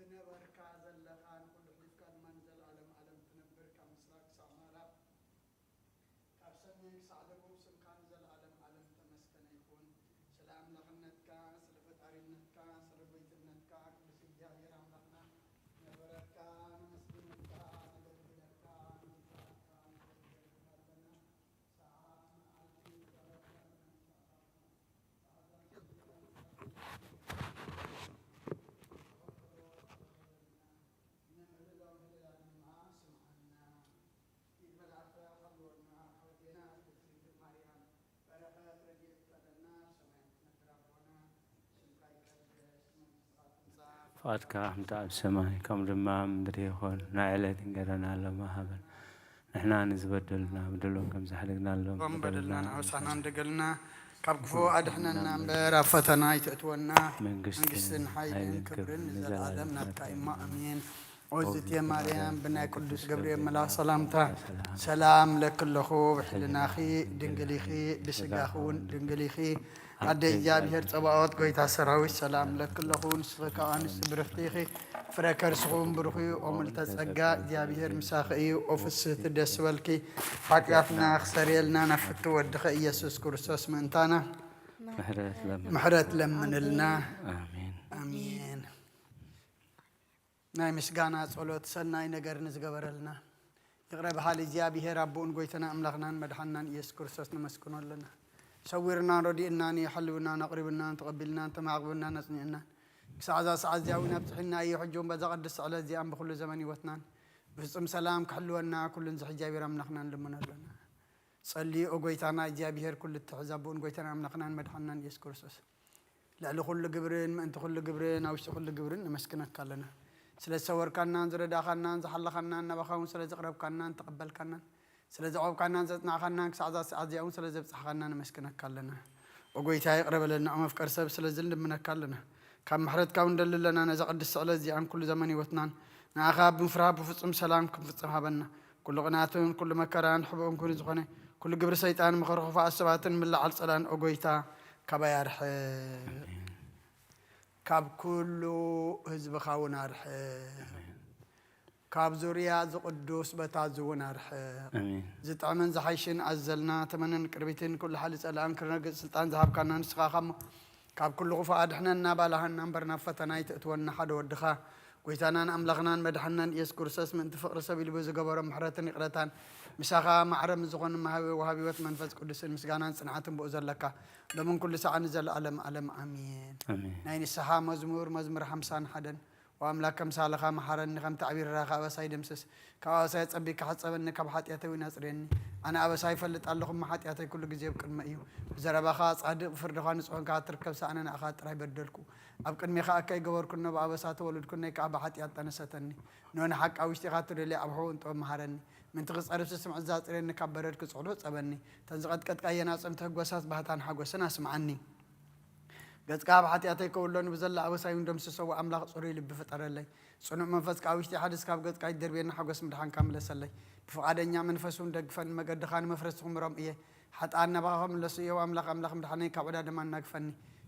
ትነበርካ ዘለኻ ንኹሉ ሕሊፍካ ድማ ንዘለኣለም ዓለም ትነብር ካብ ምስራቕ ክሳብ ምዕራብ ካብ ሰሜን ክሳዕ ደቡብ ስምካ ንዘለኣለም ዓለም ተመስገነ ይኹን። ስለ ኣምላኽነትካ፣ ስለ ፈጣሪነትካ፣ ስለ ጎይትነትካ ቅዱስ እግዚኣብሔር ኣምላኽና ነበረካ፣ ነመስግነካ፣ ነገልግለካ፣ ንወድኻ ነመስግነካ ኣለና። ሰዓት መዓልቲ ተረፈና። ፍቓድካ ከምቲ ኣብ ሰማይ ከምኡ ድማ ኣብ ምድሪ ይኹን። ናይ ዕለት እንጀራና ሎሚ ሃበና። ንሕና ንዝበደሉና በደሎም ከም ዝሓደግናሎም በደልና ንኣውሳና እንደገልና ካብ ክፉ ኣድሕነና እምበር ኣብ ፈተና ኣይተእትወና። መንግስትን ሓይልን ክብርን ንዘለኣለም ናትካ እሞ ኣሜን። ኦዝትየ ማርያም ብናይ ቅዱስ ገብርኤል መልኣኽ ሰላምታ ሰላም ለኪ ኣለኹ፣ ብሕልናኺ ድንግል ኢኺ፣ ብስጋኺ እውን ድንግል ኢኺ። ኣደ እግዚኣብሔር ጸባኦት ጎይታ ሰራዊት ሰላም ለኪ ኣለኹ፣ ንስኺ ካብ ኣንስቲ ብርኽቲ ኢኺ፣ ፍረ ከርስኹም ብሩኽ እዩ። ኦ ምልዕተ ጸጋ እግዚኣብሔር ምሳኺ እዩ፣ ኦ ፍስህቲ ደስ በልኪ፣ ሓጢኣትና ክሰርየልና ናብ ፍቱ ወድኸ ኢየሱስ ክርስቶስ ምእንታና ምሕረት ለምን ምሕረት ለምንልና። ኣሜን። ኣሜን። ናይ ምስጋና ጸሎት ሰናይ ነገር ንዝገበረልና ይቕረ በሃሊ እግዚኣብሔር ኣቦኡን ጎይታና ኣምላኽናን መድሓንናን ኢየሱስ ክርስቶስ ነመስግኖ ኣለና። ሰዊርናን ረዲእናን እዩ ሓልውናን ኣቕሪብናን ተቐቢልናን ተማዕቕብናን ኣጽኒዕናን ክሳዕ እዛ ሰዓት እዚኣ እውን ኣብጽሒና እዩ። ሕጂ እውን በዛ ቅድስቲ ዕለት እዚኣን ብኹሉ ዘመን ህይወትናን ብፍጹም ሰላም ክሕልወና ኩሉን ዝሕጃቢር ኣምላኽና ንልምኖ ኣለና። ጸልዩ ኦ ጎይታና እግዚኣብሔር ኩሉ እትሕዝ ኣቦኡን ጎይታና ኣምላኽናን መድሓንናን ኢየሱስ ክርስቶስ ልዕሊ ኩሉ ግብርን ምእንቲ ኩሉ ግብርን ኣብ ውሽጢ ኩሉ ግብርን ነመስግነካ ኣለና። ስለ ዝሰወርካናን ዝረዳእኻናን ዝሓለኻናን ናባኻ እውን ስለ ዘቕረብካናን ተቐበልካናን ስለ ዘዕቆብካናን ዘጽናዕኻናን ክሳዕ እዛ ሰዓት እዚኣ እውን ስለ ዘብጻሕኻና ነመስግነካ ኣለና። ኦ ጎይታ ይቕረ በለልና፣ ኦ መፍቀር ሰብ ስለዚ ንልምነካ ኣለና። ካብ ምሕረትካ እውን ንደሊ ኣለና። ነዛ ቅድስቲ ዕለት እዚኣን ኩሉ ዘመን ህይወትናን ንኣኻ ብምፍራህ ብፍጹም ሰላም ክንፍጽም ሃበና። ኩሉ ቅናትን ኩሉ መከራን ሕቡእን ኩሉ ዝኾነ ኩሉ ግብሪ ሰይጣን ምኽሪ ክፉኣት ሰባትን ምልዓል ጸላን ኦ ጎይታ ካባይ ኣርሕቕ። ካብ ኩሉ ህዝብኻ እውን ኣርሕቕ። ካብ ዙርያ እዚ ቅዱስ ቦታ እዚ እውን ኣርሕቕ። ኣሜን። ዝጥዕምን ዝሓይሽን ኣዘልና ተመነን ቅርቢትን ኩሉ ሓሊ ጸላእን ክርነግጽ ስልጣን ዝሃብካና ንስኻ ኢኻ እሞ ካብ ኩሉ ክፉእ ኣድሕነና ባላሃና እምበር ናብ ፈተና ኣይተእትወና ሓደ ወድኻ ጎይታናን ኣምላኽናን መድሓንናን ኢየሱስ ክርስቶስ ምእንቲ ፍቕሪ ሰብ ኢሉ ብዝገበሮ ምሕረትን ይቕረታን ምሳኻ ማዕረ ምስ ዝኾኑ መሃቢ ወሃቢ ህይወት መንፈስ ቅዱስን ምስጋናን ጽንዓትን ብኡ ዘለካ ሎምን ኩሉ ሰዓት ንዘለኣለም ኣለም ኣሜን። ኣሜን። ናይ ንስሓ መዝሙር መዝሙር ሓምሳን ሓደን ኦ ኣምላክ ከምሳልኻ መሓረኒ ከም ተዕቢር ራኻ ኣበሳይ ደምስስ ካብ ኣበሳይ ኣጸቢካ ሕጸበኒ ካብ ሓጢኣተይ እውን ኣጽርየኒ ኣነ ኣበሳይ ይፈልጥ ኣለኹ እሞ ሓጢኣተይ ኩሉ ግዜ ኣብ ቅድመ እዩ ብዘረባኻ ጻድቅ ብፍርድኻ ንጹሕን ከኣ ትርከብ ሰኣነ ንኣኻ ጥራይ በደልኩ ኣብ ቅድሜኻ ኣካይ ገበርኩ እነሆ ብኣበሳ ተወለድኩ እነይ ከኣ ብሓጢኣት ጠነሰተኒ እነሆ ንሓቂ ኣብ ውሽጢኻ ትደልዮ ኣብ ሕቡእን ጥበብ መሃረኒ ምእንቲ ክጸርብሲ ስምዒት ዛጽርየኒ ካብ በረድ ክጽዕዶ ጸበኒ እተን ዝቐጥቀጥካየን ኣጽምቲ ህጎሳት ባህታን ሓጎስን ኣስምዓኒ ገጽካ ኣብ ሓጢኣተይ ከውሎኒ ብዘላ ኣበሳይ እውን ደምስሶ ኣምላኽ ጽሩይ ልቢ ፍጠረለይ ጽኑዕ መንፈስካ ኣብ ውሽጢ ሓድስ ካብ ገጽካ ይደርብየኒ ሓጎስ ምድሓንካ ምለሰለይ ብፍቓደኛ መንፈስ እውን ደግፈኒ መገድኻ ንመፍረስቲ ክምሮም እየ ሓጥኣን ናባኻ ክምለሱ እየ ኣምላኽ ኣምላኽ ምድሓነይ ካብ ዕዳ ድማ ኣናግፈኒ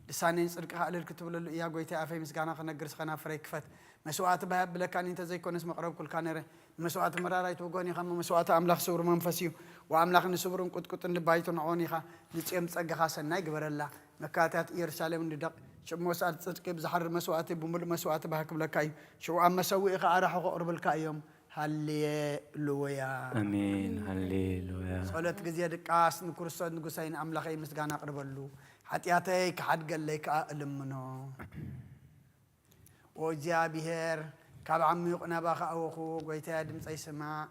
ልሳነይ ንጽድቅኻ እልል ክትብለሉ እያ ጎይታይ ኣፈይ ምስጋና ክነግር ስኸናፍረይ ክፈት መስዋእቲ ባይ ኣብለካኒ እንተዘይኮነስ መቕረብኩልካ ነረ ንመስዋእቲ መራር ኣይትውጎን ኢኻ እሞ መስዋእቲ ኣምላኽ ስውር መንፈስ እዩ ወኣምላኽ ንስውርን ቁጥቁጥን ልቢ ኣይትንዕቖን ኢኻ ንጽዮን ብጸጋኻ ሰናይ ግበረላ መካትያት ኢየሩሳሌም ንደቕ ሽብ መስዋእቲ ጽድቂ ብዝሓርር መስዋእቲ ብምሉእ መስዋእቲ ባህ ክብለካ እዩ ሽቡ ኣብ መሰውኢ ኸኣ ራሑ ከቕርብልካ እዮም ሃሌሉያ ኣሜን። ሃሌሉያ። ጸሎት ግዜ ድቃስ ንክርስቶስ ንጉሰይ ንኣምላኸይ ምስጋና ኣቕርበሉ ሓጢኣተይ ክሓድገለይ ከኣ እልምኖ ኦ እግዚኣብሔር ካብ ዓሚቕ ናባኻ ኣወኹ ጎይታየ ድምፀይ ስማዕ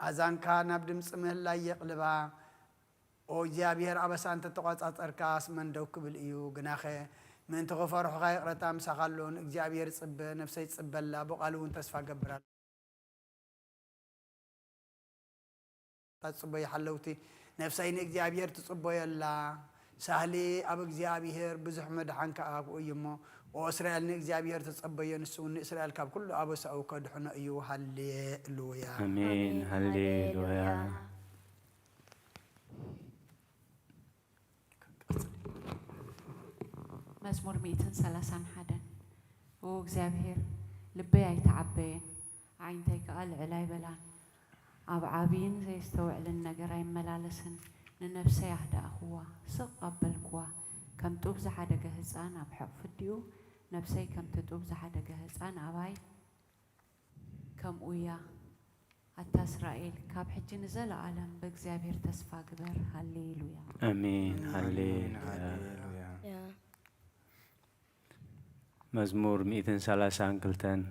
ኣዛንካ ናብ ድምፂ ምህላይ የቕልባ ኦ እግዚኣብሔር ኣበሳ እንተተቋጻጸርካስ መን ደው ክብል እዩ ግናኸ ምእንቲ ክፈርሑኻ ይቕረታ ምሳኻ ኣሎ ንእግዚኣብሔር ጽበ ነፍሰይ ጽበላ ብቓሉ እውን ተስፋ ገብር ኣላ ትጽበዩ ሓለውቲ ነፍሰይ ንእግዚኣብሔር ትጽበዮ ኣላ ሳህሊ ኣብ እግዚኣብሔር ብዙሕ መድሓን ከኣ ኣብኡ እዩ እሞ ኦ እስራኤል ንእግዚኣብሔር ተጸበዮ ንሱ እውን ንእስራኤል ካብ ኩሉ ኣበሳኡ ከድሕኖ እዩ ሃሌሉያ ኣሜን። ሃሌሉያ። መዝሙር ሚእትን ሰላሳን ሓደን ኦ እግዚኣብሔር ልበይ ኣይተዓበየን፣ ኣዒንተይ ከኣ ልዕል ኣይበላን። ኣብ ዓብይን ዘየስተውዕልን ነገር ኣይመላለስን። ንነፍሰይ ኣህደኣኽዋ፣ ስቕ ኣበልክዋ። ከም ጡብ ዝሓደገ ህጻን ኣብ ሕቕፊ ኣዲኡ፣ ነፍሰይ ከምቲ ጡብ ዝሓደገ ህጻን ኣባይ ከምኡ እያ። ኣታ እስራኤል፣ ካብ ሕጂ ንዘለኣለም ብእግዚኣብሔር ተስፋ ግበር። ሃሌሉያ። ኣሜን። ኣሜን። ሃሌሉያ። ሃሌሉያ። ያ መዝሙር ሚእትን ሰላሳን ክልተን።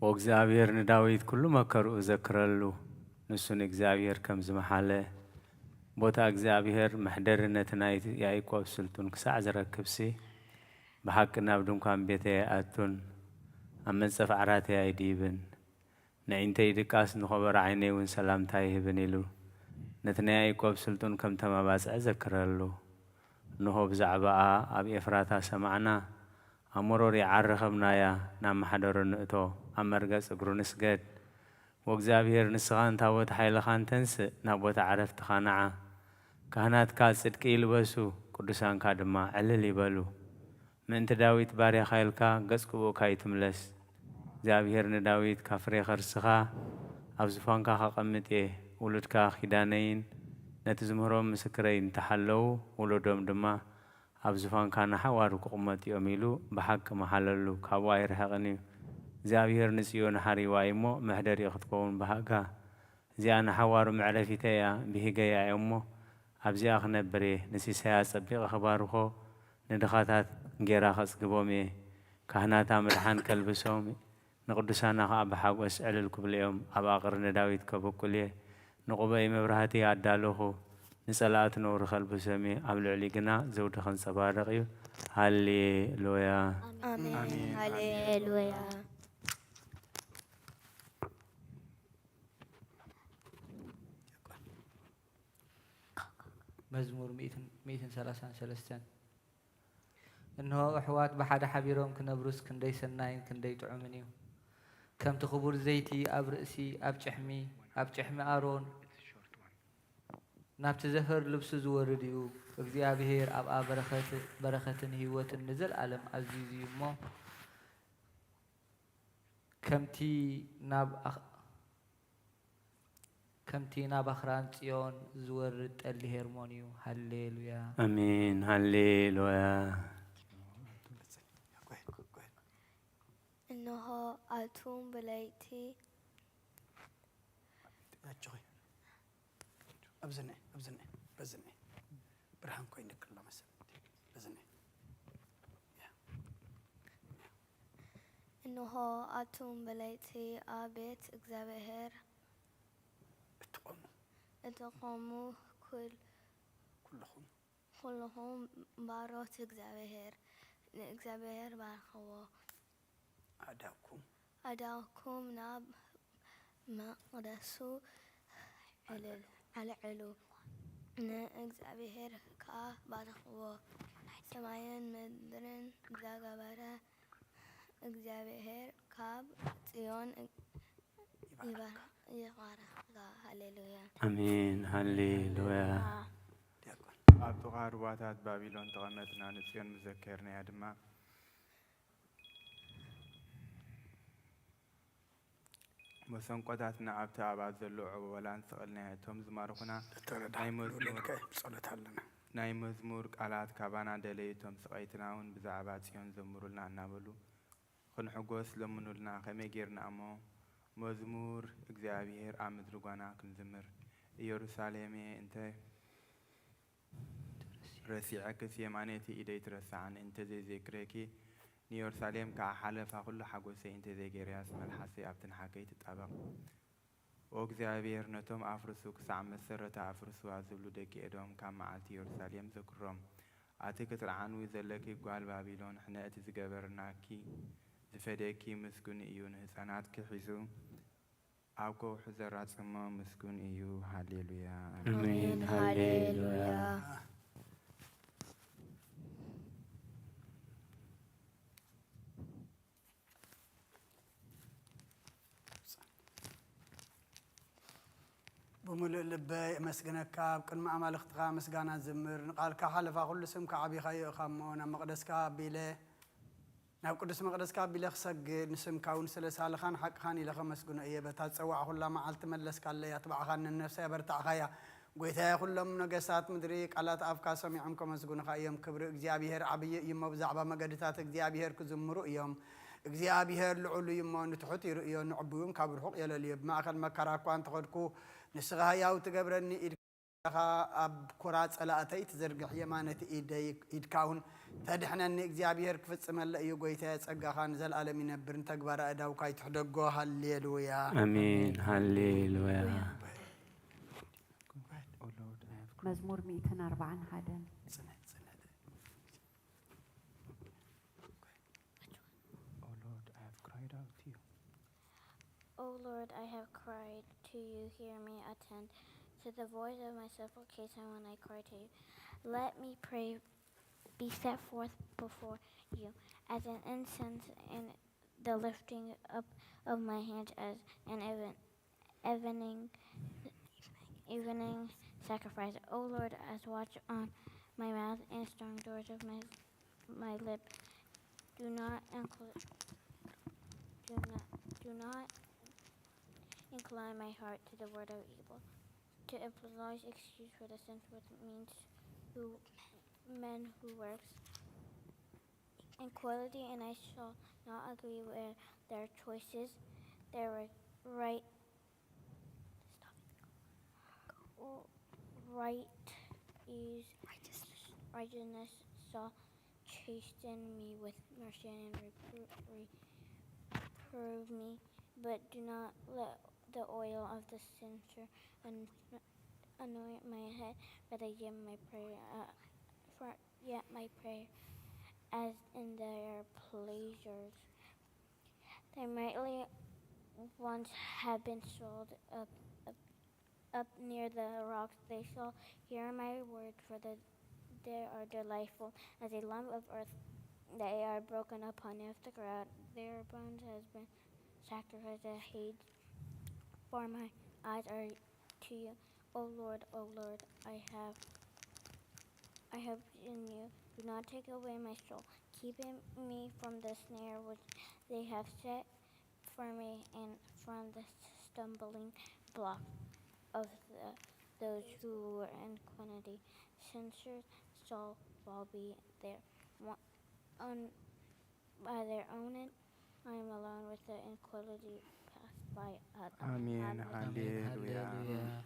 ወእግዚኣብሔር ንዳዊት ኩሉ መከርኡ ዘክረሉ፣ ንሱ ንእግዚኣብሔር ከም ዝመሓለ፣ ቦታ እግዚኣብሔር መሕደሪ ነቲ ናይ ያዕቆብ ስልጡን ክሳዕ ዝረክብሲ፣ ብሓቂ ናብ ድንኳን ቤተይ ኣይኣቱን፣ ኣብ መንጸፍ ዓራተይ ኣይድይብን። ነዒንተይ ድቃስ ንኸበሮ ዓይነይ እውን ሰላምታ ይህብን ኢሉ፣ ነቲ ናይ ያዕቆብ ስልጡን ከም ተመባጽዐ ዘክረሉ። እንሆ ብዛዕባኣ ኣብ ኤፍራታ ሰማዕና፣ ኣብ መሮር ይዓረኸብናያ፣ ናብ ማሕደሮ ንእቶ፣ ኣብ መርገጽ እግሩ ንስገድ። ወእግዚኣብሔር ንስኻን ታቦት ሓይልኻን ተንስእ፣ ናብ ቦታ ዕረፍትኻ ንዓ። ካህናትካ ጽድቂ ይልበሱ፣ ቅዱሳንካ ድማ ዕልል ይበሉ። ምእንቲ ዳዊት ባርያኻ ኢልካ ገጽ ክብኡካ ኣይትምለስ። እግዚኣብሔር ንዳዊት ካብ ፍሬ ከርስኻ ኣብ ዙፋንካ ከቐምጥ እየ። ውሉድካ ኪዳነይን ነቲ ዝምህሮም ምስክረይን እንተሓለዉ፣ ውሉዶም ድማ ኣብ ዙፋንካ ንሓዋሩ ክቕመጡ እዮም ኢሉ ብሓቂ መሓለሉ። ካብኡ ኣይርሕቕን እዩ። እግዚኣብሔር ንጽዮን ሓሪዋ እዩ እሞ መሕደሪኡ ክትከውን ብሃጋ። እዚኣ ንሓዋሩ መዕረፊተይ እያ፣ ብሂገያ እየ እሞ ኣብዚኣ ክነብር እየ። ንሲሳያ ጸቢቐ ክባርኾ፣ ንድኻታት እንጌራ ከጽግቦም እየ። ካህናታ ምድሓን ከልብሶም፣ ንቕዱሳና ኸኣ ብሓጎስ ዕልል ክብሉ እዮም። ኣብ ኣቕሪ ንዳዊት ከብቁል እየ። ንቑበይ መብራህቲ ኣዳለኹ፣ ንጸላእቱ ነውሪ ከልብሶም እየ። ኣብ ልዕሊ ግና ዘውዲ ከንጸባርቕ እዩ። ሃሌሉያ። ኣሜን ኣሜን። ሃሌሉያ። መዝሙር ሚእትን ሚእትን ሰላሳን ሰለስተን። እንሆ ኣሕዋት ብሓደ ሓቢሮም ክነብሩስ ክንደይ ሰናይን ክንደይ ጥዑምን እዩ። ከምቲ ክቡር ዘይቲ ኣብ ርእሲ ኣብ ጭሕሚ ኣብ ጭሕሚ ኣሮን ናብቲ ዘፈር ልብሱ ዝወርድ እዩ። እግዚኣብሔር ኣብኣ በረኸት በረኸትን ህይወትን ንዘለኣለም ኣዚዙ እዩ እሞ ከምቲ ናብ ኣኽ- ከምቲ ናብ ኣኽራን ጽዮን ዝወርድ ጠሊ ሄርሞን እዩ። ሃሌሉያ። ኣሜን። ሃሌሉያ። እንሆ ኣቱም ብለይቲ ኣጆኺ። ኣብዚ ነይ፣ ኣብዚ ነይ፣ በዚ ነይ። ብርሃን ኮይንክ ኣሎ መሰል። በዚ ነይ። እንሆ ኣቱም ብለይቲ ኣብ ቤት እግዚኣብሔር እትቆሙ እትቆሙ ኩል- ኩልኹም ኩልኹም ባሮት እግዚኣብሔር ንእግዚኣብሔር ባርኽዎ። ኣእዳውኩም ኣእዳውኩም ናብ መቕደሱ ዕልል ኣልዕሉ፣ ንእግዚኣብሔር ከኣ ባርኽዎ። ሰማይን ምድርን ዘገበረ እግዚኣብሔር ካብ ጽዮን ይባርኽካ። ሃሌሉያ። ኣሜን። ሃሌሉያ። ዲያቆን ኣብ ጥቓ ሩባታት ባቢሎን ተቐመጥና፣ ንጽዮን ምዘከርናያ ድማ። መሰንቆታትና ኣብቲ ኣብኣ ዘሎ ዕቦላን ሰቐልናዮ። እቶም ዝማርኹና ተረዳ ናይ መዝሙር ልኡልካ ብጸሎት ኣለና። ናይ መዝሙር ቃላት ካባና ደለዩ። እቶም ስቐይትና እውን ብዛዕባ ጽዮን ዘምሩልና እናበሉ ክንሕጎስ ለምኑልና። ከመይ ጌርና እሞ መዝሙር እግዚኣብሔር ኣብ ምድሪ ጓና ክንዝምር? ኢየሩሳሌሜ እንተ ረሲዐክስ የማነይቲ ኢደይ ትረስዓኒ፣ እንተ ዘይዘክረኪ ንኢየሩሳሌም ከኣ ሓለፋ ኩሉ ሓጎሰይ እንተ ዘይገይረያስ መልሓሰይ ኣብቲ ንሓከይ ትጣበቕ። ኦ እግዚኣብሔር፣ ነቶም ኣፍርሱ ክሳዕ መሰረታ ኣፍርስዋ ዝብሉ ደቂ ኤዶም ካብ መዓልቲ ኢየሩሳሌም ዘክሮም። ኣቲ ክትርዓንዊ ዘለኪ ጓል ባቢሎን፣ ሕነ እቲ ዝገበርናኪ ዝፈደየኪ ምስጉን እዩ፣ ንህፃናትኪ ሒዙ ኣብ ከውሒ ዘራፅሞ ምስጉን እዩ። ሃሌሉያ። ኣሜን። ሃሌሉያ። ብምሉእ ልበይ እመስግነካ፣ ኣብ ቅድሚ ኣማልኽትኻ ምስጋና ዝምር። ንቓልካ ሓለፋ ኩሉ ስምካ ዓቢኻዮ ኢኻ እሞ፣ ናብ መቕደስካ ኣቢለ ናብ ቅዱስ መቕደስካ ኣቢለ ክሰግድ፣ ንስምካ እውን ስለ ሳልኻን ሓቅኻን ኢለ ከመስግኖ እየ። በታ ዝጸዋዕኹላ መዓልቲ መለስካለይ፣ ኣትባዕኻን ንነፍሰይ ኣበርታዕኻያ። ጐይታየ፣ ኩሎም ነገስታት ምድሪ ቃላት ኣፍካ ሰሚዖም ከመስግኑኻ እዮም። ክብሪ እግዚኣብሄር ዓብዪ እዩ እሞ፣ ብዛዕባ መገድታት እግዚኣብሄር ክዝምሩ እዮም። እግዚኣብሄር ልዑል እዩ እሞ፣ ንትሑት ይርእዮ፣ ንዕቡይ እውን ካብ ርሑቕ የለልዮ። ብማእከል መከራ እኳ እንተኸድኩ፣ ንስኻ ህያው ትገብረኒ፣ ኢድካ ኣብ ኵራ ጸላእተይ ትዝርግሕ የማነቲ ኢደይ፣ ኢድካ እውን ተድሕነኒ። እግዚኣብሄር ክፍጽመለ እዩ። ጐይታየ፣ ጸጋኻ ንዘለኣለም ይነብር፣ ንተግባር ኣእዳውካ ኣይትሕደጎ። ሃሌሉያ። ኣሜን። ሃሌሉያ። መዝሙር ሚእትን ኣርባዓን ሓደን። ጽንሕ፣ ጽንሕ። Oh Lord, I have cried out to you. O Lord, I have cried to you, hear me, attend to the voice of my supplication when I cry to you. Let me pray, be set forth before you as an incense in the lifting up of my hands, as an even, evening, evening sacrifice. O Lord, as watch on my mouth and strong doors of my, my lip. Do not incl-, do not, do not incline my heart to the word of evil, to employ excuse for the sins with means who, men who works iniquity, and I shall not agree with their choices. Their right, right is righteousness shall chasten me with mercy and repro-, reprove me, but do not let the oil of the censer an-, anoint my head, but I give my prayer, uh, for yet my prayer as in their pleasures. Their mighty ones have been sold up, up, up near the rocks. They shall hear my word, for the, they are delightful as a lump of earth. They are broken upon the ground. Their bones has been sacrificed to hate. For my eyes are to you, O Lord, O Lord, I have, I have in you. Do not take away my soul. Keep me from the snare which they have set for me, and from the stumbling block of the, those who were in quantity. Censure shall fall be there. One, on, by their own, I am alone with the inequality passed by others. ኣሜን። ኣሜን። ሃሌሉያ። ሃሌሉያ።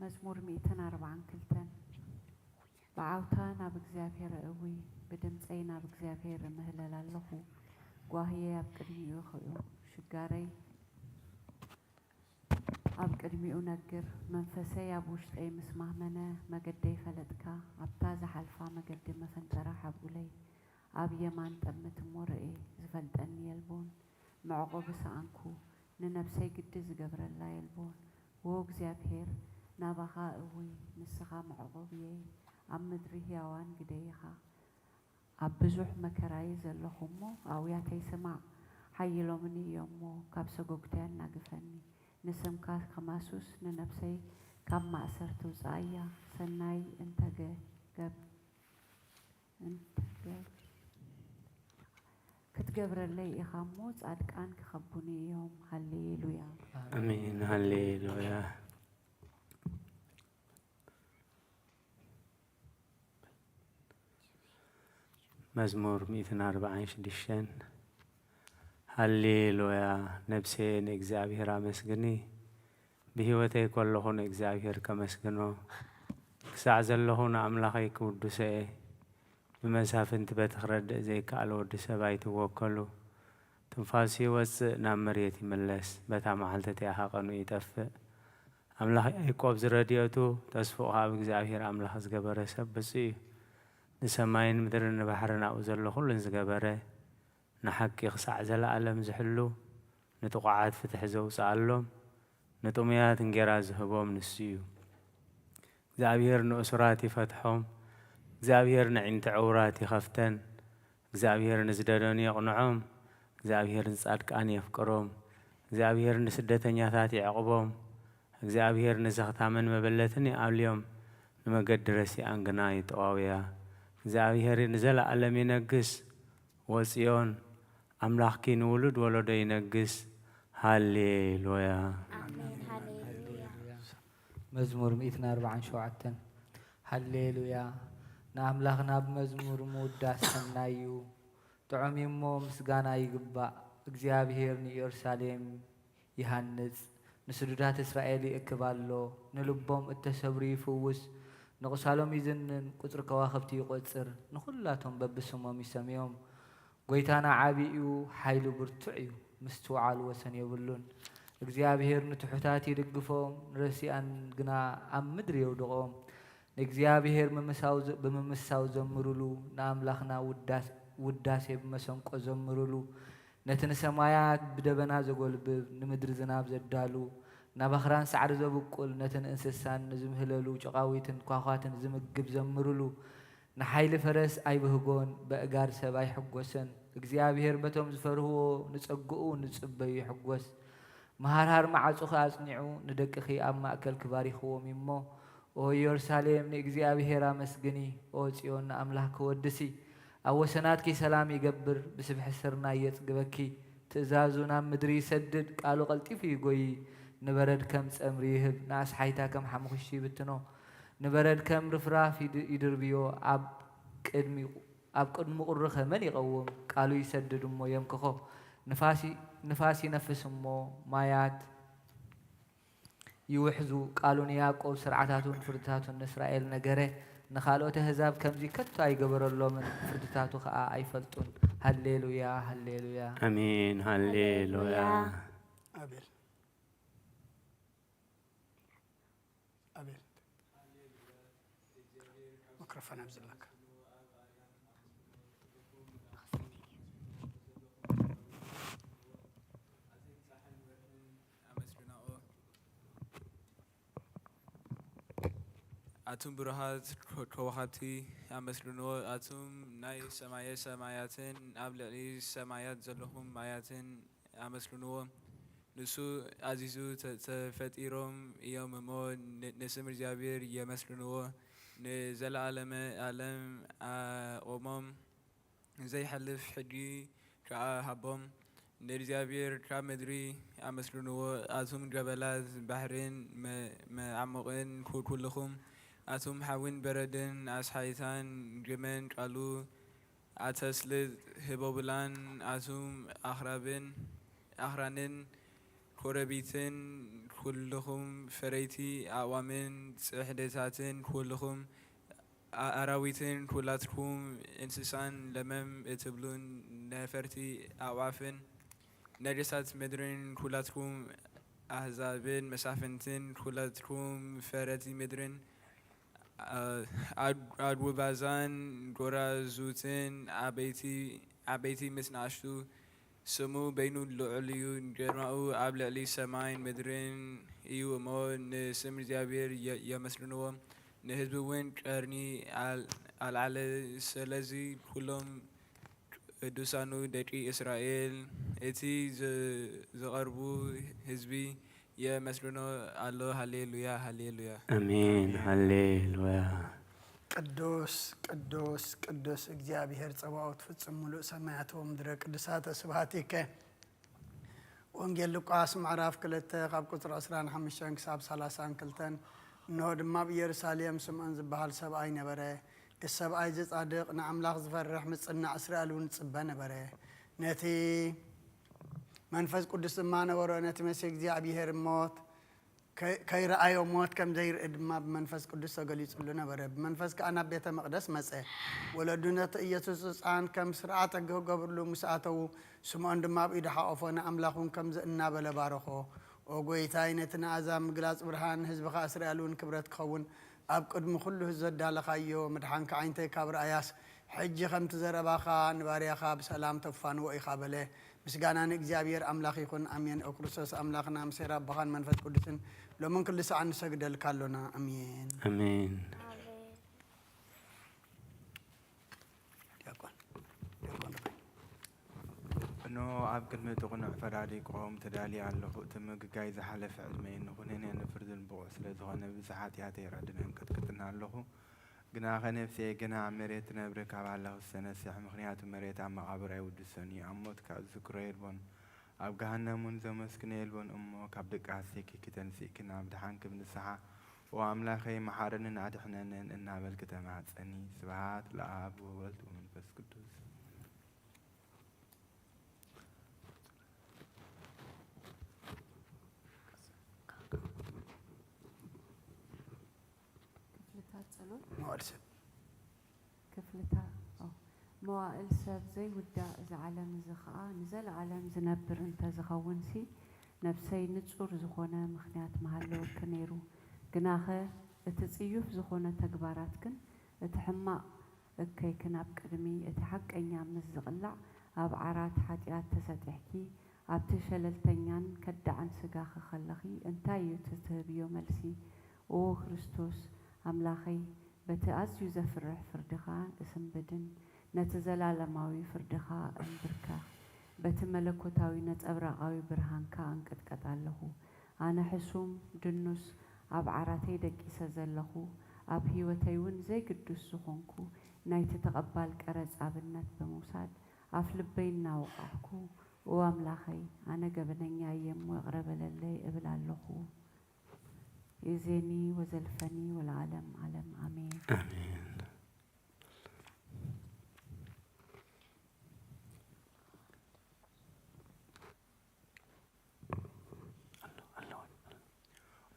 መዝሙር ሚእትን ኣርባዓን ክልተን። ብዓውታ ናብ እግዚኣብሔር እእዊ፣ ብድምፀይ ናብ እግዚኣብሔር እምህለል ኣለኹ። ጓህየይ ኣብ ቅድሚኡ ይኽኡ፣ ሽጋረይ ኣብ ቅድሚኡ ነግር። መንፈሰይ ኣብ ውሽጠይ ምስ ማህመነ፣ መገደይ ፈለጥካ፣ ኣብታ ዝሓልፋ መገዲ መፈንጠራ ሓብኡለይ። ኣብ የማን ጠምት እሞ ርኤ፣ ዝፈልጠኒ የልቦን። መዕቆቢ ሰኣንኩ፣ ንነብሰይ ግዲ ዝገብረላ የልቦን። ዎ እግዚኣብሔር፣ ናባኻ እውይ፣ ንስኻ መዕቆብየይ፣ ኣብ ምድሪ ህያዋን ግደይ ኢኻ። ኣብ ብዙሕ መከራ'የ ዘለኹ እሞ፣ ኣውያተይ ስማዕ። ሓይሎምኒ እዮም እሞ፣ ካብ ሰጎግተይ ኣናግፈኒ። ንስምካ ከማሱስ፣ ንነብሰይ ካብ ማእሰርቲ ውጽኣያ። ሰናይ እንተ ገ-፣ ገብ-፣ እንተ ገ-፣ ክትገብረለይ ኢኻ እሞ፣ ጻድቃን ክኸቡኒ እዮም። ሃሌሉያ። ኣሜን። ሃሌሉያ። መዝሙር ሚእትን ኣርባዓን ሽዱሽተን። ሃሌሉያ፣ ነብሰየ ንእግዚኣብሔር ኣመስግኒ፣ ብህይወተይ ከለኹ ንእግዚኣብሔር ከመስግኖ፣ ክሳዕ ዘለኹ ንኣምላኸይ ክውድሶ እየ። ብመሳፍንቲ በቲ ክረድእ ዘይከኣለ ወዲ ሰብ ኣይትወከሉ። ትንፋሱ ይወጽእ፣ ናብ መሬት ይምለስ፣ በታ መዓልቲ እቲኣ ኸኣ ቀንኡ ይጠፍእ። ኣምላኽ ያዕቆብ ዝረድኤቱ፣ ተስፋኡ ኸኣ ኣብ እግዚኣብሔር ኣምላኽ ዝገበረ ሰብ ብጹእ እዩ። ንሰማይን ምድርን ንባሕርን ኣብኡ ዘሎ ኹሉን ዝገበረ፣ ንሓቂ ክሳዕ ዘለኣለም ዝሕሉ፣ ንጥቑዓት ፍትሒ ዘውጽኣሎም፣ ንጥሙያት እንጌራ ዝህቦም ንሱ እዩ። እግዚኣብሔር ንእሱራት ይፈትሖም፣ እግዚኣብሔር ነዒንቲ ዕውራት ይኸፍተን። እግዚኣብሔር ንዝደደኑ የቕንዖም፣ እግዚኣብሔር ንጻድቃን የፍቅሮም፣ እግዚኣብሔር ንስደተኛታት ይዕቕቦም። እግዚኣብሔር ንዘኽታምን መበለትን ይኣልዮም፣ ንመገዲ ረሲኣን ግና ይጠዋውያ። እግዚኣብሔር ንዘለዓለም ይነግስ። ወጽዮን ኣምላኽኪ ንውሉድ ወለዶ ይነግስ። ሃሌሉያ። ኣሜን። ሃሌሉያ። መዝሙር ሚእትን ኣርባዓን ሸውዓተን። ሃሌሉያ። ንኣምላኽና ብመዝሙር ምውዳስ ሰናይ እዩ። ጥዑም እዩ እሞ ምስጋና ይግባእ። እግዚኣብሔር ንኢየሩሳሌም ይሃንጽ፣ ንስዱዳት እስራኤል ይእክብ ኣሎ። ንልቦም እተሰብሩ ይፍውስ፣ ንቑሳሎም ይዝንን፣ ቁጽሪ ከዋኽብቲ ይቖጽር፣ ንኹላቶም በብስሞም ይሰምዮም። ጐይታና ዓቢ እዩ፣ ሓይሉ ብርቱዕ እዩ፣ ምስትውዓሉ ወሰን የብሉን። እግዚኣብሔር ንትሑታት ይድግፎም፣ ንረሲኣን ግና ኣብ ምድሪ የውድቖም። ንእግዚኣብሔር ምምሳው ዘ- ብምምሳው ዘምሩሉ፣ ንኣምላኽና ውዳስ- ውዳሴ ብመሰንቆ ዘምሩሉ። ነቲ ንሰማያት ብደበና ዘጎልብብ፣ ንምድሪ ዝናብ ዘዳሉ፣ ናብ ኣኽራን ሳዕሪ ዘብቁል፣ ነትን እንስሳን ንዝምህለሉ ጨቓዊትን ኳዃትን ዝምግብ ዘምሩሉ። ንሓይሊ ፈረስ ኣይብህጎን፣ በእጋር ሰብ ኣይሕጎሰን። እግዚኣብሔር በቶም ዝፈርህዎ ንጸግኡ ንጽበዩ ይሕጎስ። መሃርሃር መዓጹኺ ኣጽኒዑ፣ ንደቅኺ ኣብ ማእከልኪ ባሪኽዎም እዩ እሞ፣ ኦ ኢየሩሳሌም ንእግዚኣብሔር ኣመስግኒ፣ ኦ ጽዮን ንኣምላኽኪ ወድሲ። ኣብ ወሰናትኪ ሰላም ይገብር፣ ብስብሒ ስርናይ የጽግበኪ። ትእዛዙ ናብ ምድሪ ይሰድድ፣ ቃሉ ቀልጢፉ ይጎዪ። ንበረድ ከም ጸምሪ ይህብ፣ ንኣስሓይታ ከም ሓሙኽሽቲ ይብትኖ። ንበረድ ከም ርፍራፍ ይድ- ይድርብዮ፣ ኣብ ቅድሚ ኣብ ቅድሚ ቁሪ ከመን ይቐውም? ቃሉ ይሰድድ እሞ የምክኾ። ንፋስ ይ- ንፋስ ይነፍስ እሞ ማያት ይውሕዙ። ቃሉ ንያዕቆብ ስርዓታቱን ፍርድታቱን ንእስራኤል ነገረ። ንኻልኦት ኣህዛብ ከምዚ ከቶ ኣይገበረሎምን፣ ፍርድታቱ ኸኣ ኣይፈልጡን። ሃሌሉያ፣ ሃሌሉያ። ኣሜን። ሃሌሉያ። ኣቤል ኣቤል ማይክሮፎን ኣብዝለካ። ኣመስግናኦ። ኣቱም ብሩሃት ከ- ከዋኽብቲ ኣመስግንዎ። ኣቱም ናይ ሰማየ ሰማያትን ኣብ ልዕሊ ሰማያት ዘለኹም ማያትን ኣመስግንዎ። ንሱ ኣዚዙ ተ- ተፈጢሮም እዮም እሞ ን- ንስም እግዚኣብሔር የመስግንዎ። ንዘለዓለመ ዓለም ኣቆሞም። ዘይሓልፍ ሕጊ ከኣ ሃቦም። ንእግዚኣብሔር ካብ ምድሪ ኣመስግንዎ፣ ኣቱም ገበላት ባሕርን መ- መዓሙቕን ኩ- ኩልኹም፣ ኣቱም ሓዊን በረድን ኣስሓይታን ግመን ቃሉ ኣተስልጥ ህቦብላን፣ ኣቱም ኣኽራብን ኣኽራንን ኮረቢትን ኩልኹም ፈረይቲ ኣእዋምን ጽሕድታትን ኩልኹም ኣራዊትን ኩላትኩም እንስሳን ለመም እትብሉን ነፈርቲ ኣዕዋፍን ነደሳት ምድርን ኩላትኩም ኣህዛብን መሳፍንትን ኩላትኩም ፈረቲ ምድርን ኣጉባዛን ጎራዙትን ዓበይቲ ምስ ንኣሽቱ ስሙ በይኑ ልዑል እዩ፣ ግርማኡ ኣብ ልዕሊ ሰማይን ምድርን እዩ እሞ ንስም እግዚኣብሔር የመስግንዎ። ንህዝቡ እውን ቀርኒ ኣልዓለ። ስለዚ ኩሎም ቅዱሳኑ ደቂ እስራኤል፣ እቲ ዝቐርቡ ህዝቢ የመስግኖ ኣሎ። ሃሌሉያ፣ ሃሌሉያ። ኣሜን። ሃሌሉያ። ቅዱስ ቅዱስ ቅዱስ እግዚኣብሔር ጸባኦት ፍጹም ምሉእ ሰማያት ወምድረ ቅዱሳተ ስብሐቲከ። ወንጌል ሉቃስ ምዕራፍ ክልተ ካብ ቁጽሪ ዕስራን ሓሙሽተን ክሳብ ሰላሳን ክልተን። እንሆ ድማ ኣብ ኢየሩሳሌም ስምዖን ዝበሃል ሰብኣይ ነበረ። እዚ ሰብኣይ እዚ ጻድቕ ንኣምላኽ ዝፈርሕ ምጽናዕ እስራኤል እውን ይጽበ ነበረ። ነቲ መንፈስ ቅዱስ ድማ ነበሮ። ነቲ መሲህ እግዚኣብሔር ሞት ከይረኣዮ ሞት ከም ዘይርኢ ድማ ብመንፈስ ቅዱስ ተገሊጹሉ ነበረ። ብመንፈስ ከኣ ናብ ቤተ መቕደስ መጸ። ወለዱ ነቲ ኢየሱስ ህጻን ከም ስርዓተ ሕጊ ክገብርሉ ምስ ኣተዉ፣ ስምዖን ድማ ኣብ ኢዱ ሓቖፎ፣ ንኣምላኽ እውን ከምዚ እናበለ ባረኾ፣ ኦ ጐይታይ፣ ነቲ ንኣሕዛብ ምግላጽ ብርሃን፣ ንህዝብኻ እስራኤል እውን ክብረት ክኸውን ኣብ ቅድሚ ኩሉ ህዝቢ ዘዳለኻዮ፣ ምድሓንካ ዓይንተይ ካብ ረኣያስ፣ ሕጂ ከምቲ ዘረባኻ ንባርያኻ ብሰላም ተፋንዎ ኢኻ በለ። ምስጋና ንእግዚኣብሔር ኣምላኽ ይኹን፣ ኣሜን። ኦ ክርስቶስ ኣምላኽና፣ ምሴር ኣቦኻን መንፈስ ቅዱስን፣ ሎምን ኩሉ ሰዓት ንሰግደልካ ኣሎና። ኣሜን። ኣሜን። ዲያቆን፣ ዲያቆን ሩበን። እነሆ ኣብ ቅድሚ እቲ ቅኑዕ ፈራዲ ክቖም ተዳልየ ኣለኹ። እቲ ምግጋይ ዝሓለፈ ዕድመይ ንኹነኔ ንፍርድን ብቑዕ ስለ ዝኾነ፣ ብዝሒ ሓጢኣተይ ይረድነን ቀጥቅጥን ኣለኹ። ግናኸ ነፍሰይ ገና ኣብ መሬት ትነብር ካብ ኣላኹ ዝተነስሕ፣ ምኽንያቱ መሬት ኣብ መቓብር ኣይውድሶን እዩ። ኣብ ሞት ካብ ዝዝክሮ የልቦን፣ ኣብ ገሃነም እውን ዘመስግኖ የልቦን እሞ፣ ካብ ድቃሴኪ ተንሲእኪ ናብ ድሓንኪ ብንስሓ፣ "ኦ ኣምላኸይ፣ መሓረንን ኣድሕነንን" እናበልኪ ተማህጸኒ። ስብሃት ለኣብ ወወልድ ወመንፈስ ቅዱስ። ክፍልታት ጸሎት። መዋዕል ሰብ። ክፍልታ-፣ ኦ፣ መዋእል ሰብ ዘይውዳእ፣ እዚ ዓለም እዚ ኸኣ ንዘለኣለም ዝነብር እንተ ዝኸውንሲ፣ ነፍሰይ ንጹር ዝኾነ ምኽንያት ምሃለወኪ ነይሩ። ግናኸ እቲ ጽዩፍ ዝኾነ ተግባራትክን እቲ ሕማቕ እከይክን ኣብ ቅድሚ እቲ ሓቀኛ ምስ ዝቕላዕ፣ ኣብ ዓራት ሓጢኣት ተሰጢሕኪ፣ ኣብቲ ሸለልተኛን ከዳዕን ስጋኺ ከለኺ፣ እንታይ እዩ እቲ ትህብዮ መልሲ? ኦ ክርስቶስ ኣምላኸይ፣ በቲ ኣዝዩ ዘፍርሕ ፍርድኻ እስንብድን ነቲ ዘላለማዊ ፍርድኻ እንብርከኽ። በቲ መለኮታዊ ነጸብራቓዊ ብርሃንካ እንቅጥቀጥ ኣለኹ። ኣነ ሕሱም፣ ድኑስ፣ ኣብ ዓራተይ ደቂሰ ዘለኹ፣ ኣብ ህይወተይ እውን ዘይግዱስ ዝኾንኩ፣ ናይቲ ተቐባል ቀረጽ ኣብነት ብምውሳድ፣ ኣፍ ልበይ እናወቓዕኩ፣ "ኦ ኣምላኸይ፣ ኣነ ገበነኛ እየ እሞ ይቕረ በለለይ" እብል ኣለኹ። ይእዜኒ ወዘልፈኒ ወለዓለም ዓለም፣ ኣሜን። ኣሜን።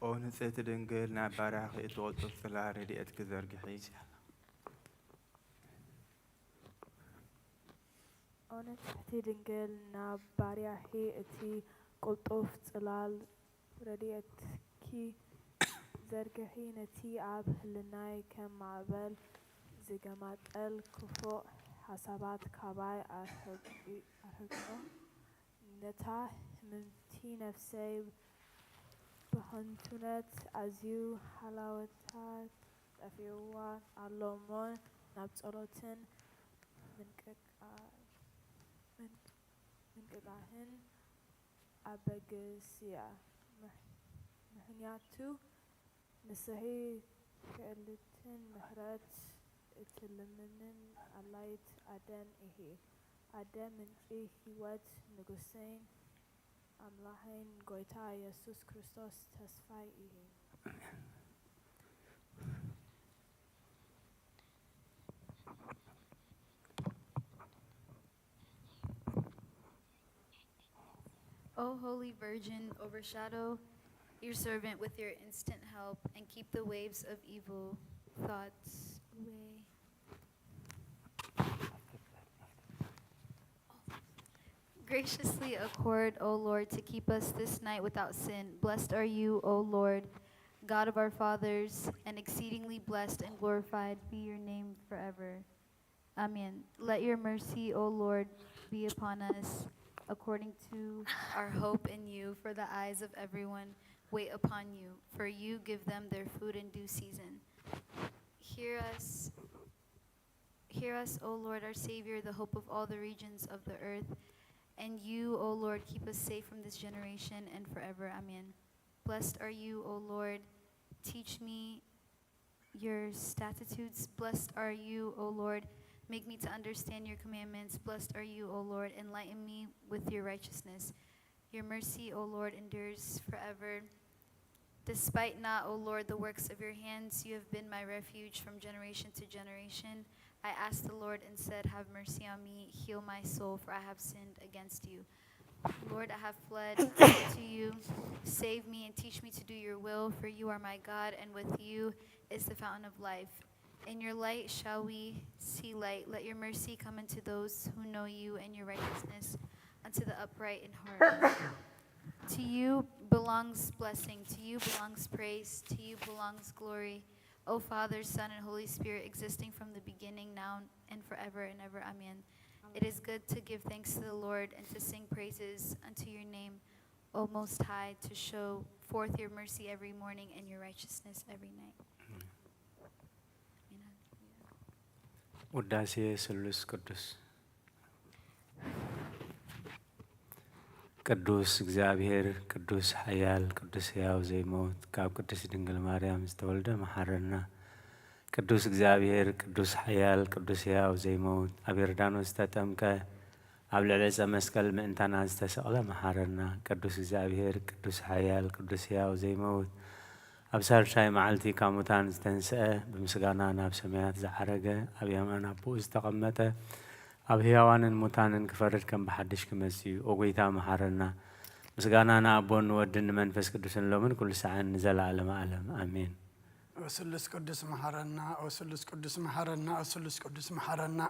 ኦ ንጽሕቲ ድንግል፣ ናብ ባርያኺ እቲ ቅልጡፍ ጽላል ረድኤትኪ ዘርግሒ። ኦ ንጽሕቲ ድንግል፣ ናብ ባርያኺ እቲ ቅልጡፍ ጽላል ረድኤትኪ ዘርግሒ። ነቲ ኣብ ህልናይ ከም ማዕበል ዝገማጠል ክፉእ ሓሳባት ካባይ ኣርሕቂ-፣ ኣርሕቆ። ነታ ህምምቲ ነፍሰይ ብኸንቱነት ኣዝዩ ሃላወታ ጠፊእዋ ኣሎ እሞ፣ ናብ ጸሎትን ምንቅቃ-፣ ምን-፣ ምንቅቃህን ኣበግስ እያ። ምሕ-፣ ምኽንያቱ ንስኺ ክእልትን ምሕረት እትልምንን ኣላይት ኣደን ኢኺ። ኣደ ምንጪ ህይወት፣ ንጉሰይን ኣምላኸይን ጎይታ የሱስ ክርስቶስ ተስፋይ ኢኺ። O Holy Virgin, overshadow your servant with your instant help and keep the waves of evil thoughts away. Graciously accord, O Lord, to keep us this night without sin. Blessed are you, O Lord, God of our fathers, and exceedingly blessed and glorified be your name forever. Amen. Let your mercy, O Lord, be upon us according to our hope in you, for the eyes of everyone wait upon you, for you give them their food in due season. Hear us, hear us, O Lord, our Savior, the hope of all the regions of the earth. And you, O Lord, keep us safe from this generation and forever. Amen. Blessed are you, O Lord. Teach me your statutes. Blessed are you, O Lord. Make me to understand your commandments. Blessed are you, O Lord. Enlighten me with your righteousness. Your mercy, O Lord, endures forever. Despite not, O Lord, the works of your hands, you have been my refuge from generation to generation. I asked the Lord and said, "Have mercy on me, heal my soul, for I have sinned against you." Lord, I have fled to you. Save me and teach me to do your will, for you are my God, and with you is the fountain of life. In your light shall we see light. Let your mercy come unto those who know you, and your righteousness unto the upright in heart. To you belongs blessing, to you belongs praise, to you belongs glory. O Father, Son, and Holy Spirit, existing from the beginning, now and forever and ever. Amen. It is good to give thanks to the Lord and to sing praises unto your name, O Most High, to show forth your mercy every morning and your righteousness every night. Amen. ውዳሴ ስሉስ ቅዱስ። ቅዱስ እግዚኣብሔር፣ ቅዱስ ሓያል፣ ቅዱስ ሕያው ዘይመውት፣ ካብ ቅድስት ድንግል ማርያም ዝተወልደ መሓረና፣ ቅዱስ እግዚኣብሔር፣ ቅዱስ ሓያል፣ ቅዱስ ሕያው ዘይመውት፣ ኣብ ዮርዳኖስ ዝተጠምቀ፣ ኣብ ልዕሊ ዕፀ መስቀል ምእንታና ዝተሰቕለ መሓረና። ቅዱስ እግዚኣብሔር፣ ቅዱስ ሓያል፣ ቅዱስ ሕያው ዘይመውት፣ ኣብ ሳልሳይ መዓልቲ ካብ ሙታን ዝተንስአ፣ ብምስጋና ናብ ሰማያት ዝዓረገ፣ ኣብ የማን ኣቦኡ ዝተቐመጠ፣ ኣብ ህያዋንን ሙታንን ክፈርድ ከም ብሓድሽ ክመጽእ እዩ። ኦ ጐይታ መሓረና። ምስጋና ንኣቦን ንወድን ንመንፈስ ቅዱስን ሎምን ኩሉ ሰዓን ንዘለዓለመ ዓለም። ኣሜን። ኦ ስሉስ ቅዱስ መሓረና፣ ኦ ስሉስ ቅዱስ መሓረና፣ ኦ ስሉስ ቅዱስ መሓረና።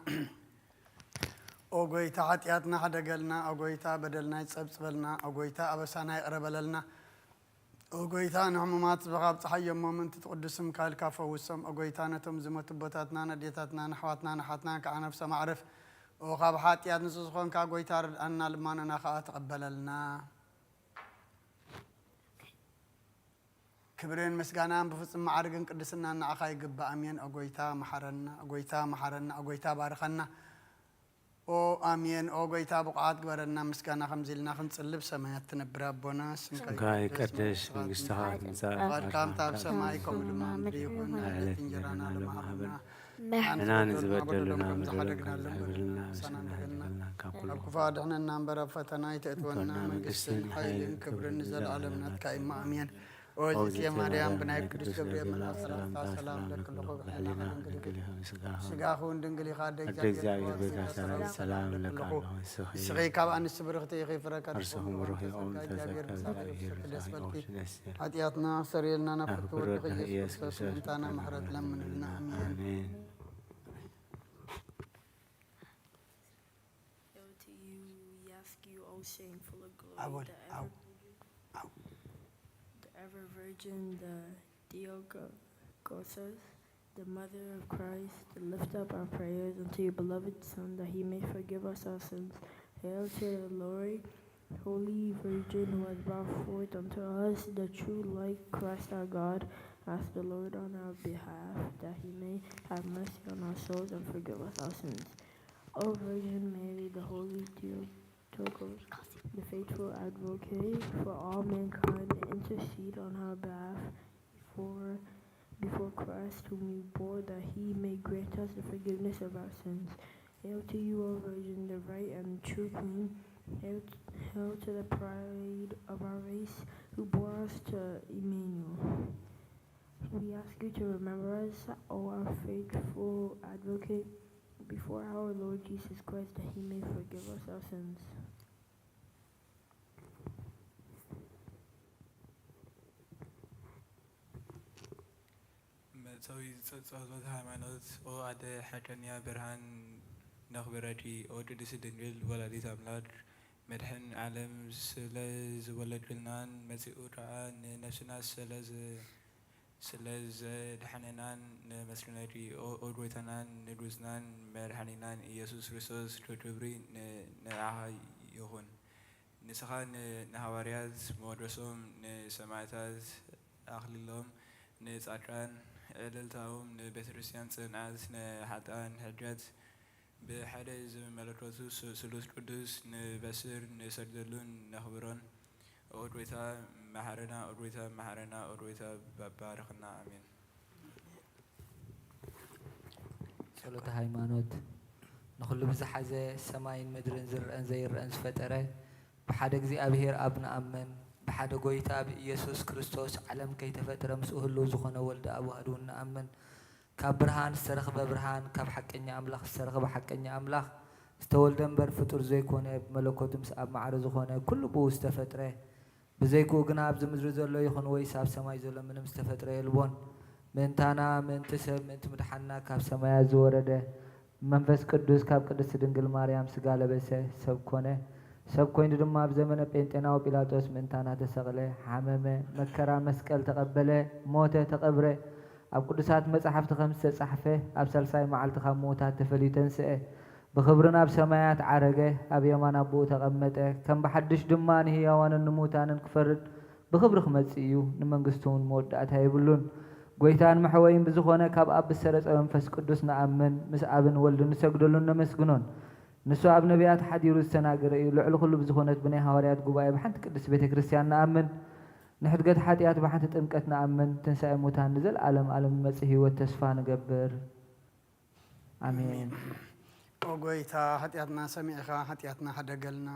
ኦ ጐይታ ሓጢኣትና ሕደገልና፣ ኦ ጐይታ በደልና ይጸብጽበልና፣ ኦ ጐይታ ኣበሳና ይቕረ በለልና። ኦ ጐይታ ንሕሙማት ህዝብኻ ኣብጽሓዮም፣ ምእንቲ እቲ ቅዱስ ስምካ ኢልካ ፈውሶም። ኦ ጐይታ ነቶም ዝሞቱ ኣቦታትና፣ ነዴታትና፣ ንኣሕዋትና፣ ንሓትናን ከዓ ነፍሶም ኣዕርፍ። ኦ ካብ ሓጢኣት ንጹህ ዝኾንካ ጐይታ ርድኣና፣ ልማኖና ከዓ ተቐበለልና። ክብርን ምስጋናን ብፍጹም መዓርግን ቅድስናን ንዓኻ ይግባእ። ኣሜን። ኦ ጐይታ መሓረና፣ ኦ ጐይታ መሓረና፣ ኦ ጐይታ ባርኸና። ኦ ኣሜን። ኦ ጐይታ ብቑዓት ግበረና። ምስጋና ከምዚ ኢልና ክንጽልብ ሰማያት ትነብር ኣቦና፣ ስምካ ስምካ ይቀደስ፣ ይቀደስ፣ መንግስትኻ ትምጻእ፣ ፍቓድካ ፍቓድካ ከምታ ኣብ ከምታ ሰማይ ኣብ ከምኡ ድማ ሰማይ ምድሪ ይኹን። ምድሪ ይኹን። ዕለት ዕለት እንጀራና እንጀራና ለማዕበልና ለማዕበልና ንሕና ንዝበደሉና በደልና በደሎም ከም ዝሓደግና ዝሕብርልና ለማዕበልና ኣበሳና ንሕና ንሕና ካብ ኩሉ ካብ ክፉእ ኣድሕነና እምበር ኣብ ፈተና ኣይተእትወና። ኣእትወና። መንግስትን መንግስትን ሓይልን ሓይልን ክብርን ክብርን ንዘለዓለም ንዘለዓለም ናትካ እዩ። ናትካ እዩ። ኣሜን። ኦ እግዝእትየ ማርያም፣ ብናይ ቅዱስ ገብርኤል መልኣኽ ሰላምታ ሰላም ለክልኹ፣ ብሕሊና ድንግል ኢኻ፣ ስጋኻ እውን ድንግል ኢኻ። ኣደ እግዚኣብሔር፣ ኣደ እግዚኣብሔር፣ ብሩኽቲ ኣደ ሰራዊት፣ ሰላም ለኪ ኣለኹ። ንስኺ ካብ ኣንስቲ ብርኽቲ ኢኺ፣ ፍረ ከርስኹም ብሩኽ እዩ። ጸጋ እግዚኣብሔር ምሳኺ እዩ። ደስ ይበልኪ። ሓጢኣትና ኣስተሰርየልና፣ ናብ ፍቅር ወድኺ ኢየሱስ ክርስቶስ ምእንታና ምሕረት ለምንልና። ኣሜን። ኣሜን። Hail to you, we ask you, O Saint, full of glory, the ever, the ever Virgin, the Theotokos, the Mother of Christ, to lift up our prayers unto your beloved Son, that he may forgive us our sins. Hail to the Lord, Holy Virgin, who has brought forth unto us the true light, Christ our God. Ask the Lord on our behalf, that he may have mercy on our souls and forgive us our sins. O Virgin Mary, the Holy Theotokos, the faithful advocate for all mankind, intercede on our behalf before, before Christ, whom you bore, that he may grant us the forgiveness of our sins. Hail to you, O Virgin, the right and true Queen. Hail, hail to the pride of our race, who bore us to Emmanuel. We ask you to remember us, O our faithful advocate, before our Lord Jesus Christ, that he may forgive us our sins. መእተዊ ጸ-፣ ጸሎት ሃይማኖት። ኦ ኣደ ሓቀኛ ብርሃን ነኽብረኪ። ኦ ቅድስት ድንግል ወላዲት ኣምላክ፣ መድሕን ዓለም ስለ ዝወለድክልናን መጺኡ ከኣ ንነፍስና ስለ ዝ-፣ ስለ ዘድሓነናን ነመስግነኪ። ኦ፣ ኦ ጎይታናን ንጉስናን መድሓኒናን ኢየሱስ ክርስቶስ፣ ክብሪ ን-፣ ንዓኻ ይኹን። ንስኻ ን-፣ ንሃዋርያት ሞገሶም፣ ንሰማዕታት ኣኽሊሎም፣ ንጻድቃን ዕልልታኦም፣ ንቤተ ክርስቲያን ጽንዓት፣ ንሓጥኣን ሕድገት፣ ብሓደ ዝመለከቱ ስ-፣ ስሉስ ቅዱስ ንበስር፣ ንሰግደሉን ነኽብሮን። ኦ ጎይታ መሓረና፣ ኦ ጎይታ መሓረና፣ ኦ ጎይታ ባ-፣ ባርኸና። ኣሜን። ጸሎተ ሃይማኖት። ንኹሉ ብዝሓዘ ሰማይን ምድርን ዝረአን ዘይረአን ዝፈጠረ፣ ብሓደ እግዚኣብሔር ኣብ ንኣምን፣ ብሓደ ጎይታ ብኢየሱስ ክርስቶስ ዓለም ከይተፈጥረ ምስኡ ህልው ዝኾነ ወልደ ኣብ ዋህድ እውን ንኣምን። ካብ ብርሃን ዝተረኽበ ብርሃን፣ ካብ ሓቀኛ ኣምላኽ ዝተረኽበ ሓቀኛ ኣምላኽ፣ ዝተወልደ እምበር ፍጡር ዘይኮነ፣ ብመለኮቱ ምስ ኣብ ማዕረ ዝኾነ፣ ኩሉ ብኡ ዝተፈጥረ፣ ብዘይክኡ ግና ኣብዚ ምድሪ ዘሎ ይኹን ወይስ ኣብ ሰማይ ዘሎ ምንም ዝተፈጥረ የልቦን። ምእንታና፣ ምእንቲ ሰብ፣ ምእንቲ ምድሓንና ካብ ሰማያት ዝወረደ፣ መንፈስ ቅዱስ ካብ ቅድስቲ ድንግል ማርያም ስጋ ለበሰ፣ ሰብ ኮነ። ሰብ ኮይኑ ድማ ኣብ ዘመነ ጴንጤናዊ ጲላጦስ ምእንታና ተሰቕለ፣ ሓመመ፣ መከራ መስቀል ተቐበለ፣ ሞተ፣ ተቐብረ። ኣብ ቅዱሳት መጻሕፍቲ ከም ዝተጻሕፈ፣ ኣብ ሳልሳይ መዓልቲ ካብ ምዉታት ተፈልዩ ተንስአ። ብኽብሪ ናብ ሰማያት ዓረገ፣ ኣብ የማን ኣቦኡ ተቐመጠ። ከም ብሓድሽ ድማ ንህያዋንን ንምዉታንን ክፈርድ ብኽብሪ ክመጽእ እዩ፣ ንመንግስቱ እውን መወዳእታ የብሉን። ጐይታን መሕወይን ብዝኾነ ካብ ኣብ ብዝሰረጸ መንፈስ ቅዱስ ንኣምን፣ ምስ ኣብን ወልድን ንሰግደሉን ነመስግኖን። ንሱ ኣብ ነቢያት ሓዲሩ ዝተናገረ እዩ። ልዕሊ ኹሉ ብዝኾነት ብናይ ሃዋርያት ጉባኤ ብሓንቲ ቅድስቲ ቤተ ክርስቲያን ንኣምን። ንሕድገት ሓጢኣት ብሓንቲ ጥምቀት ንኣምን፣ ትንሳኤ ሙታን ንዘለዓለም ዓለም ንመጽእ ህይወት ተስፋ ንገብር። ኣሜን። ኦ ጎይታ፣ ሓጢኣትና ሰሚዕኻ ሓጢኣትና ሓደገልና።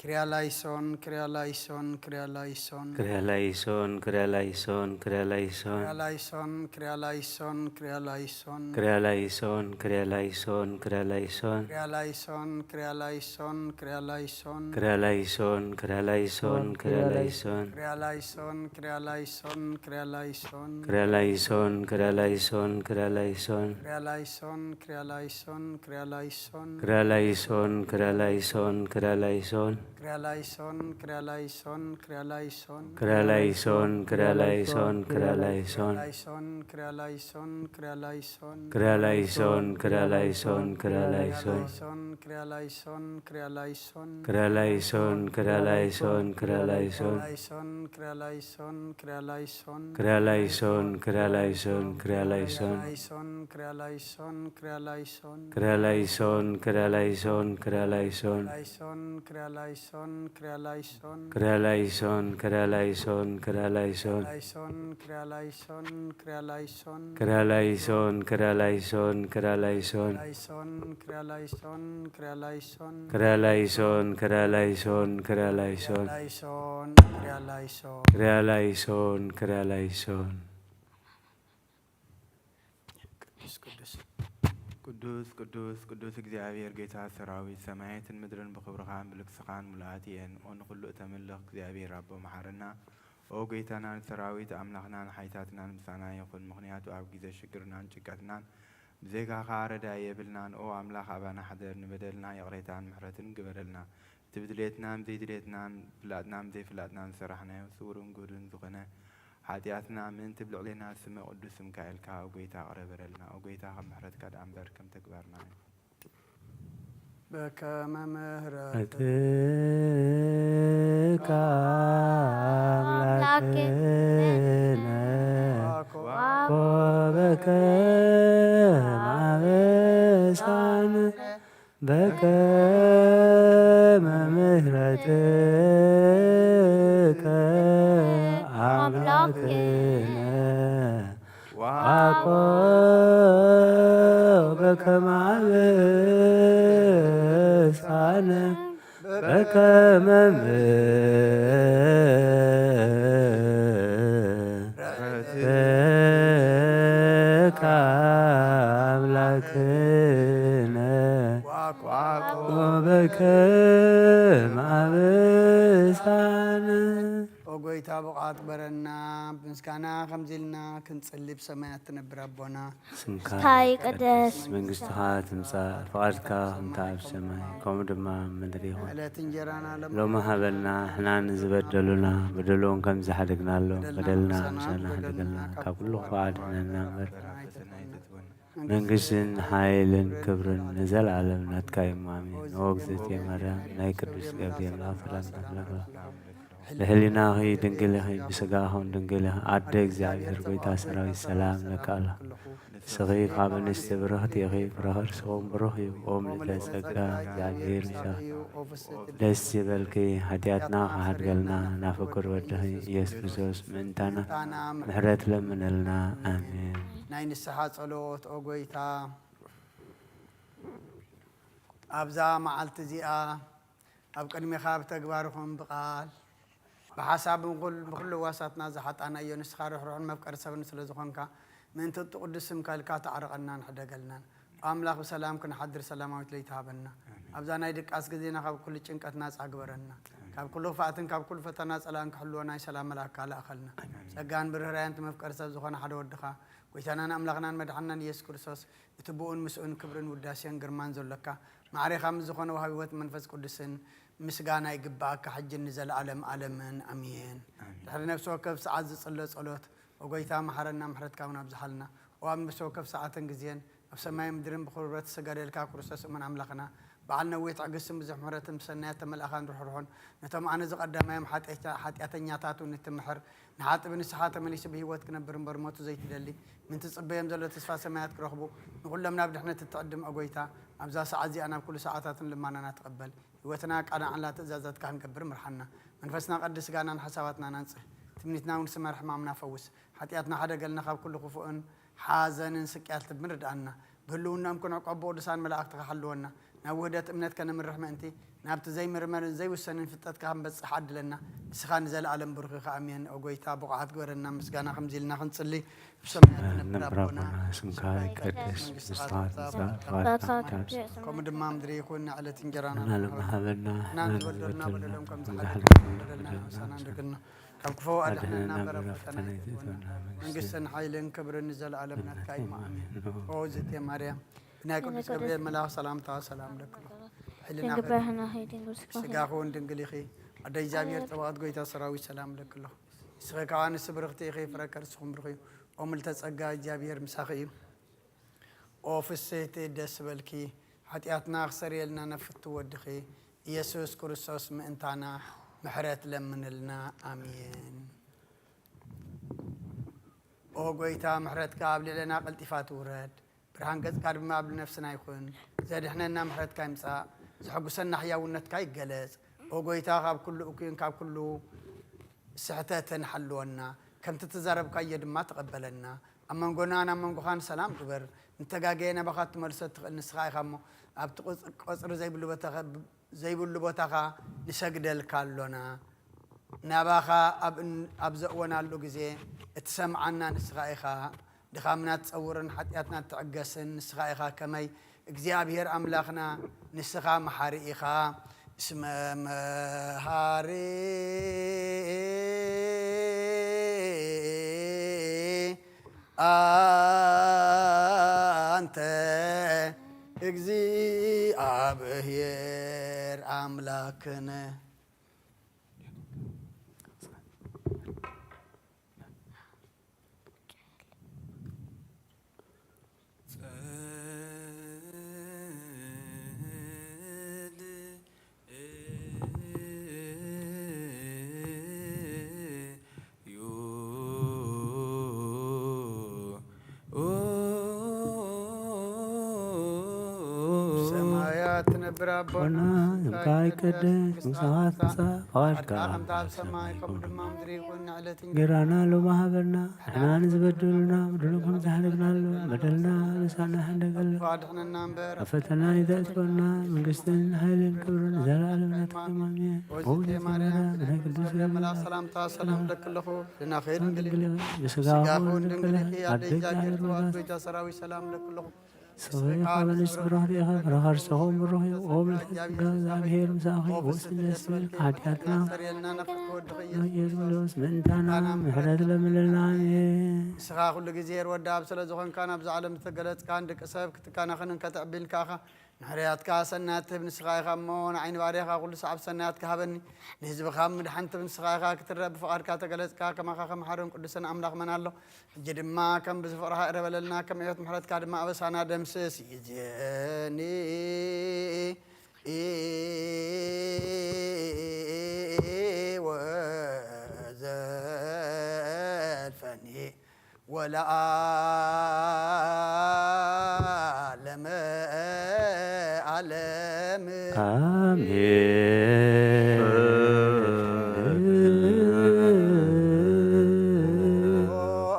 ክርያ ላይሶን፣ ክርያ ላይሶን፣ ክርያ ላይሶን። ክርያ ላይሶን፣ ክርያ ላይሶን፣ ክርያ ላይሶን። ክርያ ላይሶን፣ ክርያ ላይሶን፣ ክርያ ላይሶን። ክርያ ላይሶን፣ ክርያ ላይሶን፣ ክርያ ላይሶን። ክርያ ላይሶን፣ ክርያ ላይሶን፣ ክርያ ላይሶን። ክርያ ላይሶን፣ ክርያ ላይሶን፣ ክርያ ላይሶን። ክርያ ላይሶን፣ ክርያ ላይሶን፣ ክርያ ላይሶን። ክርያ ላይሶን፣ ክርያ ላይሶን፣ ክርያ ላይሶን። ክርያ ላይሶን፣ ክርያ ላይሶን፣ ክርያ ላይሶን። ክርያ ላይሶን፣ ክርያ ላይሶን፣ ክርያ ላይሶን። ክርያ ላይሶን፣ ክርያ ላይሶን፣ ክርያ ላይሶን። ክርያ ላይሶን፣ ክርያ ላይሶን፣ ክርያ ላይሶን። ላይሶን፣ ክርያ ላይሶን፣ ክርያ ላይሶን። ክርያ ላይሶን፣ ክርያ ላይሶን፣ ክርያ ላይሶን። ላይሶን፣ ክርያ ላይሶን፣ ክርያ ላይሶን። ክርያ ላይሶን፣ ክርያ ላይሶን፣ ክርያ ላይሶን። ላይሶን፣ ክርያ ላይሶን፣ ክርያ ላይሶን። ክርያ ላይሶን፣ ክርያ ላይሶን፣ ክርያ ላይሶን። ላይሶን፣ ክርያ ላይሶን፣ ክርያ ላይሶን። ክርያ ላይሶን፣ ክርያ ላይሶን፣ ክርያ ላይሶን። ላይሶን፣ ክርያ ላይሶን፣ ክርያ ላይሶን። ክርያ ላይሶን፣ ክርያ ላይሶን፣ ክርያ ላይሶን። ላይሶን፣ ክርያ ላይሶን፣ ክርያ ላይሶን። ክርያ ላይሶን፣ ክርያ ላይሶን፣ ክርያ ላይሶን። ላይሶን፣ ክርያ ላይሶን፣ ክርያ ላይሶን። ክርያ ላይሶን፣ ክርያ ላይሶን፣ ክርያ ላይሶን። ላይሶን፣ ክርያ ላይሶን። ክርያ ላይሶን፣ ክርያ ላይሶን። ቅዱስ ቅዱስ ቅዱስ ቅዱስ ቅዱስ እግዚኣብሔር ጌታ ሰራዊት፣ ሰማያትን ምድርን ብኽብርኻን ብልግስኻን ምሉኣት እየን። ኦ ንኹሉ እተምልኽ እግዚኣብሔር ኣቦ መሓረና። ኦ ጎይታናን ሰራዊት ኣምላኽናን ሓይታትናን ምሳና ይኹን። ምኽንያቱ ኣብ ግዜ ሽግርናን ጭንቀትናን ብዘይካኻ ረዳኢ የብልናን። ኦ ኣምላኽ ኣባና ሓደር፣ ንበደልና ይቕሬታን ምሕረትን ግበረልና። እቲ ብድሌትናን ብዘይድሌትናን ብፍላጥናን ብዘይፍላጥናን ዝሰራሕናዮ ስውርን ግሁድን ዝኾነ ሓጢኣትና ምእንቲ ብልዕሌና ስመ ቅዱስ ስምካ ኢልካ ኦ ጎይታ ቅረ በለልና። ኦ ጎይታ ከም ምሕረትካ ደኣ እምበር ከም ተግባርና ኣይኹን። በከመ ምህረት ምሕረትካ ኣምላክነ ኮበከ ማበሳነ በከመ ምሕረትከ ኣምላክነ ዋኮ በከመ ኣበሳነ በከመ ምሕረትከ ኣምላክነ ወበከመ ኣበሳነ። ኦ ጎይታ ብቕዓት ግበረና። ብምስጋና ከምዚ ኢልና ክንጽሊ። ብሰማያት ትነብር ኣቦና ስምካ ይትቀደስ፣ መንግስትኻ ትምጻእ፣ ፍቓድካ ከምታ ኣብ ሰማይ ከምኡ ድማ ኣብ ምድሪ ይኹን። ዕለት እንጀራና ሎም ሎሚ ሃበና፣ ንሕና ንዝበደሉና በደሎም ከም ዝሓደግናሎም በደልና ምሳና ሓደገልና፣ ካብ ኩሉ ክፉእ ኣድሕነና እምበር። መንግስትን ሓይልን ክብርን ንዘለኣለም ናትካ እዩ። ኣሜን። ንእግዝእትየ ማርያም ናይ ቅዱስ ገብርኤል መልኣክ ሰላምታ ንብለኪ። ብሕሊናኺ ድንግል ኢኺ፣ ብስጋኺ እውን ድንግል ኢኺ። ኣደ እግዚኣብሔር ጎይታ ሰራዊት ሰላም ለኪ ኣሎ። ንስኺ ካብ ኣንስቲ ብርኽቲ ኢኺ፣ ፍረ ከርስኺ እውን ብሩኽ እዩ። ኦም ልዕለ ጸጋ እግዚኣብሔር ምሳኺ። ደስ ይበልኪ፣ ሓጢኣትና ክሓድገልና ናብ ፍቁር ወድኺ ኢየሱስ ክርስቶስ ምእንታና ምሕረት ለምነልና። ኣሜን። ናይ ንስሓ ጸሎት ኦ ጎይታ ኣብዛ መዓልቲ እዚኣ ኣብ ቅድሜኻ ብተግባር ይኹን ብቓል ብሓሳብ ብኹሉ ዋሳትና ዝሓጣናዮ ንስኻ ርሕሩሕን መፍቀሪ ሰብን ስለ ዝኾንካ ምእንቲ እቲ ቅዱስ ስምካ ኢልካ ተዓርቐናን ሕደገልናን። ኣምላኽ ብሰላም ክንሓድር ሰላማዊት ለይቲ ሃበና። ኣብዛ ናይ ድቃስ ግዜና ካብ ኩሉ ጭንቀት ናጻ ግበረና። ካብ ኩሉ ክፍኣትን ካብ ኩሉ ፈተና ጸላእን ክሕልወና ናይ ሰላም መልኣክካ ለኣኸልና። ጸጋን ብርህራያን እቲ መፍቀሪ ሰብ ዝኾነ ሓደ ወድኻ ጎይታናን ኣምላኽናን መድሓንናን ኢየሱስ ክርስቶስ እቲ ብኡን ምስኡን ክብርን ውዳሴን ግርማን ዘሎካ ማዕሬኻ ምስ ዝኾነ ወሃቢ ህይወት መንፈስ ቅዱስን ምስጋና ይግብኣካ ሕጂ ንዘለኣለም ኣለምን ኣሜን። ድሕሪ ነፍሲ ወከፍ ሰዓት ዝጽሎ ጸሎት ኦ ጎይታ መሓረና ምሕረትካ እውን ኣብዝሓልና። ኦ ኣብ ነፍሲ ወከፍ ሰዓትን ግዜን ኣብ ሰማይ ምድርን ብኽብረት ዝተጋደልካ ክርስቶስ እሙን ኣምላኽና በዓል ነዊሕ ትዕግስትን ብዙሕ ምሕረትን ብሰናያት ተመልኣኻን ርሕሩሑን ነቶም ኣነ ዝቐዳማዮም ሓጢኣተኛታት እውን እትምሕር ንሓጥቢ ንስሓ ተመሊሱ ብህይወት ክነብር እምበር ሞቱ ዘይትደሊ ምእንቲ ዝጽበዮም ዘሎ ተስፋ ሰማያት ክረኽቡ ንኹሎም ናብ ድሕነት እትዕድም ኦ ጎይታ ኣብዛ ሰዓት እዚኣ ናብ ኩሉ ሰዓታትን ልማናና ትቐበል ህይወትና ኣቃናዕላ ትእዛዛትካ ክንገብር ምርሓና መንፈስና ቀድስ ስጋናን ሓሳባትናን ኣንጽህ ትምኒትና እውን ስመር፣ ሕማምና ፈውስ። ሓጢኣትና ሓደገልና፣ ካብ ኩሉ ክፉእን ሓዘንን ስቅያት ልብን ርድኣና። ብህልውናኦም ክንዕቆብ ብቅዱሳን መላእኽትኻ ሓልወና። ናብ ውህደት እምነት ከነምርሕ ምእንቲ፣ ናብቲ ዘይምርመርን ዘይውሰንን ፍልጠትካ ክንበጽሕ ዓድለና። ንስኻ ንዘለኣለም ብሩኽ ኢኻ። ኣሜን። ኦ ጎይታ፣ ብቑዓት ግበረና። ምስጋና ከምዚ ኢልና ክንጽሊ፣ ኣብ ሰማያት እነብር ኣቦና፣ ስምካ ይቀደስ፣ መንግስትኻ ትምጻእ፣ ፍቓድካ ከምኡ ድማ ምድሪ ይኹን። ንዕለት እንጀራና ሃበና፣ ንሕና ንበደልና በደሎም ከም ዝሓለና በደልና ንሕና ንበድለልና። ካብ ክፉ ኣድሕነና እምበር ኣብ ፈተና ኣይተእትወና። መንግስትን ሓይልን ክብርን ንዘለኣለም ናትካ እዩ። ኣሜን። ኦ ዝእቲ ማርያም፣ ብናይ ቅዱስ ገብርኤል መልኣኽ ሰላምታ ሰላም ለክሎ። ሕልና ስጋኹ እውን ድንግል ኢኺ። ኣደ እግዚኣብሔር ጸባኦት ጎይታ ሰራዊት ሰላም ለክሎ። ንስኺ ከኣ ንስብርኽቲ ኢኺ፣ ፍረ ከርስኹም ብሩኽ እዩ። ኦ ምልተ ጸጋ እግዚኣብሔር ምሳኺ እዩ። ኦ ፍስህቲ ደስ በልኪ፣ ሓጢኣትና ክሰርየልና ነፍቱ ወድኺ ኢየሱስ ክርስቶስ ምእንታና ምሕረት ለምንልና። ኣሜን። ኦ ጎይታ፣ ምሕረትካ ኣብ ልዕለና ቀልጢፋ ትውረድ፣ ብርሃን ገጽካ ድማ ኣብ ነፍስና ይኹን። ዘድሕነና ምሕረትካ ይምጻእ፣ ዘሐጉሰና ሕያውነትካ ይገለጽ። ኦ ጎይታ፣ ካብ ኩሉ እኩይን ካብ ኩሉ ስሕተትን ሓልወና፣ ከምቲ እተዛረብካዮ ድማ ተቐበለና። ኣብ መንጎናን ኣብ መንጎኻን ሰላም ግበር። ንተጋገየ ናባኻ እትመልሶ እትኽእል ንስኻ ኢኻ እሞ፣ ኣብቲ ቁጽ-፣ ቆጽሪ ዘይብሉ ቦታኻ፣ ዘይብሉ ቦታኻ ንሰግደልካ ኣሎና። ናባኻ ኣብ እን-፣ ኣብ ዘእወናሉ ግዜ እትሰምዓና ንስኻ ኢኻ። ድኻምና ትጸውርን ሓጢኣትና ትዕገስን ንስኻ ኢኻ። ከመይ እግዚኣብሔር ኣምላኽና ንስኻ መሓሪ ኢኻ። እስመ መሃሪ ኣንተ እግዚኣብሔር ኣምላክነ። ሰማያት ትነብር ኣቦና፣ ስምካ ይቀደስ፣ መንግስትኻ ትምጻእ፣ ፍቓድካ ከምታ ኣብ ሰማይ ከምኡ ድማ ምድሪ ይኹን። ንዕለት እንጀራና ሎሚ ሃበና፣ ንሕና ንዝበደሉና በደሎም ከም ዝሓለፍናሎም በደልና ምሳና ሕደገልና፣ ኣድሕነና እምበር ኣብ ፈተና ኣይተእትወና፣ መንግስትን ሓይልን ክብርን ንዘለኣለም ናትካ እዩ። ኣሜን። ኦዝቴ ማርያም፣ ናይ ቅዱስ ገብርኤል መልኣክ ሰላምታ ሰላም እብለኪ ኣለኹ። ድናኺ ድንግል ኢኺ፣ ብስጋኺ እውን ድንግል ኢኺ። ኣደ እግዚኣብሔር፣ ተዋሕዶ ጎይታ ሰራዊት ሰላም እብለኪ ኣለኹ። ስብሐ ይትሐበኒ ስብሐ ዲበ ፍረ ከርሥኪ ብሩክ እዩ። ኦ ምልዕተ ጸጋ፣ እግዚኣብሔር ምሳኺ፣ ኦ ፍስሕቲ ደስ ይበልኪ፣ ሓጢኣትና ሓጢኣትና ያስተሰርየልና፣ ነፍስኪ ወድኺ ኢየሱስ ኢየሱስ ክርስቶስ ምእንታና ምሕረት ለምንልና። ኣሜን። ንስኻ ኩሉ ግዜ ርወዳ ኣብ ስለ ዝኾንካ፣ ናብዛ ዓለም ዝተገለጽካ፣ ንደቂ ሰብ ክትካናኸንን ከተዕቢን ከኣኻ፣ ንሕርያትካ ሰናያት ትህብ ንስኻ ኢኻ እሞ፣ ንዓይ ንባርያኻ ኩሉ ሰዓብ ሰናያት ክሃበኒ፣ ንህዝብኻ ምድሓን ትህብ ንስኻ ኢኻ። ክትረአ ብፍቓድካ ተገለጽካ፣ ከማኻ ከመሓርን ቅዱስን ኣምላኽ መን ኣሎ? ሕጂ ድማ ከም ብዙሕ ፍቕርኻ ይቕረ በለልና፣ ከም ዕዮት ምሕረትካ ድማ ኣበሳና ደምስስ። ይእዜኒ ወዘልፈኒ ወለዓለመ ዓለም። ኣሜን። ኦ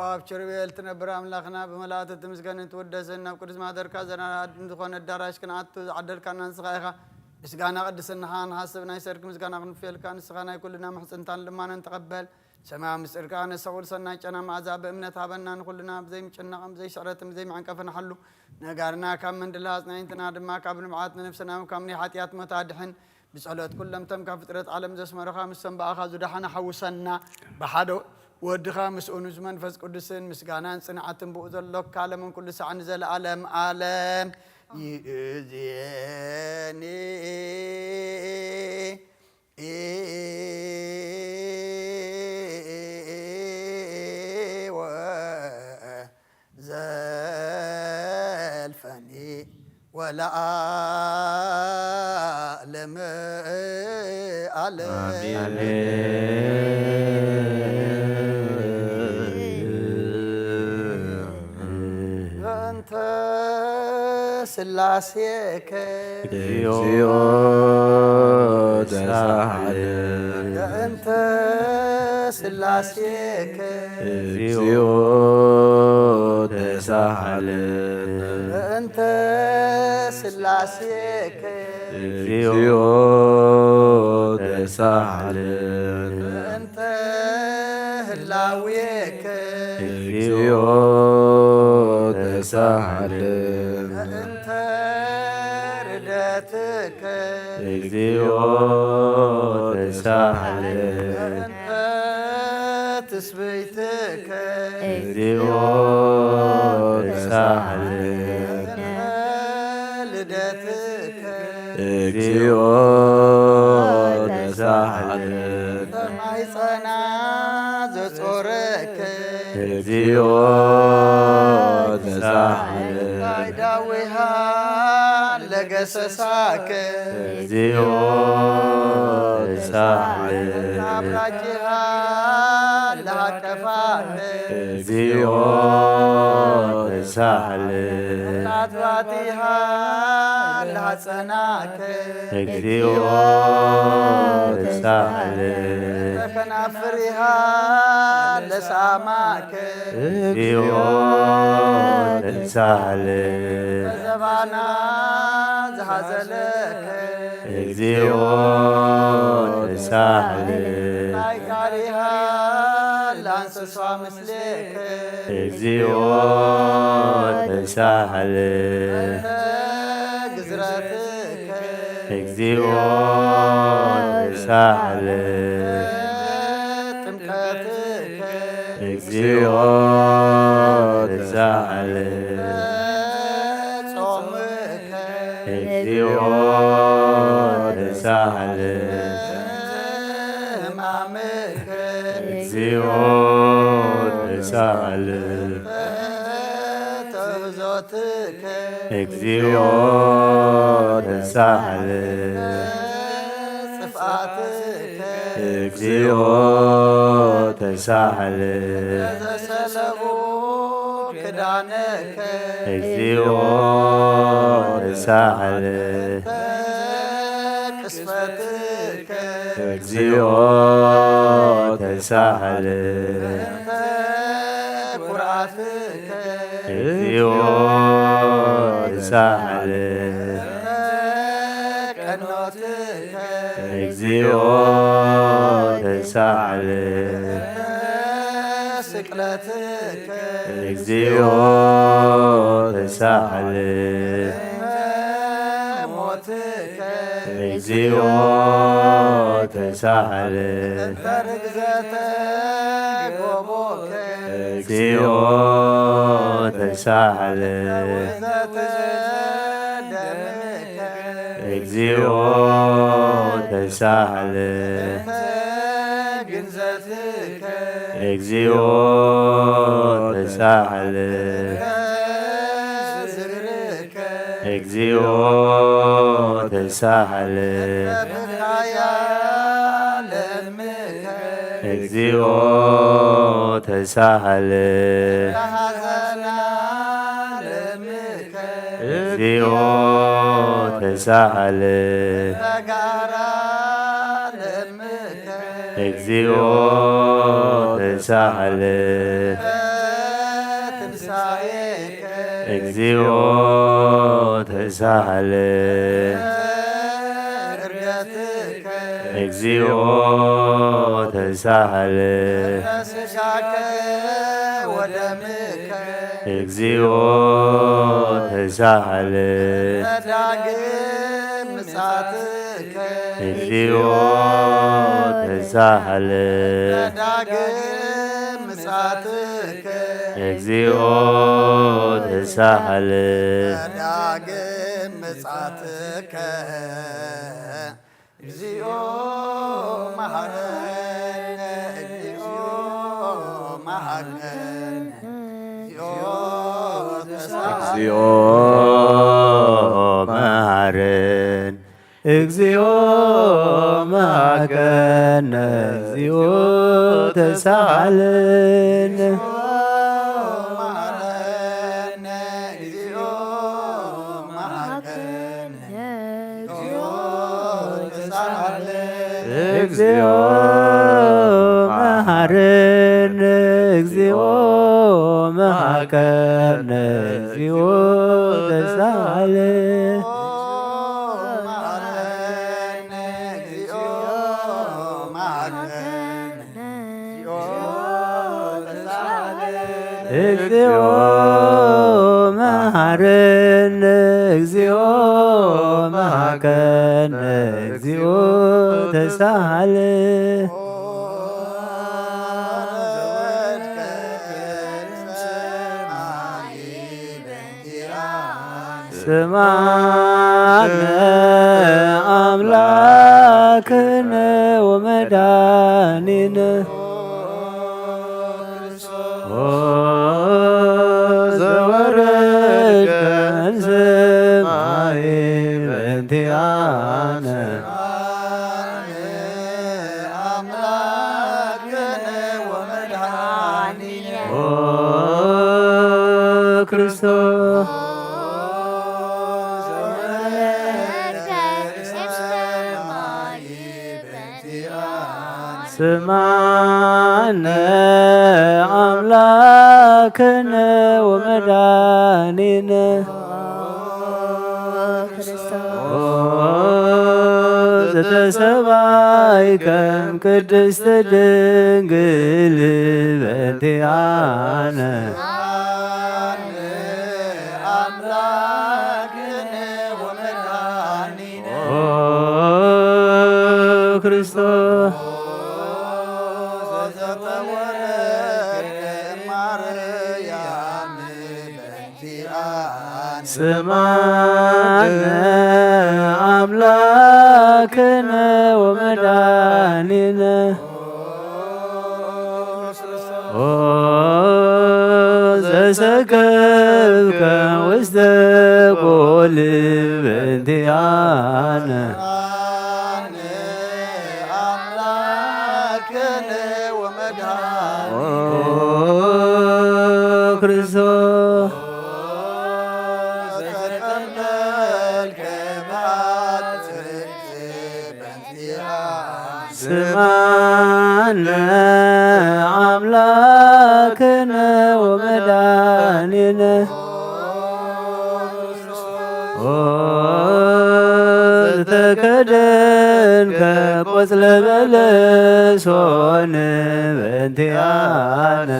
ኣብ ኪሩቤል ትነብር ኣምላኽና፣ ብመላእክቲ ትምስገንን ትውደስን፣ ናብ ቅዱስ ማሕደርካ ዘናድን ዝኾነ ኣዳራሽ ክንኣቱ ዝዓደልካና ንስኻ ኢኻ። ምስጋና ቅድስናኻ ንሓስብ፣ ናይ ሰርክ ምስጋና ክንፍየልካ፣ ንስኻ ናይ ኩልና ምሕጽንታን ልማናን ተቐበል። ሰማያዊ ምስጢርካ ነስተውዕል፣ ሰናይ ጨና መዓዛ ብእምነት ሃበና፣ ንኹልና ብዘይ ምጭናቕን ብዘይ ስዕረትን ብዘይ መዕንቀፍን ሓሉ። ነጋርና ካብ መንድላ ኣጽናይንትና ድማ ካብ ንብዓት ንነፍስና ካብ ናይ ሓጢኣት ሞት ኣድሕን። ብጸሎት ኩሎም እቶም ካብ ፍጥረት ዓለም ዘስመሩኻ፣ ምስቶም ብኣኻ ዝደሓኑ ሓውሰና። ብሓደ ወድኻ ምስኡ ምስ መንፈስ ቅዱስን ምስጋናን ጽንዓትን ብኡ ዘሎካ ለምን ኩሉ ሳዕ ንዘለኣለም ዓለም። ይእዜኒ ወዘልፈኒ ወለዓለመ ዓለም። ኣሜን። በእንተ ስላሴከ እግዚኦ ተሳሃለ። በእንተ ስላ ስላሴከ እግዚኦ ተሳሃለ። በእንተ ስላሴከ እግዚኦ ተሳሃለ። በእንተ ህላዌከ እግዚኦ ተሳሃለ። በእንተ ርደትከ እግዚኦ ተሳሃለ። በእንተ ትስብእትከ እግዚኦ ተሳሃለ። በእንተ ልደትከ እግዚኦ ተሳሃለ። በእንተ ማሕፀና ዘጾረከ እግዚኦ ተሳሃለ። ዳዊሃ ለገሰሳከ እግዚኦ ተሳሃለ። አብራኪሃ ለሃቀፋከ እግዚኦ ተሳሃለ። አጥባቲሃ ለሃጸናከ እግዚኦ ተሳሃለ። ከናፍሪሃ ለሳማከ እግዚኦ ተሳሃለ። ዘባና ዝሃዘለከ እግዚኦ ተሳሃለ። ናይ ካሪሃ ለአንስሷ ምስሌከ እግዚኦ ተሳሃለ። ግዝረትከ እግዚኦ ተሳሃለ። ጥምቀትከ እግዚኦ ተሳሃለ። ጾምከ እግዚኦ ተሳሃለ። ሕማምከ እግዚኦ ተሳሃለ። ተውዞትከ እግዚኦ ተሳሃለ። ጽፍኣትከ እግዚኦ ተሳሃለ። ዘሰለቡ ክዳነከ እግዚኦ ተሳሃለ። ቅስፈትከ እግዚኦ ተሳሃለ። ኩርዓትከ እግዚኦ ተሳሃለ። ቀኖትከ እግዚኦ ተሳሃለ። ስቅለትከ እግዚኦ ተሳሃለ። ሞትከ እግዚኦ ተሳሃለ። እንተ ርግዘተ ጎቦከ እግዚኦ ተሳሃለ። ወዘተ ደምከ እግዚኦ ተሳሃለ። ግንዘትከ እግዚኦ ተሳሃለ። ዝርክ እግዚኦ ተሳሃለ። እግዚኦ ተሳሃለ። እግዚኦ ተሳሃለ። እግዚኦ ተሳሃለ። እግዚኦ ተሳሃለ። እግዚኦ ተሳሃለ። እግዚኦ ተሳሃለ። እግዚኦ ተሳሃለ። ዳግም ምጽኣትከ እግዚኦ ተሳሃለ። ዳግም ምጽኣትከ እግዚኦ መሃረነ፣ እግዚኦ መሃረነ፣ እግዚኦ ተሳሃለ። እግዚኦ መሃረን እግዚኦ መሃረነ፣ እግዚኦ ተሳሃለን። እግዚኦ መሐረነ እግዚኦ መሐረነ እግዚኦ ተሳለ። እግዚኦ መሐረነ እግዚኦ መሐረነ እግዚኦ ተሳለ። ስማነ ኣምላክነ ወመድኃኒነ። ኦ ዘወረድከ እምሰማይ በእንቲአነ። ኦ ክርስቶስ ስማነ አምላክነ ወመድኃኒነ። ኦ ዘተሰባይከም ቅድስት ድንግል በእንቲአነ። ኦ ክርስቶስ ስማነ አምላክነ ወመድኃኒነ። ኦ ዘሰከብከ ውስተ ጎል በእንቲአነ። ኦ ክርስቶስ ስማነ አምላክነ ወመድኃኒነ። ኦ ዝተከደንከ ቆጽለ በለሶን በእንቲአነ።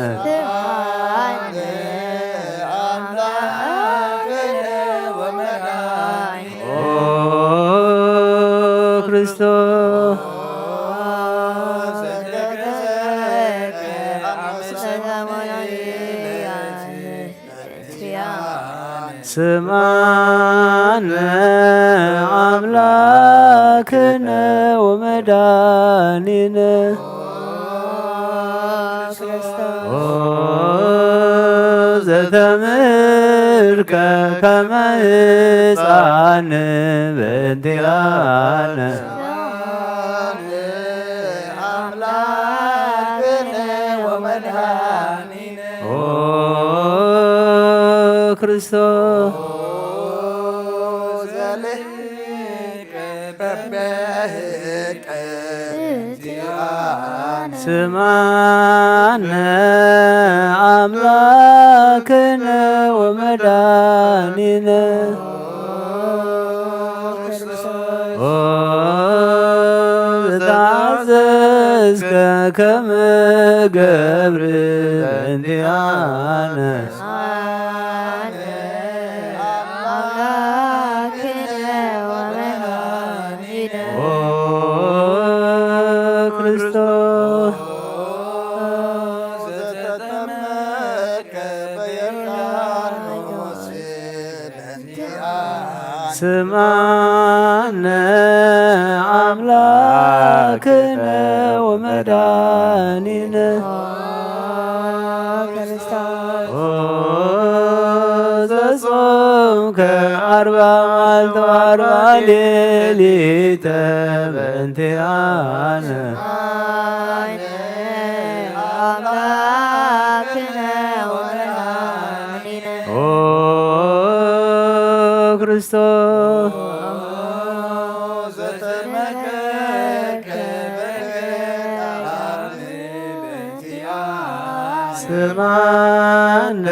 ኦ ክርስቶስ ስማነ አምላክነ ወመድኃኒነ። ኦ ዘተምህርከ ከመ ሕፃን በእንቲአነ። ኦ ክርስቶስ ስማነ አምላክነ ወመድኃኒነ። ኦ ዘተአዘዝከ ከመ ገብር በእንቲአነ። ኦ ክርስቶስ ስማነ አምላክነ ወመድኃኒነ። ኦ ዘጾምከ አርባ መዓልቲ ወአርባ ሌሊተ በእንቲአነ። አምላክነ ወመድኃኒነ። ኦ ክርስቶስ ዘተመከከ በገዳም ስማነ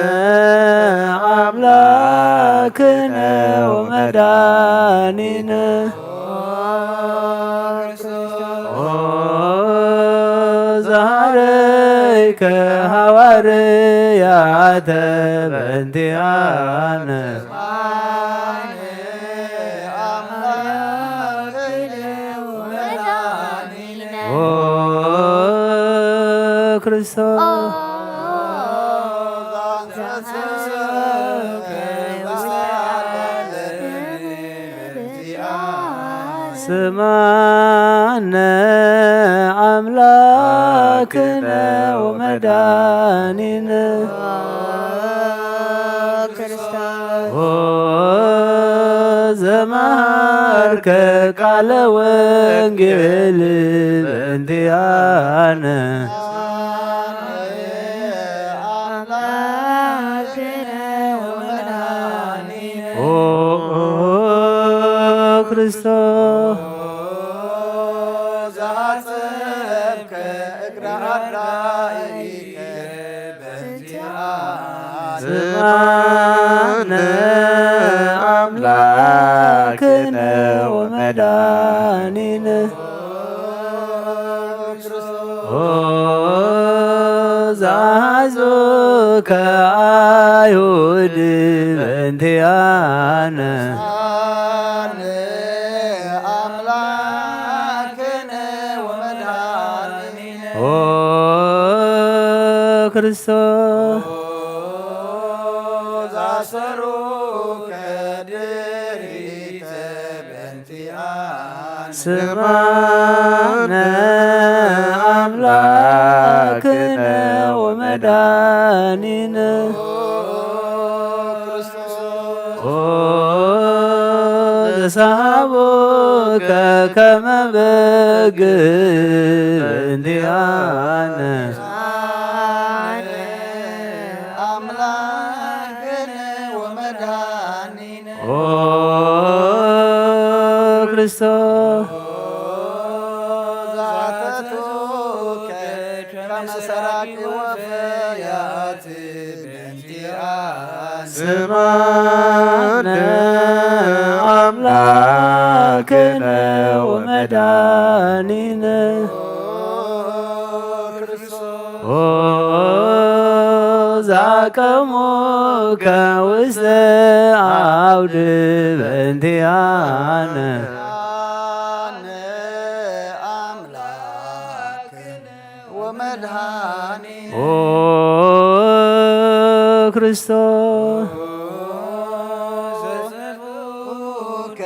አምላክነ ወመድኃኒነ ኦ ዘሃረይከ ሐዋርያተ በእንቲአነ። ኦ ክርስቶስ ስማነ አምላክነ ወመድኃኒነ ክርስቶስ ኦ ዘመሃርከ ቃለ ወንጌል በእንቲአነ። ኦ ክርስቶስ ዘሐሰብከ እግረ አርዳኢከ በእንቲአነ። ስማነ አምላክነ ወመድኃኒነ ኦ ዘሐዝከ አይሁድ በእንቲአነ። አምላክነ ወመድኃኒነ ኦ ክርስቶስ ዛሰሩከ ድሪተ በእንቲአነ። ስማነ አምላክነ ወመድኃኒነ ኦ ዘሰሃቦከ ከመ በግ በእንቲአነ። አምላክነ ወመድኃኒነ ኦ ክርስቶስ ዛተቱከ ከመ ሰራቂ ወፈያት በእንቲአነ። ስማነ አምላክነ ወመድኃኒነ ኦ ዛቀሙከ ውስተ አውድ በእንቲአነ። አምላክነ ወመድኃኒነ ኦ ክርስቶስ ዘጽፉከ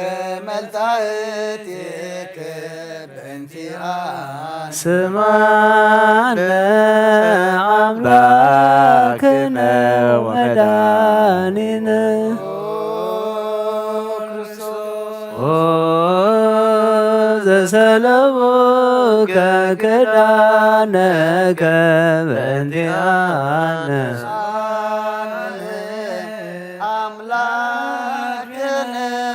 መልታእቴከ በእንቲአነ። ስማነ አምላክነ ወመድኃኒነ ኦ ዘሰለቡከ ክዳነከ በእንቲአነ። አምላክነ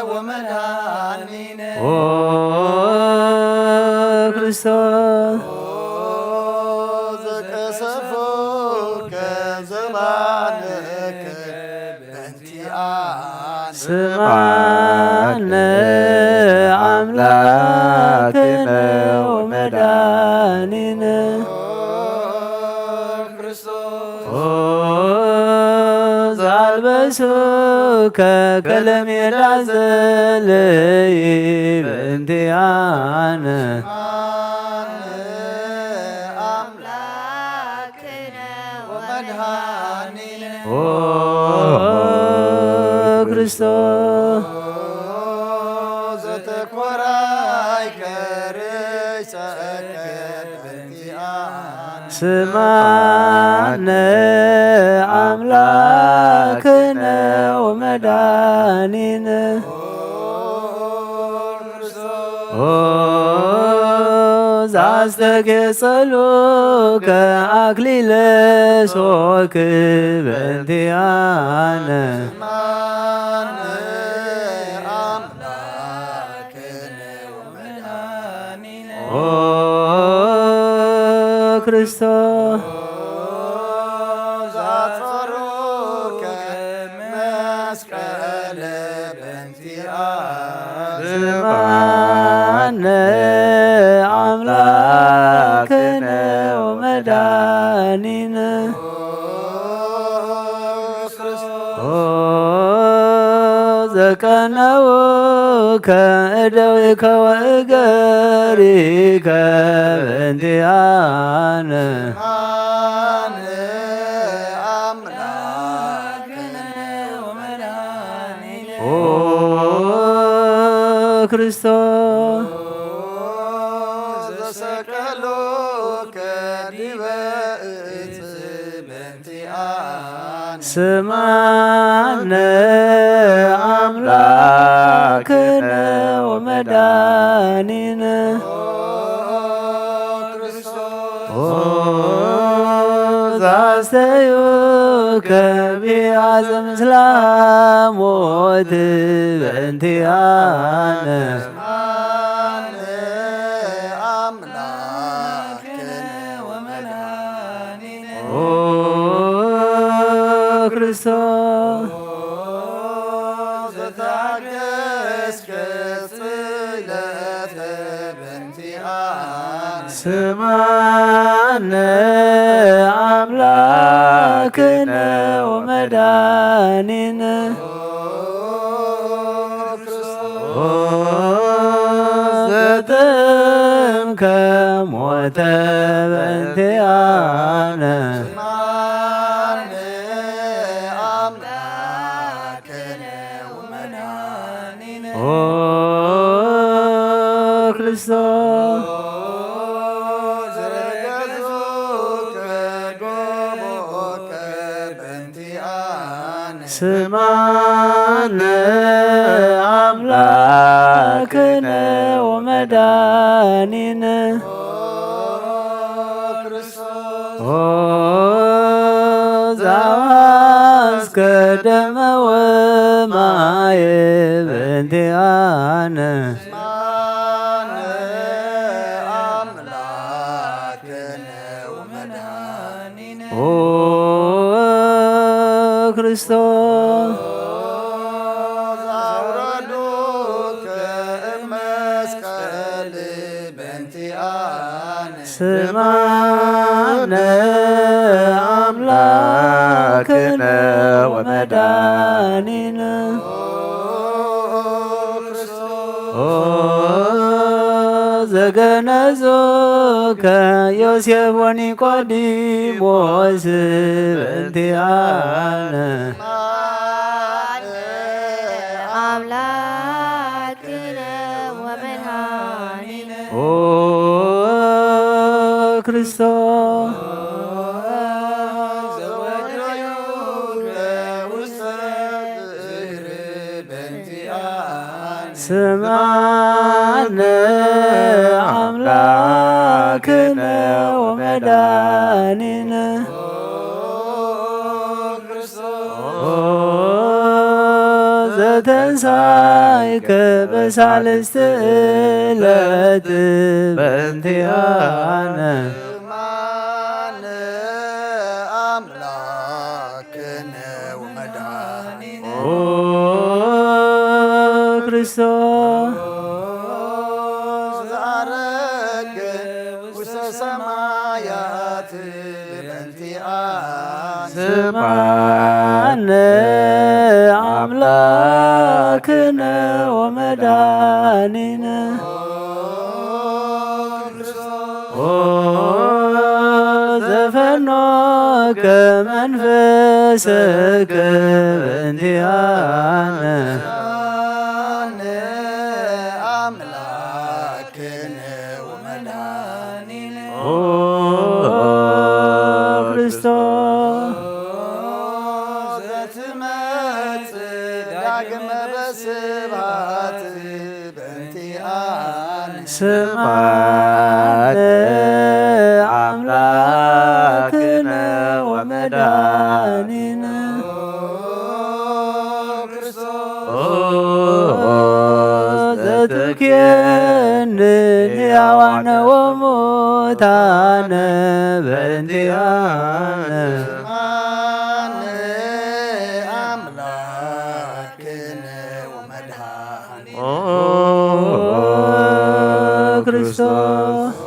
ወመድኃኒነ ኦ ክርስቶስ ኦ ዘቀሰፎከ ዘባነከ በእንቲአነ። ስማነ አምላክነ ወመድኃኒነ ኦ ዛልበሱከ ከለሜዳ ዘለይ በእንቲአነ። አምላክነ ወመድኃኒነ ኦ ክርስቶስ ዘተኮራይከ ርእሰከ በእንቲአነ። ስማነ አምላክነ ወመድኃኒነ ኦ ዛስተጌጸሉከ አክሊለ ሶክ በእንቲአነ። ስማነ አምላክነ ወመድኃኒነ ኦ ክርስቶስ ስምዓነ ኣምላክነ ወመድኃኒነ። ኦ ዘቀነውከ እደዊከ ወእገሪከ በእንቲአነ። ኦ ክርስቶስ ዘሰቀሎከ ዲበ እጽ በእንቲአነ። ስምዓነ ኣምላክነ ወመድኃኒነ። ኦ ዛስተዩከ ቢያዘ ምስላ ሞት በእንቲአነ። ስምዓነ ኣምላክነ ወመድኃኒነ። ኦ ክርስቶስ ዘታገስከ ጽለተ በእንቲአነ። ስምዓነ ኣምላክነ ወመድኃኒነ። ኦ ዘጥምከ ሞተ በእንቲአነ። ስምዓነ ኣምላክነ ወመድኃኒነ። ኦ ክርስቶስ ዘረገጹከ ገቦከ በእንቲአነ። ስምዓነ ኣምላክነ ወመድኃኒነ። ኦ ዘአፍሰስከ ደመ ወማየ በእንቲአነ። ስምዓነ ኣምላክነ ወመድኃኒነ። ኦ ክርስቶስ ዘአውረዱከ እመስቀል በእንቲአነ። ስምዓነ ኣምላክነ ወመድኃኒነ። ኦ ዘገነዙከ ዮሴፍ ወኒቆዲሞስ በእንቲአነ። ኣምላክነ ወመድኃኒነ። ኦ ክርስቶስ ስምዓነ ኣምላክነ ወመድኃኒነ። ኦ ዘተንሳይከ በሳልስት ዕለት በእንቲአነ። ስምዓነ ኣምላክነ ወመድኃኒነ። ኦ ክርስቶስ ዘዐረገ ውስተ ሰማያት በእንቲአነ። ስምዓነ ኣምላክነ ወመድኃኒነ። ኦ ዘፈኖከ መንፈስከ በእንቲአነ። ኣምላክነ ወመድኃኒነ። ኦ ክርስቶስ ዘትመጽእ ዳግመ በስብሐት በእንቲአነ። ስምዓነ ኣምላክነ ወመድኃኒነ። ኦ ዘትብክየኒ ሕያዋነ ወሙታነ በእንቲአነ። ስምዓነ ኣምላክነ ወመድኃኒነ። ኦ ክርስቶስ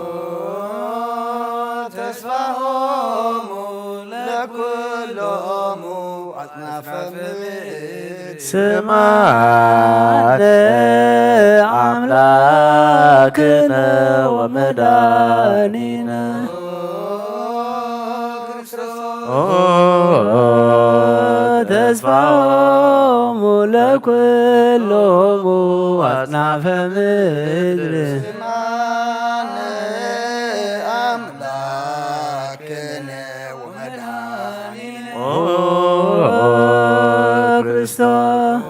ተስፋሆሙ ለኩሎሙ ኣጽናፈ ምድር። ስምዓነ ኣምላክነ ወመድኃኒነ። ተስፋሆሙ ለኩሎሙ ኣጽናፈ ምድር። ስምዓነ ኣምላክነ ወመድኃኒነ። ኦ ክርስቶስ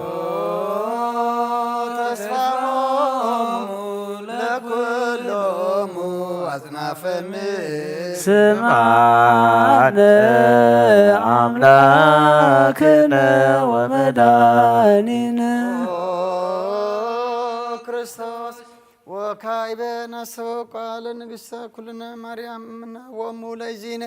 ተስፋሆሙ ለኩሎሙ ኣጽናፈ ምድር። ስምዓነ ኣምላክነ ወመድኃኒነ። ኦ ክርስቶስ ወካዕበ ነሰወቋ ለንግሥተ ኩልነ ማርያም እምነ ወእሙ ለእግዚእነ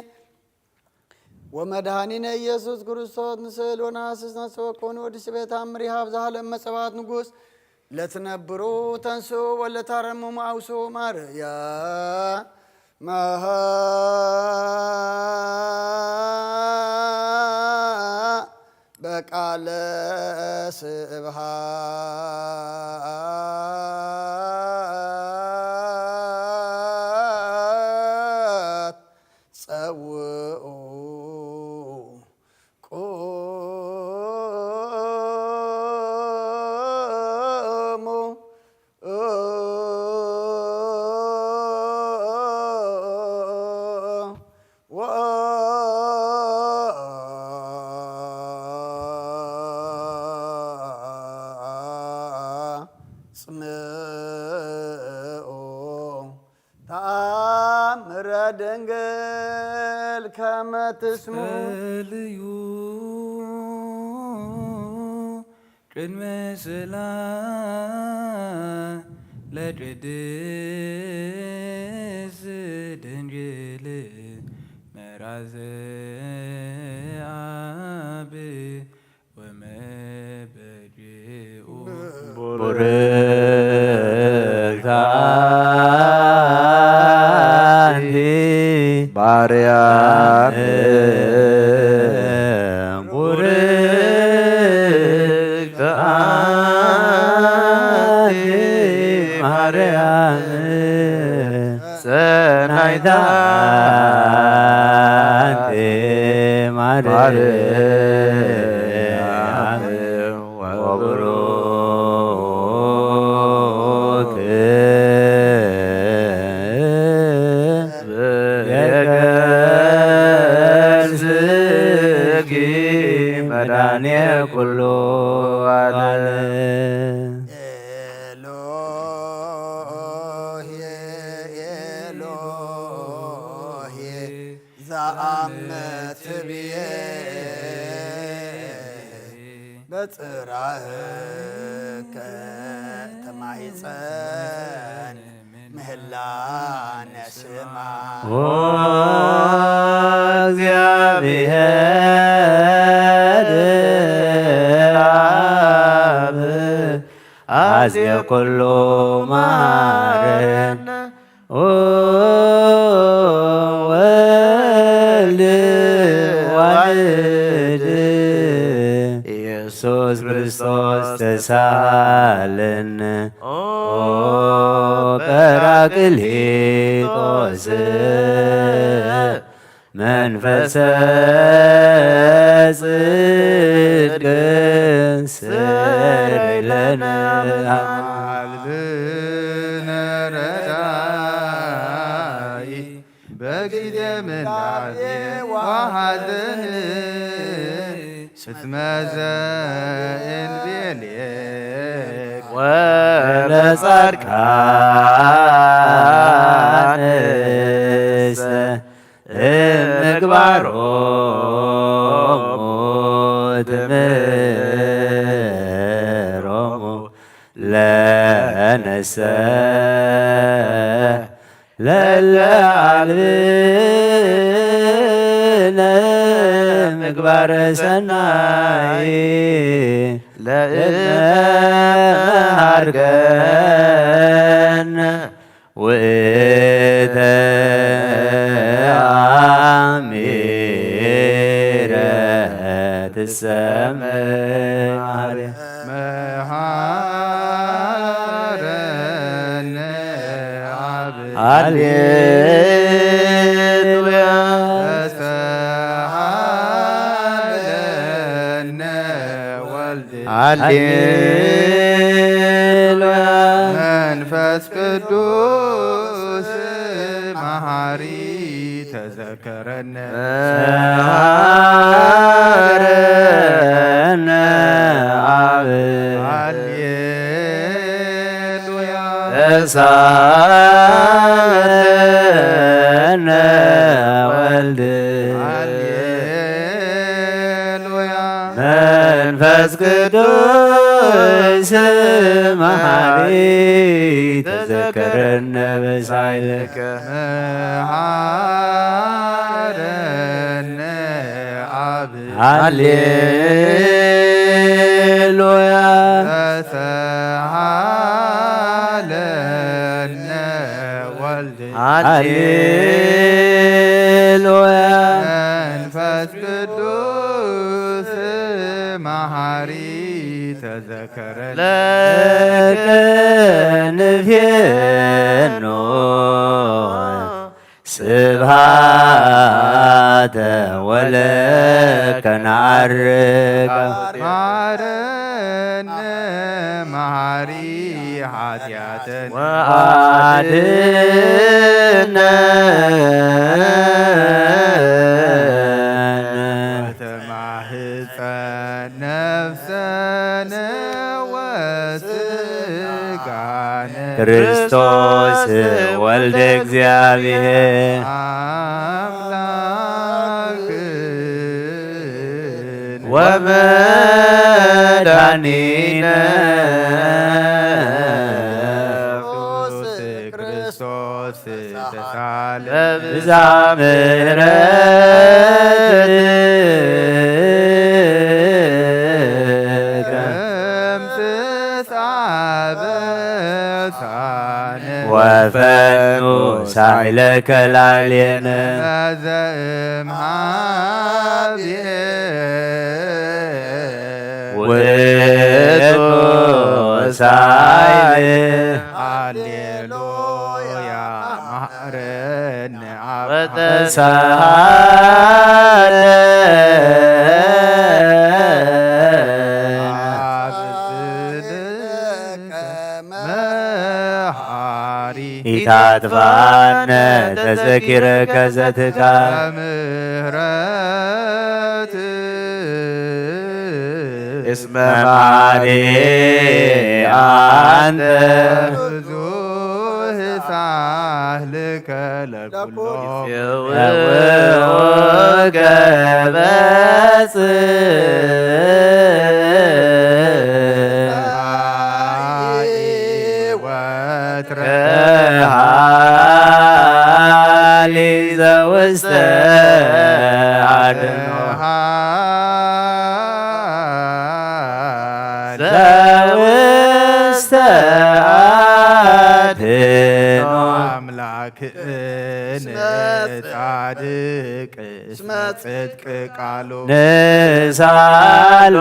ወመድኃኒነ ኢየሱስ ክርስቶስ ንስእል ወነሐስስ ነሰወቆ ንወዲ ስቤት ኣምር ይሃብ ዛሃለ መጸባት ንጉስ ለትነብሩ ተንስኡ ወለታረምሙ ኣውስኡ ማርያ መሃ በቃለ ስብሃት ጸውኡ ቁሙ ወአጽምዑ ተአምረ ድንግል ከመ ትስሙ። ጸልዩ ቅድመ ስላ ለቅድስ ድንግል መራዘ አብ ወመበ ቡርክት አንቲ ማርያም ቡርክት አንቲ ማርያም ሰናይታ አንቲ ማርያም ወብሩክ ፍሬ ከርስኪ መድኃኔ ኩሉ ዓለም። ኤሎሄ ኤሎሄ ዘአመ ትብዬ በጽራህከ ተማሂፀን ምህላነ ስማ። ኦ እግዚአብሔር አብ አዜ ኩሉ ማረን ኦ ወልድ ዋሕድ ኢየሱስ ክርስቶስ ተሳለን ኦ ጳራቅሊጦስ መንፈሰ ጽድቅ ስረይ ለነ አልብነ ረዳኢ በጊዜ ምንዳቤ ወሐዘን እስመ ዘእንቤሌክ ወለጻድቃንስ እምግባሮሙ ትምህሮሙ ለነሰ ለለ አልብነ ምግባረ ሰናይ ለእመሃርከነ ውእተ አሚረ ትሰመ ማርያም። መሐረነ አብ። ሃሌሉያ። ተሰሃለነ ወልድ። ሃሌሉያ። መንፈስ ቅዱስ መሐሪ ተዘከረነ። መሐረነ አብ። ሃሌሉያ። ተሳለነ ወልድ። ሃሌሉያ። መንፈስ ቅዱስ መሐሪ ተዘከረነ በሳይለከ። መሐረነ አብ። ሃሌሉያ። ተሰሃለነ ወልድ። ሃሌሉያ። መንፈስ ቅዱስ መሐሪ ተዘከረ። ለከ ንፌኖ ስብሃተ ወለከ ነዐርግ። ማረነ መሐሪ ኃጢአተነ። ወአድነነ ወተማህፀነ ነፍሰነ ወስጋነ። ክርስቶስ ወልደ እግዚአብሔር አምላክ ወመድኃኒነ። ክርስቶስ ተሳለ ብዛ ምሕረትከ። እምትጻበ ሳነ ወፈኑ ሳይለከ ላዕሌነ። ዘእምሃብሔር ውእቱ ሳይል። ሃሌሉያ። መሐረነ አብ። ወተሳሃለነ አብ። መሐሪ። ኢታጥፋነ ተዘኪረከ ዘትካል። ምሕረት እስመ መሐሪ አንተ። ብዙህ ሳህልከ ለኩሎ። ይጼውከ በጽ። ወትረ ሃሊ ዘውስተ አድኖ። ዘውስተ አድኖ። አምላክነ ጻድቅ እስመ ጽድቅ ቃሉ። ንሳሎ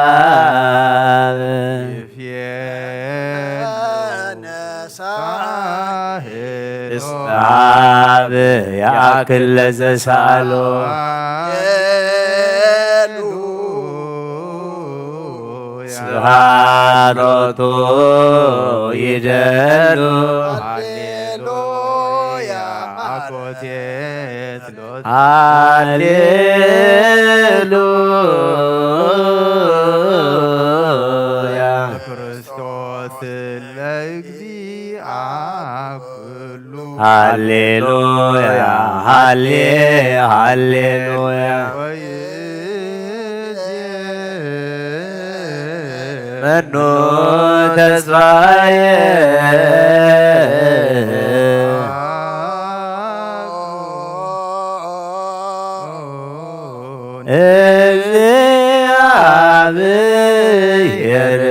ለአብ። ይፌነ ሳህሎ። እስመ አብ ያክል ለዘሳሎ። ስብሐት ሎቱ ይደሉ። ሃሌሉያ። አኮቴት ሎቱ። ሃሌሉያ። ክርስቶስ ለእግዚአ ኩሉ። ሃሌሉያ። ሃሌ፣ ሃሌሉያ። ወይእዜ መኑ ተስፋዬ። እግዚአብሔር።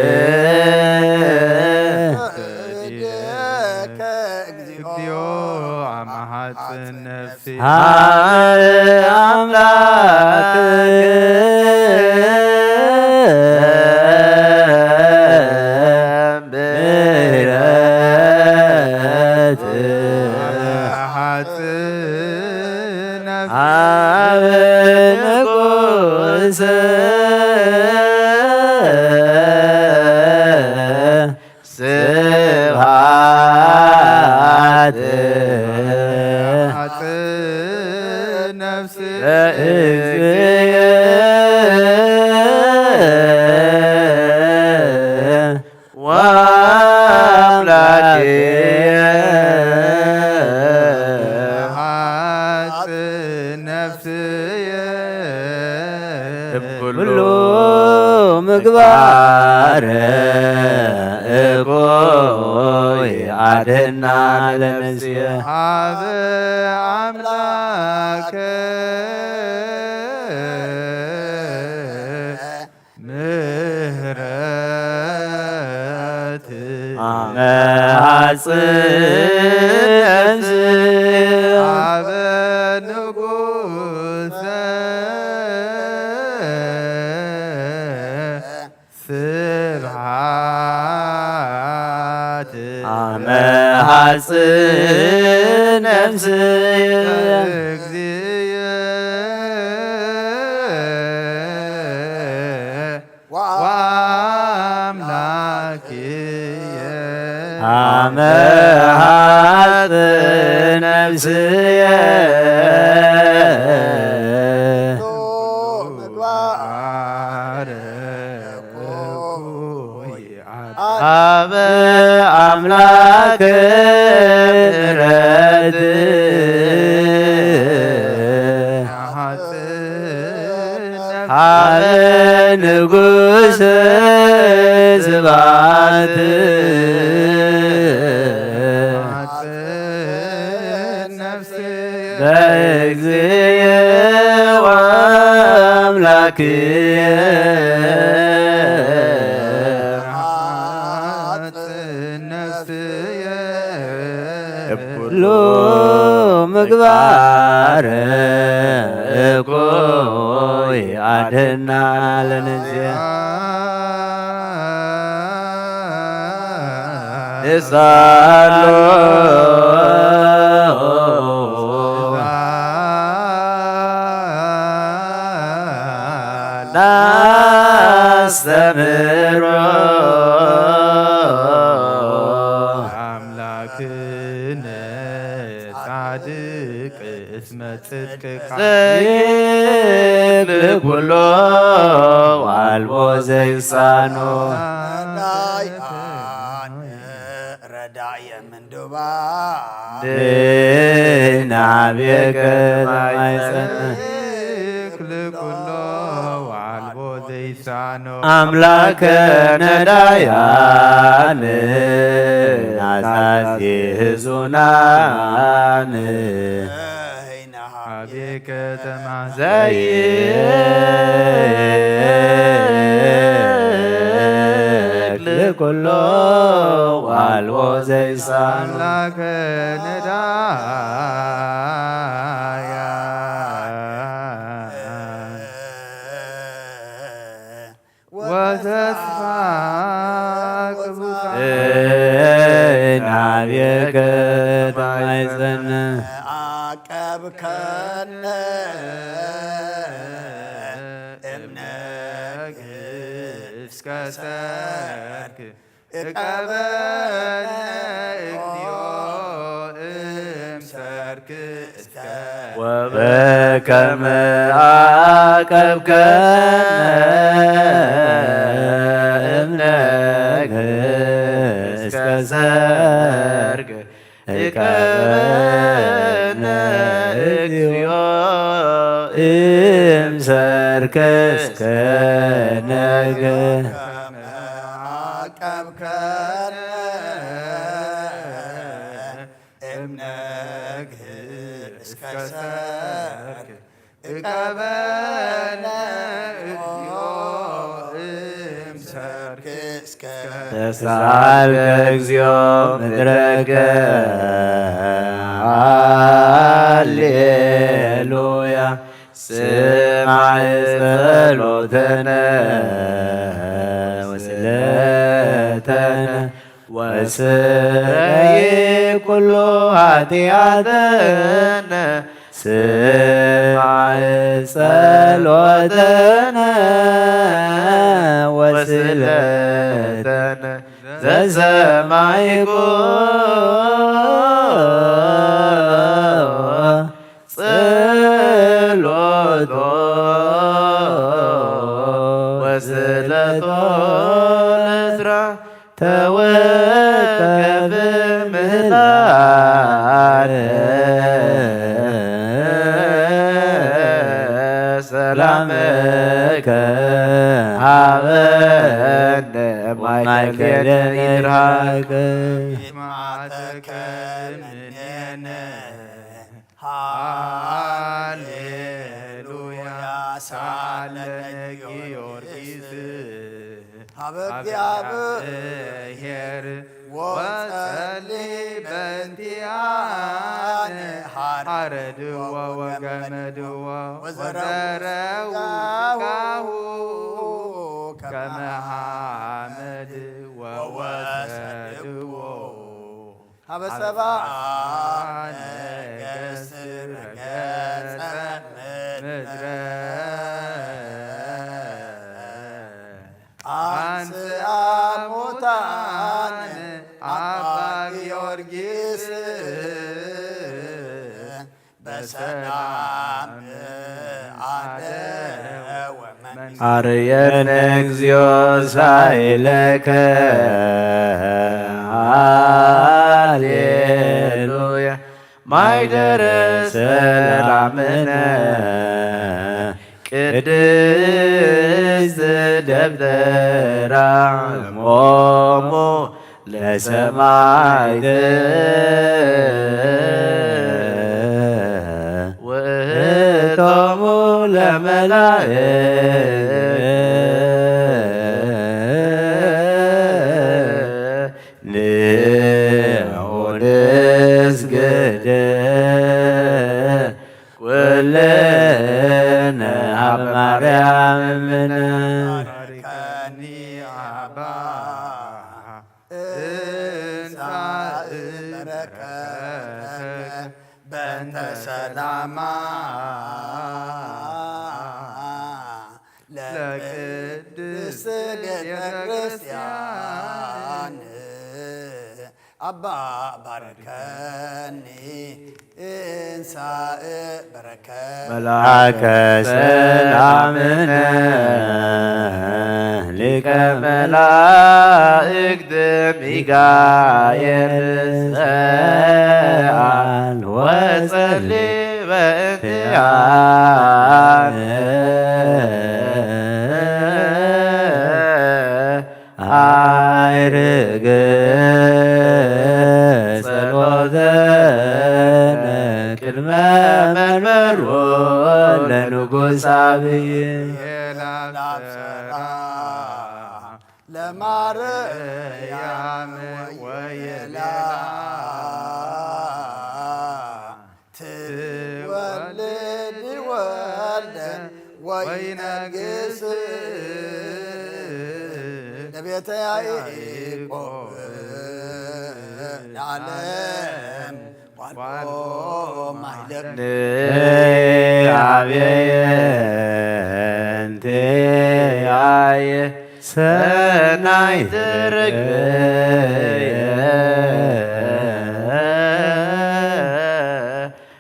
ሀበ አምላክ ምሕረት ሀበ ንጉሥ ስብሐት ነፍስ ለእግዚእ ወአምላኬ ሀጽ ነፍስየ እምኩሉ ምግባር እኩይ አድህና ለነፍስየ ሀበ አምላክ ምህረት አመ ሐጽ ነፍስ ሀበ ንጉሰ ስብሐት አመ ሐጽ ነፍስ እግዚእ ወአምላክየ አመ ሐጽ ነፍስየ ሀበ አምላክ ምሕረት ሀበ ንጉሥ ስብሐት በእግዚእ ወአምላክየ ሀጽ ነፍስየ ኩሉ ምግባር እኩይ አድህና ለነፍስየ ንሳሎ ናስተምሮ አምላክነ ጻድቅ እስመ ጽድቅካ ዘይክል ኩሎ ዋልቦ ዘይሳኖ ረዳየ ምንዱባ ድና ቤከ ማይጸን ክል ኩሎ ዋልቦ ዘይሳኖ አምላከ ነዳያን ናዛዚ ህዙናን ሀቤከ ተማዘይክ ለኩሎ ዋልቦ ዘይሳን አምላከ ነዳያ ወተስፋ ቅቡታ ናቤከ ተማይጸን አቀብከነ እምነክ እስከ ሰርክ እቀበነ እግዚኦ እምሰርክ እስከ ወበከመ አቀብከነ እምነክ እስከ ሰርክ እቀበነ እግዚኦ እምሰርክ እስከ ነግህ አቀብከነ እምነግህ እስከ ሰርክ እቀበነ እግዚኦ እምሰርክ እስከ ተሳልከ እግዚኦ ምድረከ ሃሌሉያ። ስማዕ ጸሎተነ ወስእለተነ ወስረይ ኩሉ ኃጢአተነ። ስማዕ ጸሎተነ ወስእለተነ ዘሰማዕኩ ጸሎቶ ወስእለቶ ለስራ ተወከፍ ምህላነ ሰላምከ ሃበነ ማይከል ይድራክ። ይስማዕተከ ምኔነ። ሃሌሉያ። ሳለነ ጊዮርጊስ ሀበ እግዚአብሔር ወጸሊ በእንቲአነ። ሐረድዎ ወገመድዎ ወዘረው ሥጋሁ ከመ ሐመድ ወወሰድዎ ሀበ ሰብአ ነገሥት ረገጸ ምድረ። አንስአ ሙታን አባ ጊዮርጊስ በሰላም አደወ። አርየነ እግዚኦ ሳይለከ። ሃሌሉያ። ማይደረ ሰላምነ ቅድስት ደብተራ ሞሙ ለሰማዕት ውእቶሙ ለመላእክት። ንዑ ንስግድ ኩልነ ሀበ ማርያም እምነ። ባርከኒ አባ እንሳእ በረከት በእንተ ሰላማ ለቅድስት ቤተ ክርስቲያን። አባ ባርከኒ እንሳእ በረከት። መልአከ ሰላምነ ሊቀ መላእክት ሚካኤል ሰአል ወጸሊ በእንቲአነ። አይርግ ጸሎተነ ቅድመ መንበሩ ለንጉሥ አብይ። ለማርያም ወየላ ትወልድ ወልደ ወይነግስ ለቤተ ያዕቆብ ለዓለም ዋልቆ ማይለቅ። ንአብየ እንቲአየ ሰናይ ትርግብየ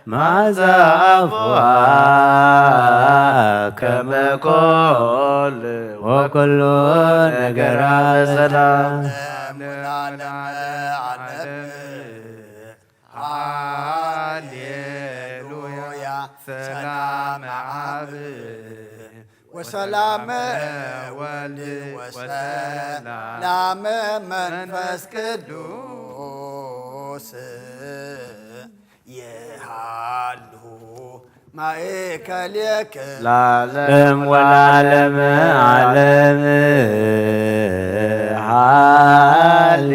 ማዛ አፉአ ከመ ኮል ወኩሉ ነገራ በሰላም። ለዓለመ ዓለም። ሃሌሉያ። ሰላመ አብ ወሰላመ ወልድ ወሰላመ መንፈስ ቅዱስ ይሃሉ ማእከሌክሙ ለዓለም ወለዓለመ ዓለም።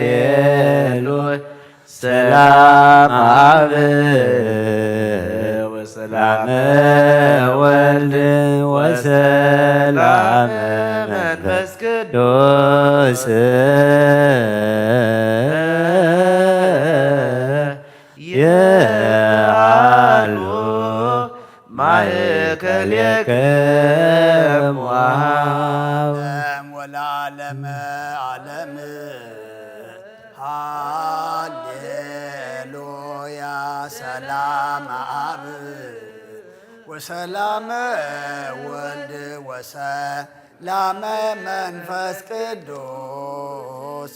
ሃሌሉያ። ሰላም አብ ወሰላመ ወልድ ወሰላመ መንፈስ ቅዱስ የሃሉ ማእከሌክሙ። ዓለም ወለዓለመ ዓለም። ሃሌሉያ። ሰላም አብ ወሰላም ወልድ ወሰላም መንፈስ ቅዱስ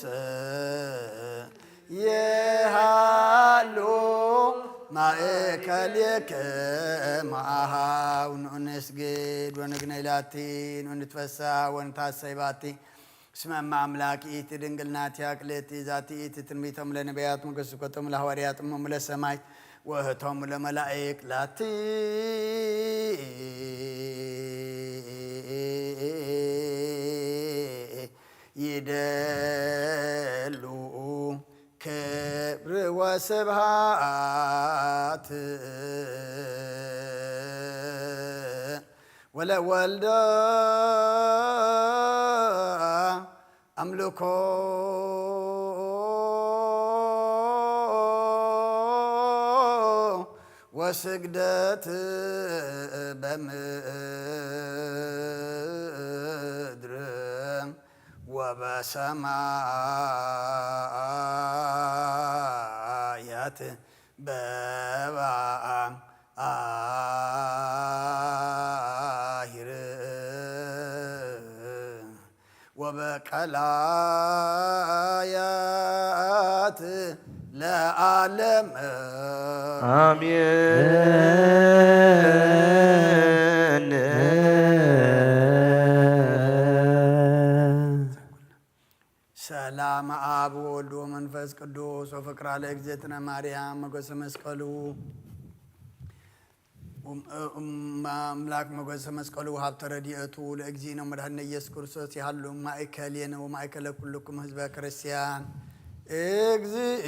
የሃሉ ማእከሌክሙ። አሃው ኑ ንስግድ ወንግነይ ላቲ፣ ኑ ንትፈሳ ወንታሰይ ባቲ። እስመ እመ አምላክ ይእቲ ድንግል ናቲያ ክልኤቲ ዛቲ ይእቲ ትንቢቶም ለነቢያት መገስኮቶም ለሐዋርያት እሞሙ ለሰማይ ወእህቶሙ ለመላእክ ላቲ ይደሉ ክብር ወስብሃት ወለወልደ አምልኮ ወስግደት በምድር ወበሰማያት በበአም አሂር ወበቀላያት ለዓለም። አሜን። ሰላም አብ ወወልድ ወመንፈስ ቅዱስ ወፍቅራ ለእግዝእትነ ማርያም ሞገሰ መስቀሉ። እም-፣ እም-፣ አምላክ ሞገሰ መስቀሉ ሀብተ ረድኤቱ ለእግዚእነ መድኃኒነ ኢየሱስ ክርስቶስ ይሃሉ ማእከሌነ ወማእከለ ኩልኩም ህዝበ ክርስቲያን። እግዚእ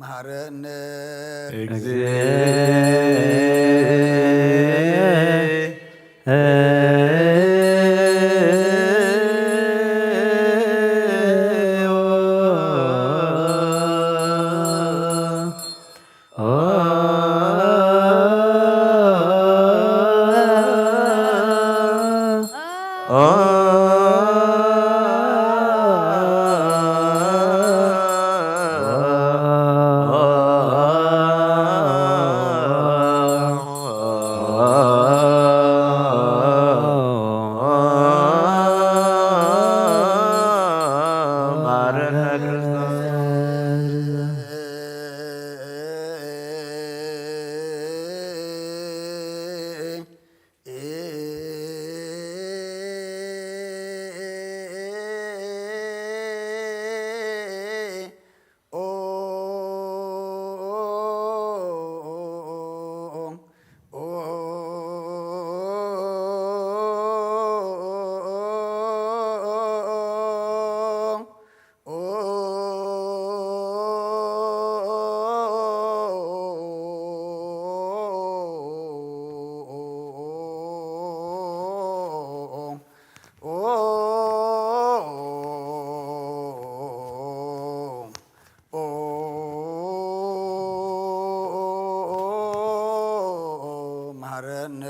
መሐረነ። መሐረነ።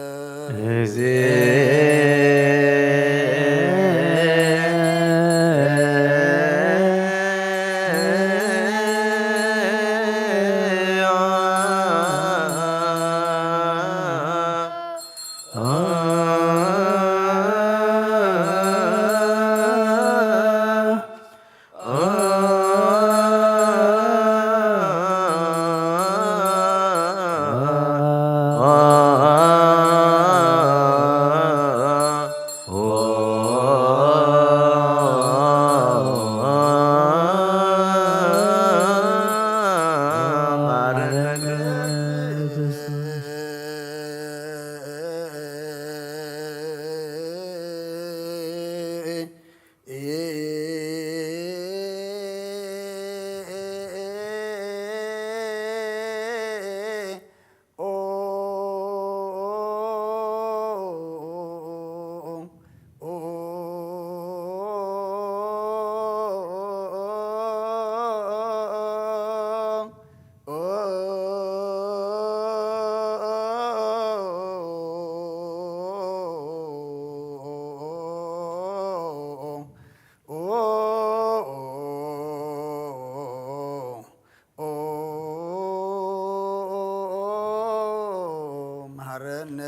መሐረነ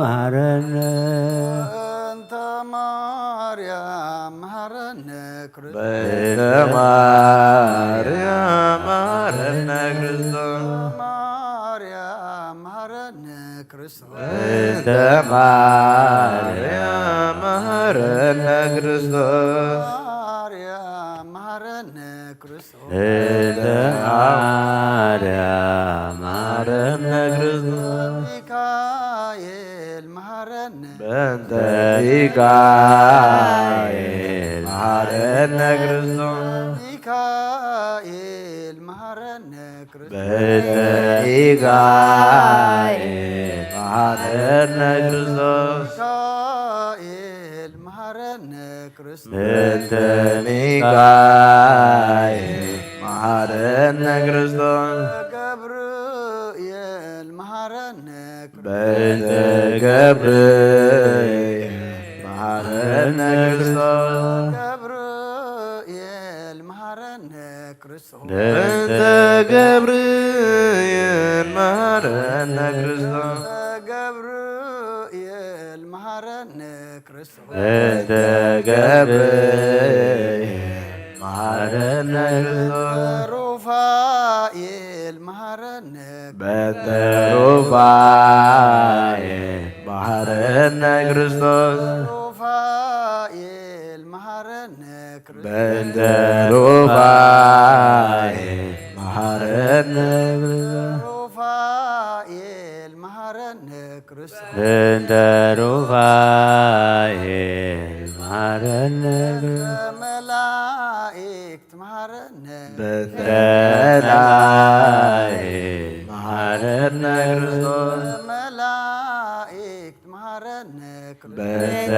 መሐረነ። በእንተ ማርያም መሐረነ ክርስቶስ። በእንተ ማርያም መሐረነ ክርስቶስ። ማርያም መሐረነ ክርስቶስ። በእንተ ማርያም መሐረነ ክርስቶስ። ማርያም መሐረነ ክርስቶስ። በእንተ ማርያም መሐረነ ክርስቶስ። ሚካኤል መሐረነ። በእንተ ሚካኤል መሐረነ ክርስቶስ። ሚካኤል መሐረነ ክርስቶስ። በእንተ ሚካኤል መሐረነ ክርስቶስ። ሚካኤል መሐረነ ክርስቶስ። በእንተ ሚካኤል መሐረነ ክርስቶስ። ገብርኤል መሐረነ ክርስቶስ። በእንተ ገብርኤል መሐረነ ክርስቶስ። ገብርኤል መሐረነ ክርስቶስ። በእንተ ገብርኤል መሐረነ ክርስቶስ። ገብርኤል መሐረነ ክርስቶስ። በእንተ ገብርኤል መሐረነ ክርስቶስ። ሩፋኤል መሐረነ። በእንተ ሩፋኤል መሐረነ ክርስቶስ። ሩፋኤል መሐረነ ክርስቶስ። በእንተ ሩፋኤል መሐረነ ክርስቶስ። ሩፋኤል መሐረነ ክርስቶስ። በእንተ ሩፋኤል መሐረነ ክርስቶስ። መላእክት መሐረነ። በእንተ መላእክት መሐረነ ክርስቶስ። መላእክት መሐረነ ክርስቶስ። በእንተ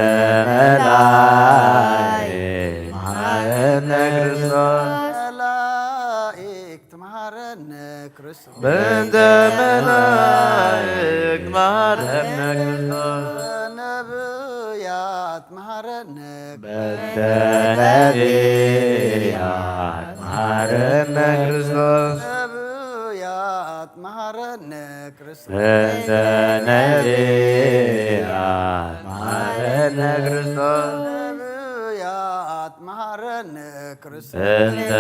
መላእክት መሐረነ ክርስቶስ። መላእክት መሐረነ ክርስቶስ። በእንተ መላእክት መሐረነ ክርስቶስ። ነብያት መሐረነ። በእንተ ነብያት መሐረነ ክርስቶስ። ነብያት መሐረነ ክርስቶስ። በእንተ ነብያት መሐረነ ክርስቶስ። ነብያት መሐረነ ክርስቶስ። በእንተ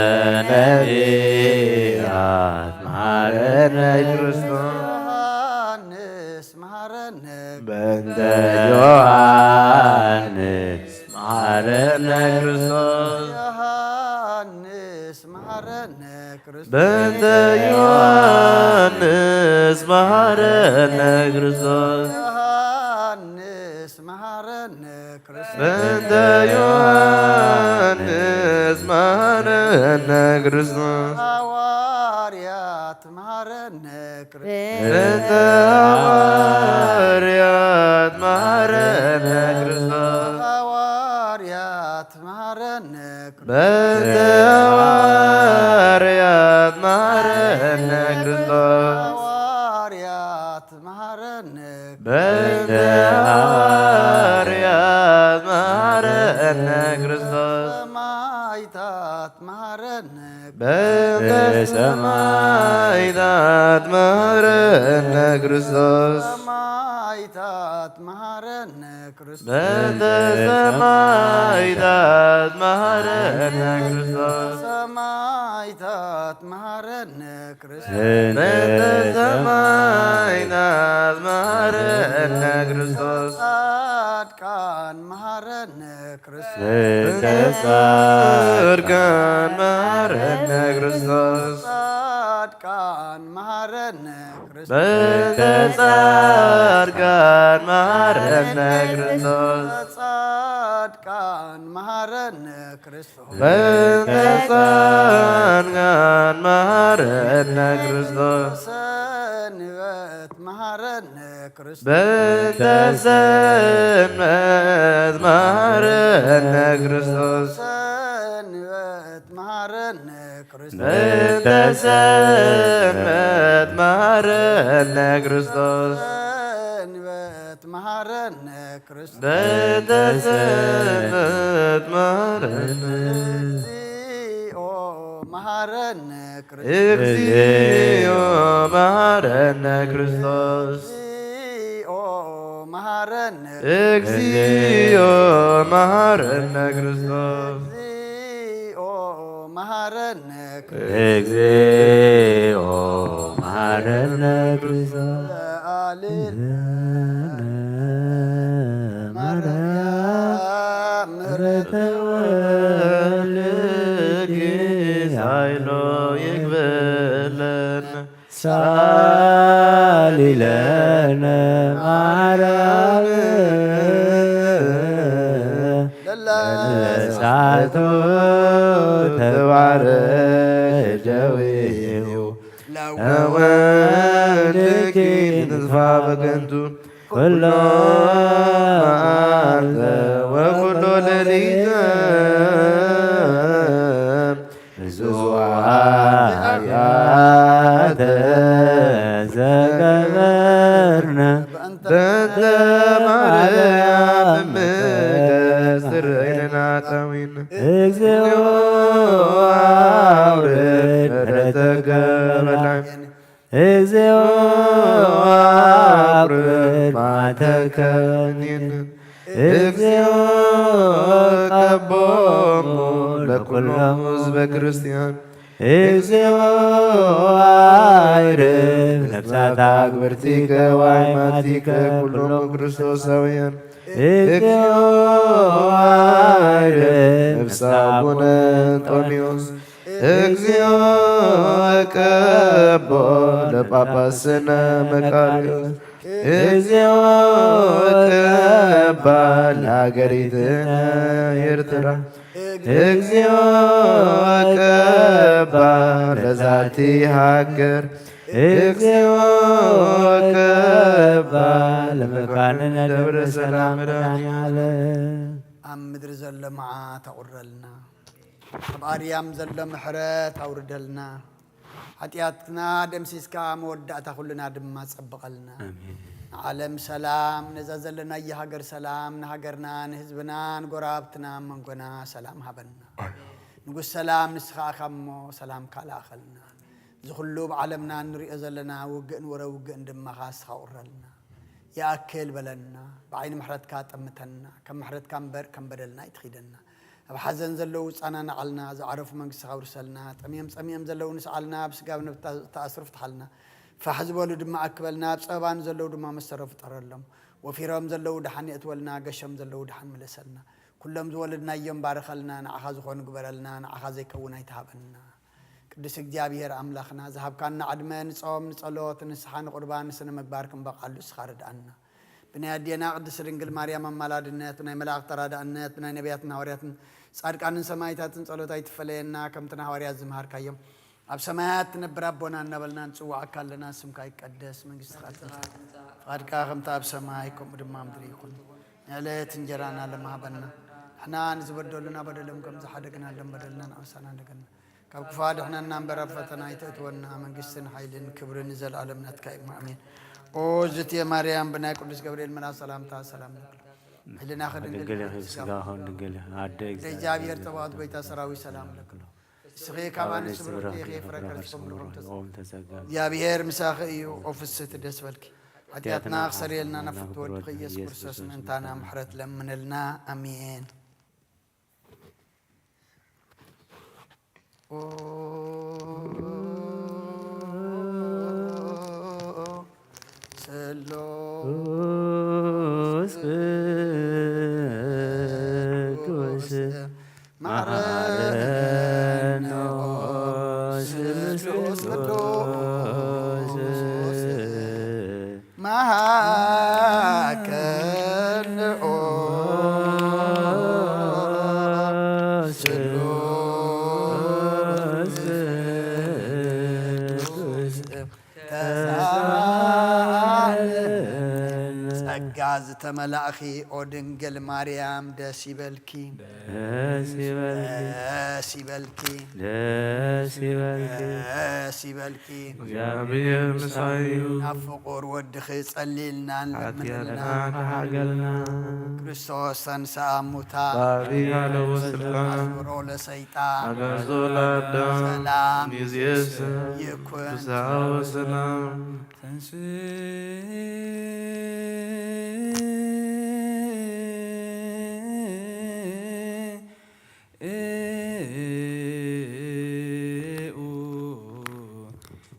ነብያት መሐረነ ክርስቶስ። ዮሐንስ መሐረነ። በእንተ ዮሐንስ መሐረነ ክርስቶስ። ዮሐንስ መሐረነ ክርስቶስ። በእንተ ዮሐንስ መሐረነ ክርስቶስ። ዮሐንስ መሐረነ ክርስቶስ። በእንተ ዮሐንስ መሐረነ ክርስቶስ። ሐዋርያት መሐረነ ክርስቶስ። በእንተ ሐዋርያት መሐረነ ክርስቶስ። ሐዋርያት መሐረነ ክርስቶስ። በእንተ ሐዋርያት መሐረነ ክርስቶስ። በእንተ ሃዋርያት መሃረነ ክርስቶስ። ሰማዕታት መሃረነ በእንተ ሰማዕታት መሃረነ ክርስቶስ። ሰማዕታት መሃረነ ክርስቶስ። በእንተ ሰማዕታት መሃረነ ክርስቶስ። ሰማዕታት መሃረነ ክርስቶስ። በእንተ ሰማዕታት መሃረነ ክርስቶስ። ጻድቃን መሃረነ ክርስቶስ። በእንተ ጻድቃን መሃረነ ክርስቶስ። ጻድቃን መሃረነ ክርስቶስ። በእንተ ጻድቃን መሃረነ ክርስቶስ። ጻድቃን መሃረነ ክርስቶስ። በእንተ ጻድቃን መሃረነ ክርስቶስ። ሰንበት መሃረነ ክርስቶስ። በእንተ ሰንበት መሃረነ ክርስቶስ። ሰንበት መሃረነ ክርስቶስ። በእንተ ሰንበት መሃረነ ክርስቶስ። ሰንበት መሃረነ ክርስቶስ። በእንተ ሰንበት መሃረነ። እግዚኦ መሃረነ ክርስቶስ። እግዚኦ መሃረነ ክርስቶስ። እግዚኦ መሃረነ። እግዚኦ መሃረነ ክርስቶስ። እግዚኦ መሃረነ ክርስቶስ። እግዚኦ መሃረነ ክርስቶስ። ዘአልነ ማርያም ምሕረተ ወልድኪ ኃይሎ ይግበለነ። ሳሊ ለነ ማርያም ለለሳቱ ተባረክ ደዊኡ ለወልድኪ ንጽፋ በከንቱ ኩሎ መዓልተ ወኩሎ ሌሊተ ንጹሕ ኃጢአተ ዘገበርነ በእንተ ማርያም እምከ ስተርአይ ለነ ኃጣውኢነ። እግዚኦ አውርድ ምሕረተከ በላዕነ። እግዚኦ አውርድ መዓተከ እምኔነ። እግዚኦ ቀቦሙ ለኩሎሙ ህዝበ ክርስቲያን። እግዚኦ አይርፍ ነፍሳት አግብርቲከ ወአይማቲከ ኩሎሙ ክርስቶሳውያን። እግዚኦ አይርፍ ነፍሰ አቡነ እንጦንዮስ። እግዚኦ ቀቦ ለጳጳስነ መቃርዮስ። እግዚኦ ቀባ ለሀገሪትነ ኤርትራ። እግዚኦ ቀባ ለዛቲ ሀገር። እግዚኦ ቀባ ለመካንነ ደብረ ሰላም መድኃኔዓለም። ኣብ ምድሪ ዘሎ መዓት ኣቑረልና። ኣብ ኣርያም ዘሎ ምሕረት ኣውርደልና። ሓጢኣትና ደምሲስካ መወዳእታ ኩልና ድማ ጸብቐልና። ኣሜን። ንዓለም ሰላም፣ ነዛ ዘለናያ ሃገር ሰላም፣ ንሃገርና፣ ንህዝብና፣ ንጎረባብትና፣ ኣብ መንጎና ሰላም ሃበና። ኣሜን። ንጉስ ሰላም ንስኻ ኢኻ እሞ ሰላምካ ለኣኸልና። እዚ ኩሉ ኣብ ዓለምና እንሪኦ ዘለና ውግእን ወረ ውግእን ድማ ኸኣ ንስኻ ቁረልና። ይኣክል በለና፣ ብዓይኒ ምሕረትካ ጠምተና፣ ከም ምሕረትካ እምበር ከም በደልና ኣይትኺደና። ኣብ ሓዘን ዘለዉ ጻናናዓልና፣ ዝዓረፉ መንግስትኻ ኣውርሰልና፣ ጠምዮም ጸሚኦም ዘለዉ ንስዓልና፣ ኣብ ስጋብ ነብታ ዝተኣስሩ ፍትሓልና፣ ፋሕ ዝበሉ ድማ ኣክበልና፣ ኣብ ጸበባ ንዘለዉ ድማ መሰሮ ፍጠረሎም። ወፊሮም ዘለዉ ደሓን የእትወልና፣ ገሾም ዘለዉ ደሓን ምለሰልና። ኩሎም ዝወለድናዮም ባርኸልና፣ ንዓኻ ዝኾኑ ግበረልና፣ ንዓኻ ዘይከውን ኣይትሃበና። ቅዱስ እግዚኣብሔር ኣምላኽና፣ ዝሃብካና ዕድመ ንጾም፣ ንጸሎት፣ ንስሓ፣ ንቁርባን፣ ንስነ ምግባር ክንበቕዓሉ እስኻ ርድኣና። ብናይ ኣዴና ቅድስት ድንግል ማርያም ኣማላድነት፣ ብናይ መላእኽቲ ተራዳእነት፣ ብናይ ነቢያትን ሃዋርያትን ጻድቃንን ሰማዕታትን ጸሎት ኣይትፈለየና። ከምቲ ንሃዋርያት ዝመሃርካዮም፣ ኣብ ሰማያት ትነብር ኣቦና እናበልና ንጽውዓካ ኣለና። ስምካ ይቀደስ፣ መንግስትኻ ትምጻእ፣ ፍቓድካ ከምቲ ኣብ ሰማይ ከምኡ ድማ ኣብ ምድሪ ይኹን። ንዕለት እንጀራና ሎሚ ሃበና። ንሕና ንዝበደሉና በደሎም ከም ዝሓደግናሎም በደልና ንኣውሳና እንደገና ካብ ክፉ ኣድሕነና እምበር ኣብ ፈተና ኣይተእትወና። መንግስትን ሓይልን ክብርን ንዘለኣለም ናትካ እዩ። ኣሜን። ኦ ዝትየ ማርያም፣ ብናይ ቅዱስ ገብርኤል መልኣክ ሰላምታ ሰላም ለኪ። ሕልናኺ ድንግል፣ ድንግል ኢኺ፣ ስጋኺ ስጋኺ ድንግል። ኣደ ኣደ እግዚኣብሔር፣ እግዚኣብሔር፣ ጸባኦት ጎይታ ሰራዊት ሰላም ለኪ። ንስኺ ካብ ኣንስቲ ብርኽቲ ኢኺ፣ ፍረ ከርስኪ ብሩኽ ተጸ-፣ ኦም ተጸጋ። እግዚኣብሔር ምሳኺ እዩ። ኦ ፍስሕቲ ደስ በልኪ፣ ሓጢኣትና ክሰርየልና ናብ ፍትወ ወድኺ ኢየሱስ ክርስቶስ ምእንታና ምሕረት ለምነልና። ኣሜን። ኦ ስሉስ ቅዱስ መሐረነ ስሉስ ቅዱስ መሃከል ኦ ስሉስ ቅዱስ ተሳለነ። ጸጋ ዝተመላእኺ ኦ ድንግል ማርያም ደስ ይበልኪ። ደስ ይበልኪ። ደስ ይበልኪ። ደስ ይበልኪ። ደስ ይበልኪ። እግዚኣብሔር ምሳዩ። ናብ ፍቁር ወድኺ ጸሊልና ንለምነልና። ሓጢኣትና ክሓገልና። ክርስቶስ ተንሥአ እሙታን። በአብይ ኃይለ ወስልጣን። አስሮ ለሰይጣን። አግዓዞ ለአዳም። ሰላም። ይእዜሰ። ይኩን። ፍስሐ ወሰላም። ተንሥእ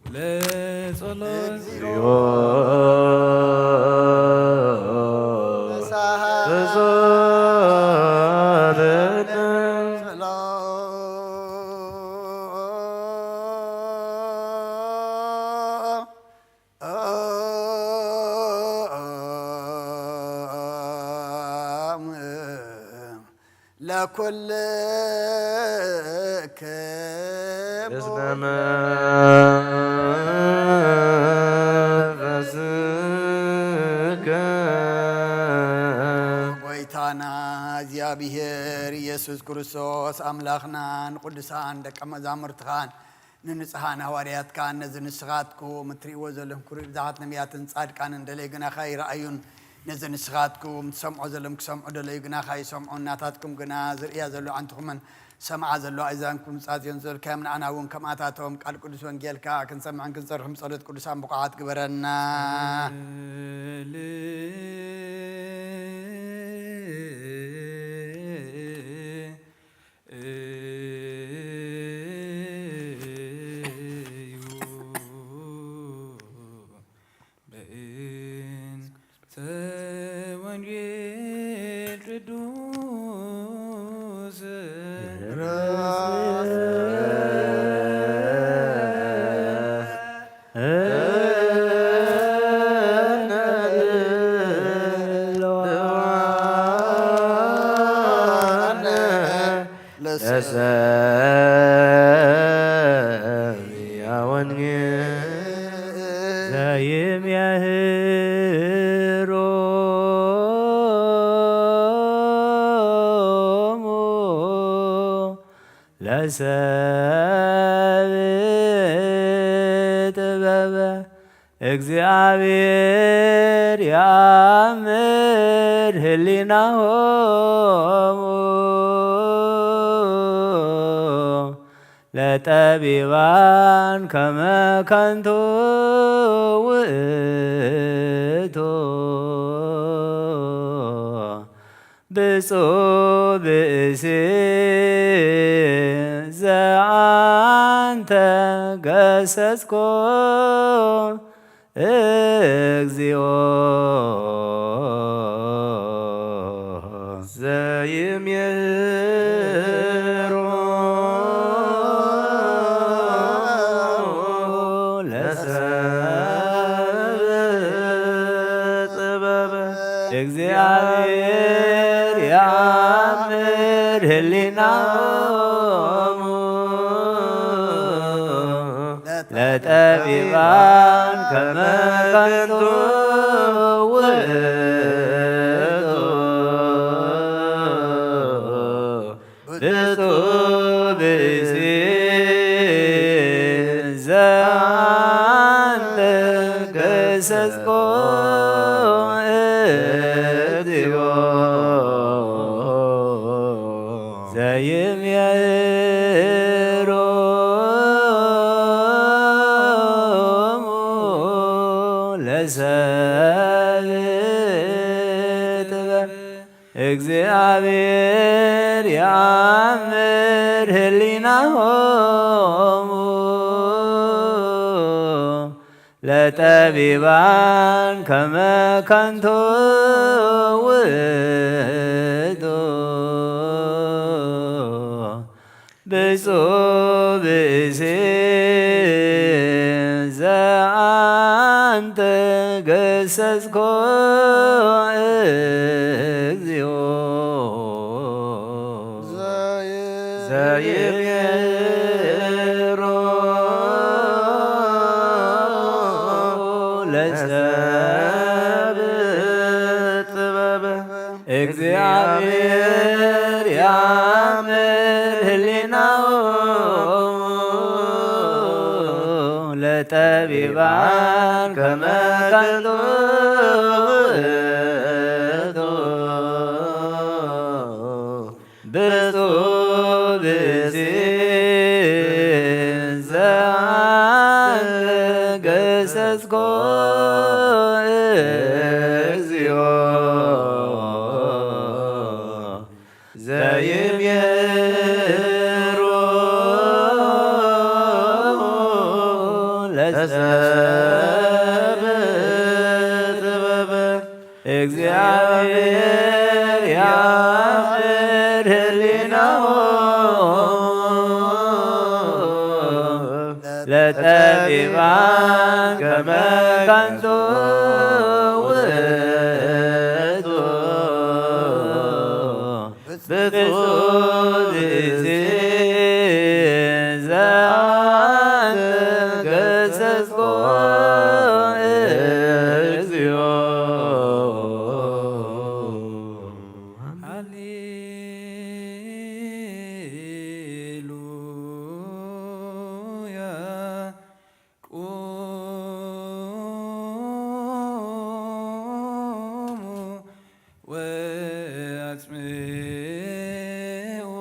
ለጸሎት። እግዚኦ። ለኩልክሙ እዝነ መንፈስከ። ጎይታና እግዚኣብሔር ኢየሱስ ክርስቶስ ኣምላኽናን ቅዱሳን ደቀ መዛሙርትኻን ንንጹሓን ሃዋርያትካን ነዚ ንስኻትኩም እትርእይዎ ዘለኹም ክሩይ ብዝሓት ነቢያትን ጻድቃንን ደለዩ ግናኻ ይረኣዩን፣ ነዚ ንስኻትኩም ትሰምዖ ዘለኹም ክሰምዑ ደለዩ ግናኻ ይሰምዑን፣ ናታትኩም ግና ዝርእያ ዘሎ ኣዕንትኹምን ሰምዓ ዘሎ ኣእዛንኩም ጻጽዮን ዘልካዮም ንዓና እውን ከምኣታቶም ቃል ቅዱስ ወንጌልካ ክንሰምዕን ክንሰርሕን ብጸሎት ቅዱሳን ብቑዓት ግበረና። እዩ። በእንተ ወንጌል ቅዱስ ለሰሚዐ ወንጌል ዘይምህሮሙ ለሰብ ጥበበ። እግዚኣብሔር የአምር ህሊናሆሙ ለጠቢባን ከመ ከንቱ ውእቱ። ብፁዕ ብእሲ ዘአንተ ገሰጽኮ እግዚኦ። ዘይምህሮ ለሰብ ጥበብ። እግዚኣብሔር የአምር ህሊናሆሙ ለጠቢባን ከመ ከንቱ ውእቱ። ብፁዕ ብእሲ ዘአንተ ገሰጽኮ እግዚኦ ዘይምየሮሙ ለሰብ ጥበብ። እግዚኣብሔር የአምር ህሊናሆሙ ለጠቢባን ከመ ከንቱ ውእቱ። ብፁዕ ብእሲ ዘአንተ ገሰጽኮ እግዚኦ ዘይቤሮ ለሰብ ጥበበ። እግዚአብሔር ያምር ህሊናሆሙ ለጠቢባን ከመ ከንቱ ውእቱ። ብፁዕ ብእሲ ዘአንተ ገሰጽኮ እግዚኦ ዘይቤሮ ለሰብ ጥበበ። እግዚአብሔር ያምር ህሊናሆሙ ለጠቢባን ከመ ከንቱ ውእቱ። ብፁዕ ብእሲ ዘአንተ ገሰጽኮ እግዚኦ። ሃሌሉያ። ቁሙ ወአጽምዑ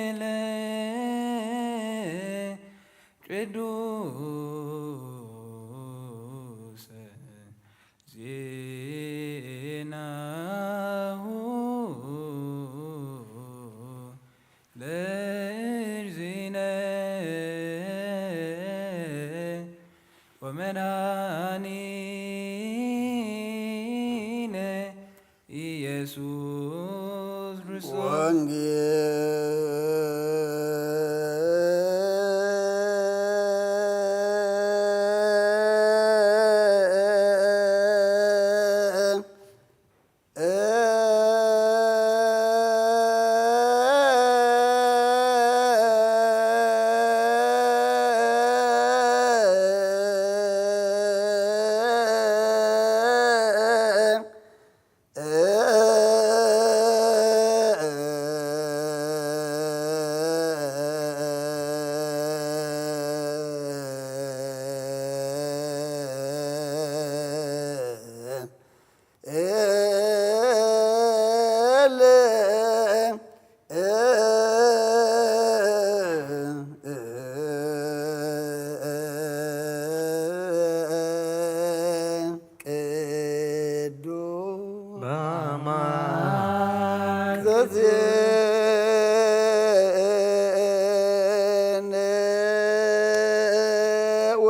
ወንጌለ ቅዱሰ ዜናሁ ለእግዚእነ ወመድኃኒነ ኢየሱስ ክርስቶስ። ወንጌል ቅዱስ በአማን ዘዜነ ወ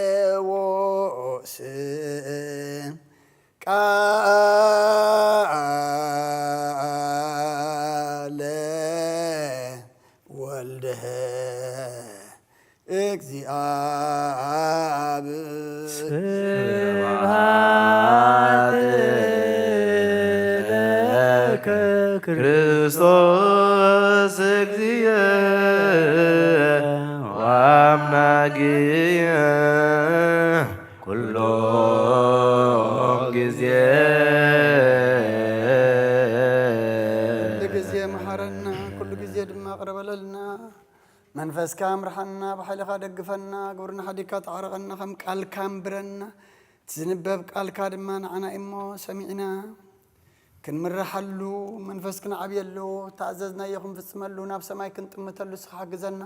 ማቴዎስ ቃለ ወልድህ እግዚአብ። ስብሐት ለከ ክርስቶስ እግዚእ ወአምላክየ ኩሎ ግዜ። ኩሉ ግዜ መሓረና፣ ኩሉ ግዜ ድማ ቅረ በለልና። መንፈስካ ምርሓና፣ ብሓይልኻ ደግፈና፣ ግብርና ሓዲግካ ተዓረቐና፣ ከም ቃልካ ኣንብረና። እቲ ዝንበብ ቃልካ ድማ ንዓና እሞ ሰሚዕና ክንምርሓሉ፣ መንፈስ ክንዓብየሉ፣ ተኣዘዝናዮ ክንፍጽመሉ፣ ናብ ሰማይ ክንጥምተሉ ንስኻ ሓግዘና።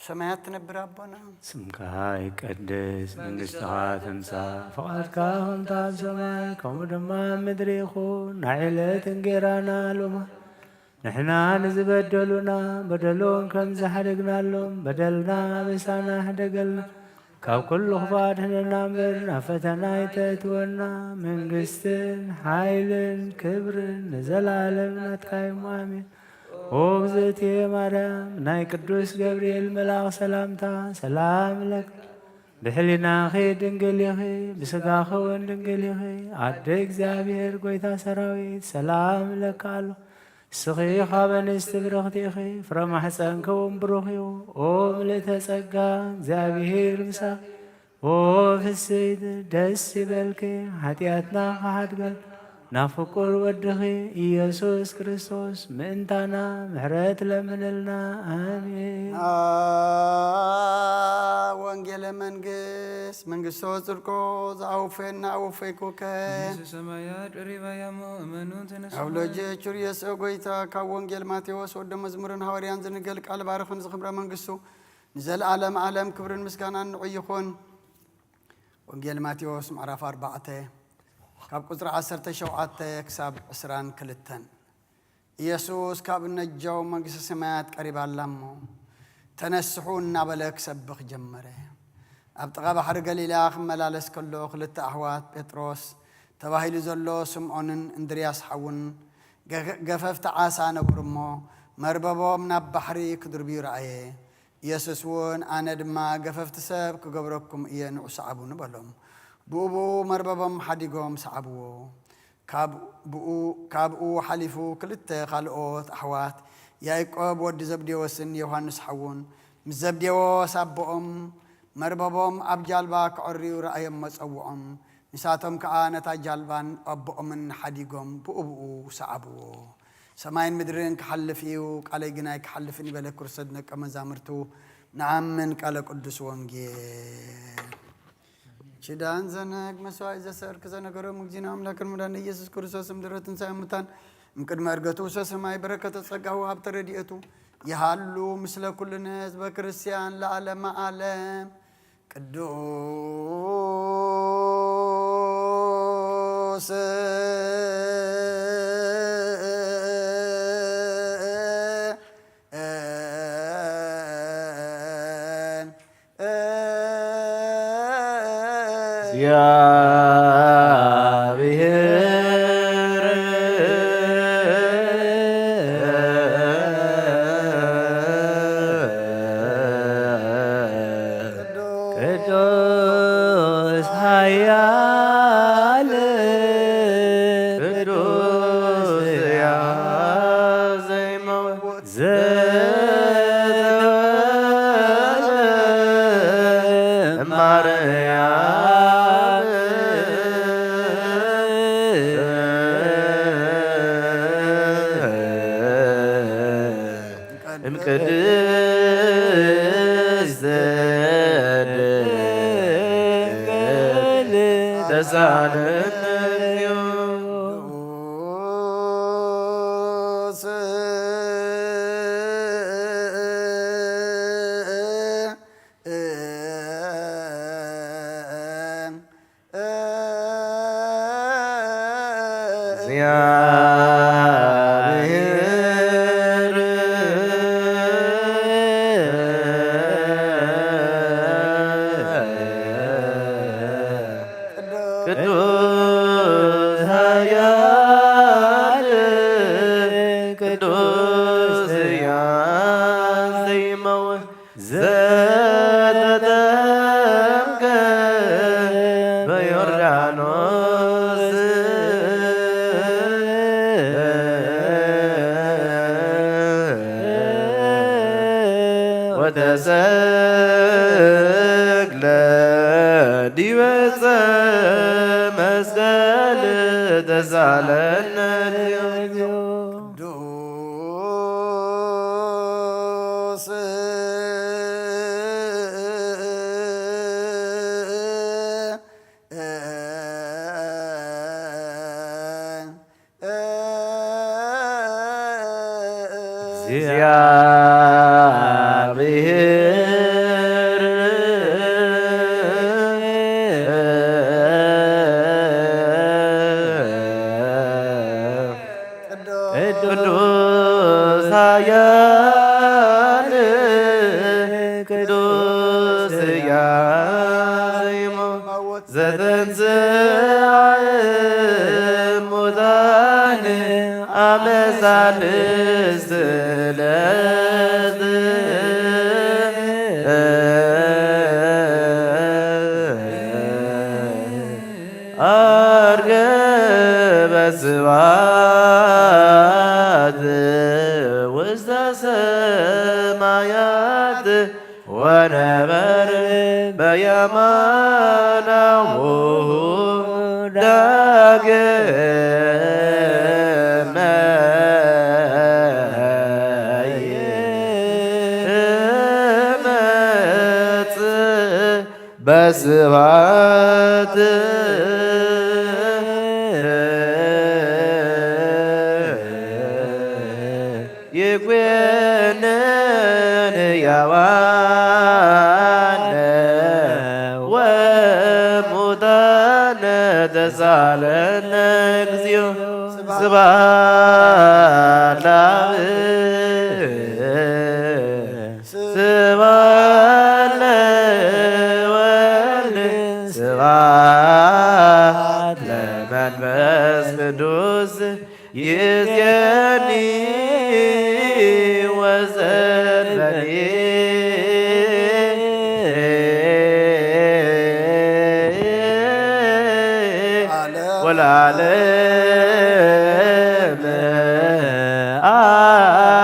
ሰማያት ትነብር ኣቦና፣ ስምካ ይቀደስ፣ መንግስትኻ ትምጻእ፣ ፍቓድካ ከምቲ ኣብ ሰማይ ከምኡ ድማ ኣብ ምድሪ ይኹን። ናይ ዕለት እንጌራና ሎማ ንሕና ንዝበደሉና በደሎም ከም ዝሓደግናሎም በደልና ኣበሳና ሕደገልና፣ ካብ ኩሉ ክፉእ ኣድሕነና እምበር ናብ ፈተና ኣይተእትወና። መንግስትን ሓይልን ክብርን ንዘለኣለም ናትካ እዩ። ኣሜን። ኦ እግዝእትየ ማርያም፣ ናይ ቅዱስ ገብርኤል መልኣኽ ሰላምታ ሰላም እለኪ። ብሕሊናኺ ድንግል ኢኺ፣ ብስጋኺ እውን ድንግል ኢኺ። ኣደ እግዚኣብሔር፣ ጎይታ ሰራዊት፣ ሰላም እለኪ ኣሎ። ንስኺ ካብ ኣንስቲ ብርኽቲ ኢኺ፣ ፍረ ማሕፀንኪ እውን ብሩኽ እዩ። ኦ ምልእተ ጸጋ፣ እግዚኣብሔር ምሳኺ። ኦ ፍስሕቲ፣ ደስ ይበልኪ፣ ሓጢኣትና ክሓድገል ናብ ፍቁር ወድኺ ኢየሱስ ክርስቶስ ምእንታና ምሕረት ለምንልና። ኣሜን። አ፣ ወንጌለ መንግስት፣ መንግስቶ ጽድቆ ዝኣውፈየና ኣወፈይኩከ። መንግስተ ሰማያት ቀሪባ እያ እሞ እመኑ ተነሱ። ኣብ ሎጀ ቹርየስ ኦ ጎይታ፣ ካብ ወንጌል ማቴዎስ ወደ መዝሙርን ሃዋርያን ዝንገል ቃል ባርኽን ዝኽብረ መንግስቱ ንዘለዓለም ዓለም ክብርን ምስጋናን ንዑ ይኹን። ወንጌል ማቴዎስ ምዕራፍ ኣርባዕተ ካብ ቁጽሪ ዓሰርተ ሸውዓተ ክሳብ ዕስራን ክልተን። ኢየሱስ ካብ ነጀው መንግስተ ሰማያት ቀሪባ ኣላ እሞ፣ ተነስሑ እናበለ ክሰብኽ ጀመረ። ኣብ ጥቓ ባሕሪ ገሊላ ክመላለስ ከሎ፣ ክልተ ኣሕዋት ጴጥሮስ ተባሂሉ ዘሎ ስምዖንን እንድርያስ ሓውን ገ-፣ ገፈፍቲ ዓሳ ነበሩ እሞ፣ መርበቦም ናብ ባሕሪ ክድርብዩ ረኣየ። ኢየሱስ እውን፣ ኣነ ድማ ገፈፍቲ ሰብ ክገብረኩም እየ፣ ንዑ ሰዓቡኒ በሎም። ብኡ ብኡ መርበቦም ሓዲጎም ሰዓብዎ። ካብ ብኡ፣ ካብኡ ሓሊፉ ክልተ ካልኦት ኣሕዋት፣ ያዕቆብ ወዲ ዘብዴዎስን ዮሃንስ ሓዉን፣ ምስ ዘብዴዎስ ኣቦኦም መርበቦም ኣብ ጃልባ ከዐርዩ ረኣዮሞ ጸውዖም። ንሳቶም ከኣ ነታ ጃልባን ኣቦኦምን ሓዲጎም ብኡ ብኡ ሰዓብዎ። ሰማይን ምድርን ክሓልፍ እዩ፣ ቃለይ ግን ኣይክሓልፍን እዩ በለ ክርስቶስ ንደቀ መዛሙርቱ። ንኣምን ቃለ ቅዱስ ወንጌል። ኪዳን ዘነግ መስዋዕት ዘሰርክ ዘነገሮም እግዚእነ ኣምላክን መድኃኒነ ኢየሱስ ክርስቶስ እምድረ ትንሣኤ ሙታን እምቅድመ ዕርገቱ ውሰ ሰማይ በረከተ ጸጋሁ ሃብተ ረድኤቱ ይሃሉ ምስለ ኩልነ ህዝበ ክርስቲያን ለዓለመ ዓለም። ቅዱስ ቅዱስ ኃያል ቅዱስ ሕያው ዘይመውት ዘተወልደ ማርያም እምቅድስት ድንግል ተሳለነ። ቅዱስ ኃያል ቅዱስ ሕያው ዘይመውት ዘተጠምቀ በዮርዳኖስ ወተሰቅለ ዲበ ዕፀ ተሳለነ እግዚኦ። ቅዱስ እግዚአብሔር ቅዱስ ኃያል ቅዱስ ያይሞ ዘተንሥአ እሙታን አመ ሣልስት ዕለት ዐርገ በስብሐት ውስተ ሰማያት ወነበረ በየማነ አቡሁ ዳግመ ይመጽእ በስብሐት ይኩንን ሕያዋነ ወሙታነ ተሳለነ እግዚኦ። ስብሐት ለአብ ስብሐት ለወልድ ስብሐት ለመንፈስ ቅዱስ ይእዜኒ ወዘልፈኒ ወለዓለመ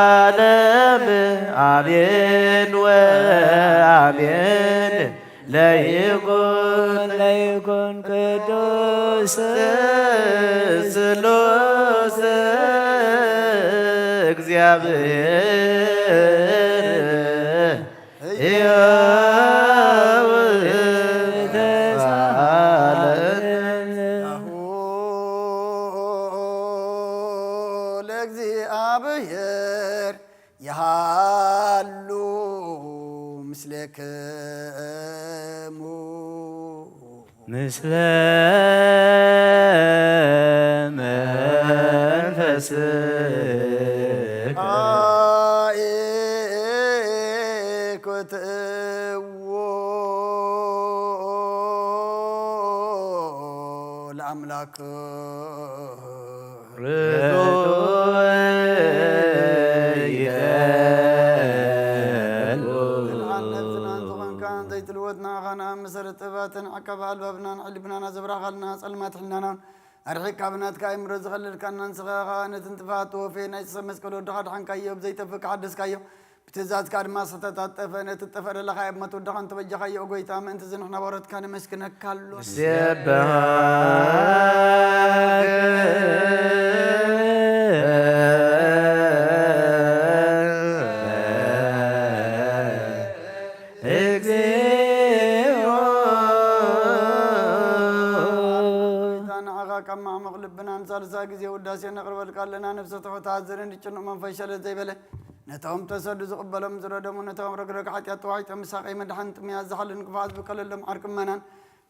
ዓለም አሜን ወአሜን። ለይኩን ለይኩን ቅዱስ ስሉስ እግዚአብሔር ሕያው ተሳለን። ለእግዚአብሔር ይሃሉ ምስሌክሙ። ምስለ መንፈስከ። አእኩትዎ ለአምላክ። ርቱዕ ይደሉ። ዝለዓል ነፍስና ዝኾንካ ዘይትልወጥ ንዓኻ ንኣምሰል ጥበባትን ዓቃቢ ኣልባብናን ዕልብናና ዘብራኻልና ጸልማት ሕልናናን ኣርሒቕካ ብናትካ ኣእምሮ ዝኸለልካና ንስኻ ኸኣ ነቲ ንጥፍኣት ተወፌ ናይ ሰብ መስቀል ወድኻ ድሓንካዮ ብዘይጠፍእ ክሓደስካዮ ብትእዛዝካ ድማ ዝተታጠፈ ነቲ ዝጠፍእ ደለኻ ኣብ ሞት ወድኻ እንተበጃኻዮ ኦ ጎይታ ምእንቲ እዚ ንሕና ባሮትካ ነመስግነካ ኣሎ። ንሴብሐካ እግዚኦ። ንዓኻ ካብ ማዕሙቕ ልብና ንሳልሳይ ግዜ ውዳሴ ነቕርበልካ ኣለና። ነፍሰ ትሑት ዝርኢ ንጭኑቕ መንፈስ ሸለል ዘይበለ ነቶም ተሰዱ ዝቕበሎም ዝረደሙ ነቶም ረግረግ ሓጢኣት ተዋሒጦም ምሳቐይ መድሓን ጥምያ ዝሓልን ክፉኣት ዝብቀለሎም ዓርቂ እመናን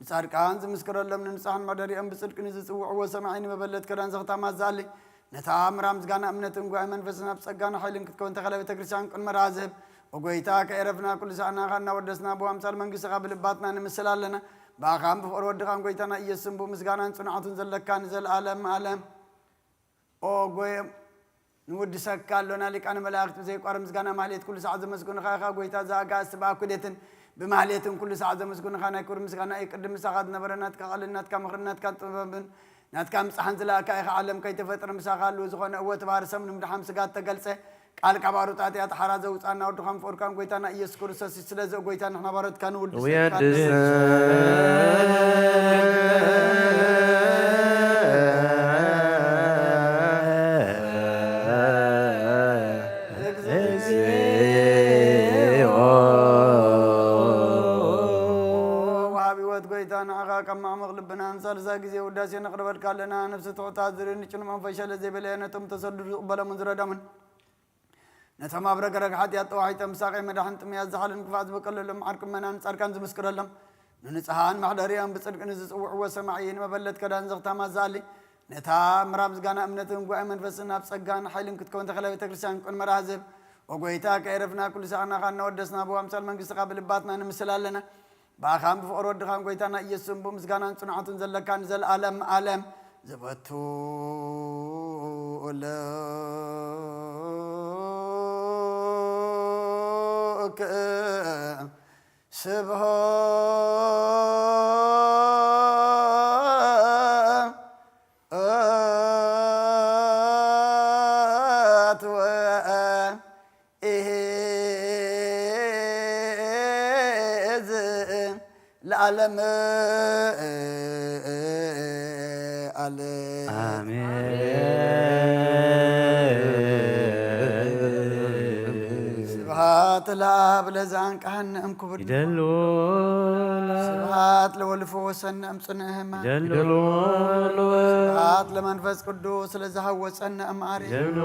ብጻድቃን ዝምስክረሎም ንንጹሓን መሕደሪኦም ብጽድቂ ንዝጽውዕዎ ሰማዒ ንመበለት ክዳን ዘኽታማት ዝኣሊ ነታ ኣምራ ምስጋና እምነትን ጉባኤ መንፈስን ኣብ ጸጋን ሓይልን ክትከውን ተኸለ ቤተ ክርስቲያን ቅድመ ራዝህብ ኦ ጎይታ ከኤረፍና ኩሉ ሰዓና ኻና ወደስና ብኣምሳል መንግስትኻ ብልባትና ንምስል ኣለና። ብኣኻን ብፍቕሪ ወድኻን ጎይታና ኢየሱስን ብኡ ምስጋናን ጽንዓቱን ዘለካ ንዘለኣለም ዓለም። ኦ ጎዮም ንውድሰካ ኣሎና ሊቃነ መላእክት ብዘይቋርም ምስጋና ማህሌት ኩሉ ሰዓት ዘመስግኑኻ ኢኻ ጎይታ ዘኣጋእዝቲ ብኣኩሌትን ብማህሌትን ኩሉ ሰዓት ዘመስግኑኻ ናይ ክብሪ ምስጋና እዩ ቅድም ምሳኻ ዝነበረ ናትካ ቃልን ናትካ ምኽርን ናትካ ጥበብን ናትካ ምጻሕን ዝለኣካ ኢኻ ዓለም ከይተፈጥረ ምሳኻ ኣለዎ ዝኾነ እወ ተባህሪ ሰብ ንምድሓን ስጋ እተገልጸ ቃል ካብ ኣሩጣት እያ ተሓራ ዘውጻና ወድኻን ፍቕርካን ጎይታና ኢየሱስ ክርስቶስ እዩ ስለዚ ኦ ጎይታ ንሕና ባሮትካ ንውድሰካ ወየድሰ ነቕርበልካ ኣለና። ነፍሲ ትሑታት ዝርኢ ንጭኑ መንፈስ ሸለ ዘይበለ ነቶም ተሰዱ ዝቕበሎምን ዝረዶምን ነቶም ኣብ ረግረግ ሓጢኣት ጠዋሒጦም ሳቐይ መዳሕን ጥምያት ዝሓልን ክፋእ ዝበቀለሎም ዓርቂ መናን ጻድቃን ዝምስክረሎም ንንጽሃን መሕደሪኦም ብጽድቂ ንዝጽውዕዎ ሰማዒ ንመበለት ከዳን ዘኽታማ ዝኣሊ ነታ ምራ ምስጋና እምነትን ጉባኤ መንፈስን ኣብ ጸጋን ሓይልን ክትከውን ተኸለ ቤተ ክርስቲያን ቅን መራህዝብ ወጎይታ ከይረፍና ኩሉ ሳዕናኻ እናወደስና ብዋምሳል መንግስትኻ ብልባትና ንምስል ኣለና። ብኣኻን ብፍቕሪ ወድኻን ጎይታና ኢየሱስን ብምስጋናን ጽንዓቱን ዘለካ ንዘለኣለም ኣለም ዘበቱ ልክ ስብሐት ወ ኢዝ ለዓለም ዓለም። ኣሜን። ስብሐት ለአብ ለዘአንቀሐነ እምክቡድ። ይደሉ ስብሐት ለወልድ ፈወሰነ እምጽንዕ ሕማም። ይደሉ ስብሐት ለመንፈስ ቅዱስ ለዘሐወጸነ እምአርያም። ይደሉ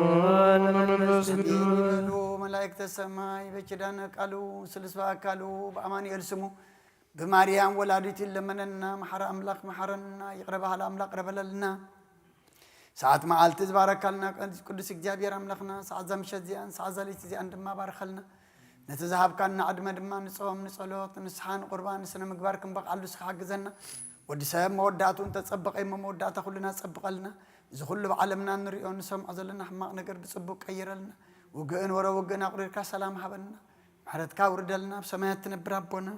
ለመንፈስ ቅዱስ። ይበሉ መላእክተ ሰማይ በኪዳነ ቃሉ ስልስ በአካሉ በአማኑኤል ስሙ ብማርያም ወላዲት ይለመነና። መሐረ አምላክ መሐረና፣ ይቅረ በሃል አምላክ ይቅረ በለልና። ሰዓት መዓልቲ ዝባረካልና ቅዱስ እግዚኣብሔር ኣምላኽና፣ ሰዓት እዛ ምሸት እዚኣን ሰዓት እዛ ለይቲ እዚኣን ድማ ባርኸልና። ነቲ ዝሃብካና ዕድመ ድማ ንጾም፣ ንጸሎት፣ ንስሓ፣ ንቁርባን፣ ንስነ ምግባር ክንበቕዓሉ እስኻ ሓግዘና። ወዲ ሰብ መወዳእቱ እንተጸበቐ እሞ መወዳእታ ኩልና ጸብቐልና። እዚ ኩሉ ብዓለምና እንሪኦ ንሰምዖ ዘለና ሕማቕ ነገር ብጽቡቕ ቀይረልና። ውግእን ወረ ውግእን ኣቑሪርካ ሰላም ሃበና። ምሕረትካ ውርደልና፣ ኣብ ሰማያት ትነብር ኣቦና።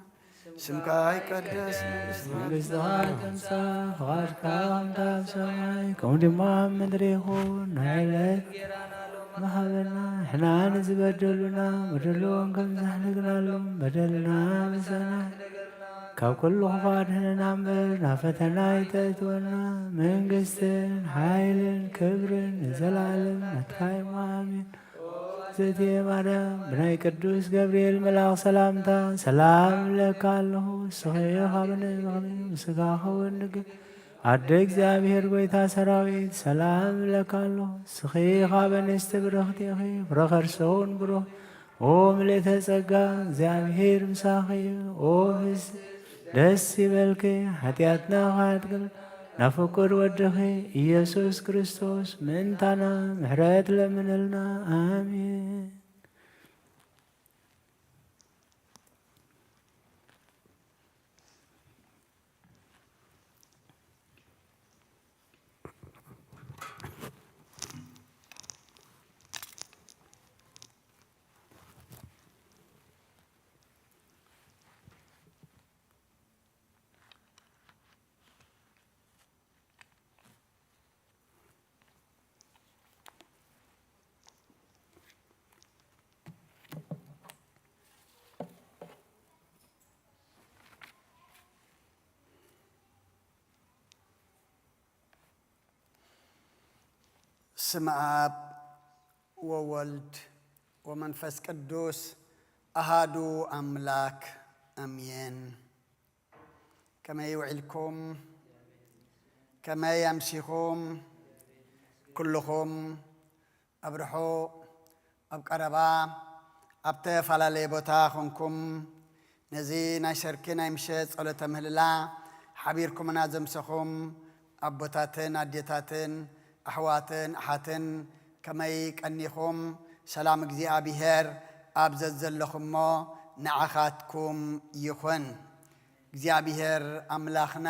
ስምካ ይቀደስ፣ መንግስትኻ መንግስትኻ ትምጻእ፣ ፍቓድካ ከምታ ኣብ ሰማይ፣ ከምኡ ድማ ኣብ ምድሪ ይኹን። ናይ ዕለት መሃበና፣ ንሕና ንዝበደሉና፣ በደሎም ከም ዘሕንግናሎም፣ በደልና ምሳና፣ ካብ ኩሉ ክፉእ ኣድሕነና እምበር፣ ናብ ፈተና ኣይተእትወና። መንግስትን ሓይልን ክብርን ንዘለኣለም ናትካ እዩ። ኣሜን። እግዝእትየ ማርያም፣ ብናይ ቅዱስ ገብርኤል መልኣኽ ሰላምታ ሰላም እብለካ ኣለኹ። ንስኺ ካብ ንእምኽኒ ምስጋኺ ወንግ ኣደ እግዚኣብሔር ጐይታ ሰራዊት ሰላም እብለካ ኣለኹ። ንስኺ ካብ ኣንስቲ ብርኽቲ ኢኺ፣ ፍረ ከርስኺ እውን ብሩኽ። ኦ ምልእተ ጸጋ፣ እግዚኣብሔር ምሳኺ እዩ። ኦ ፍስ ደስ ይበልኪ፣ ሓጢኣትና ካትግል ናብ ፍቁር ወድኺ ኢየሱስ ክርስቶስ ምእንታና ምሕረት ለምነልና። ኣሜን። ስም ኣብ ወወልድ ወመንፈስ ቅዱስ ኣሃዱ ኣምላክ ኣሜን። ከመይ ውዒልኩም? ከመይ ኣምሲኹም? ኩልኹም ኣብ ርሑቕ ኣብ ቀረባ ኣብ ተፈላለየ ቦታ ኾንኩም ነዚ ናይ ሰርኪ ናይ ምሸት ጸሎተ ምህልላ ሓቢርኩምና ዘምሰኹም ኣቦታትን ኣዴታትን ኣሕዋትን ኣሓትን ከመይ ቀኒኹም? ሰላም እግዚኣብሔር ኣብ ዘዘለኹሞ ንዓኻትኩም ይኹን። እግዚኣብሔር ኣምላኽና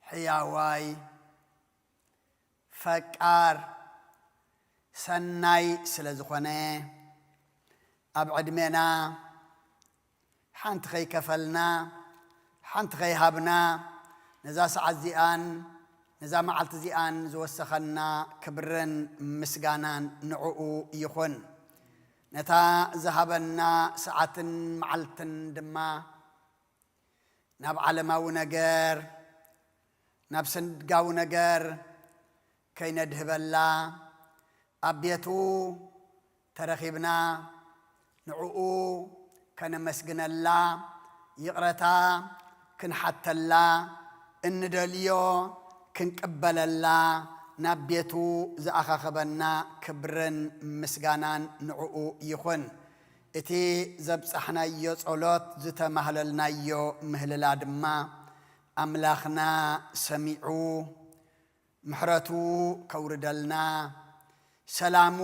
ሕያዋይ ፈቃር ሰናይ ስለ ዝኾነ ኣብ ዕድሜና ሓንቲ ከይከፈልና ሓንቲ ከይሃብና ነዛ ሰዓት እዚኣን ነዛ መዓልቲ እዚኣን ዝወሰኸና ክብርን ምስጋናን ንዕኡ ይኹን። ነታ ዝሃበና ሰዓትን መዓልትን ድማ ናብ ዓለማዊ ነገር ናብ ስጋዊ ነገር ከይነድህበላ ኣብ ቤቱ ተረኺብና ንዕኡ ከነመስግነላ ይቕረታ ክንሓተላ እንደልዮ ክንቅበለላ ናብ ቤቱ ዝኣኻኸበና ክብርን ምስጋናን ንዕኡ ይኹን። እቲ ዘብጻሕናዮ ጸሎት፣ ዝተማህለልናዮ ምህልላ ድማ ኣምላኽና ሰሚዑ ምሕረቱ ከውርደልና፣ ሰላሙ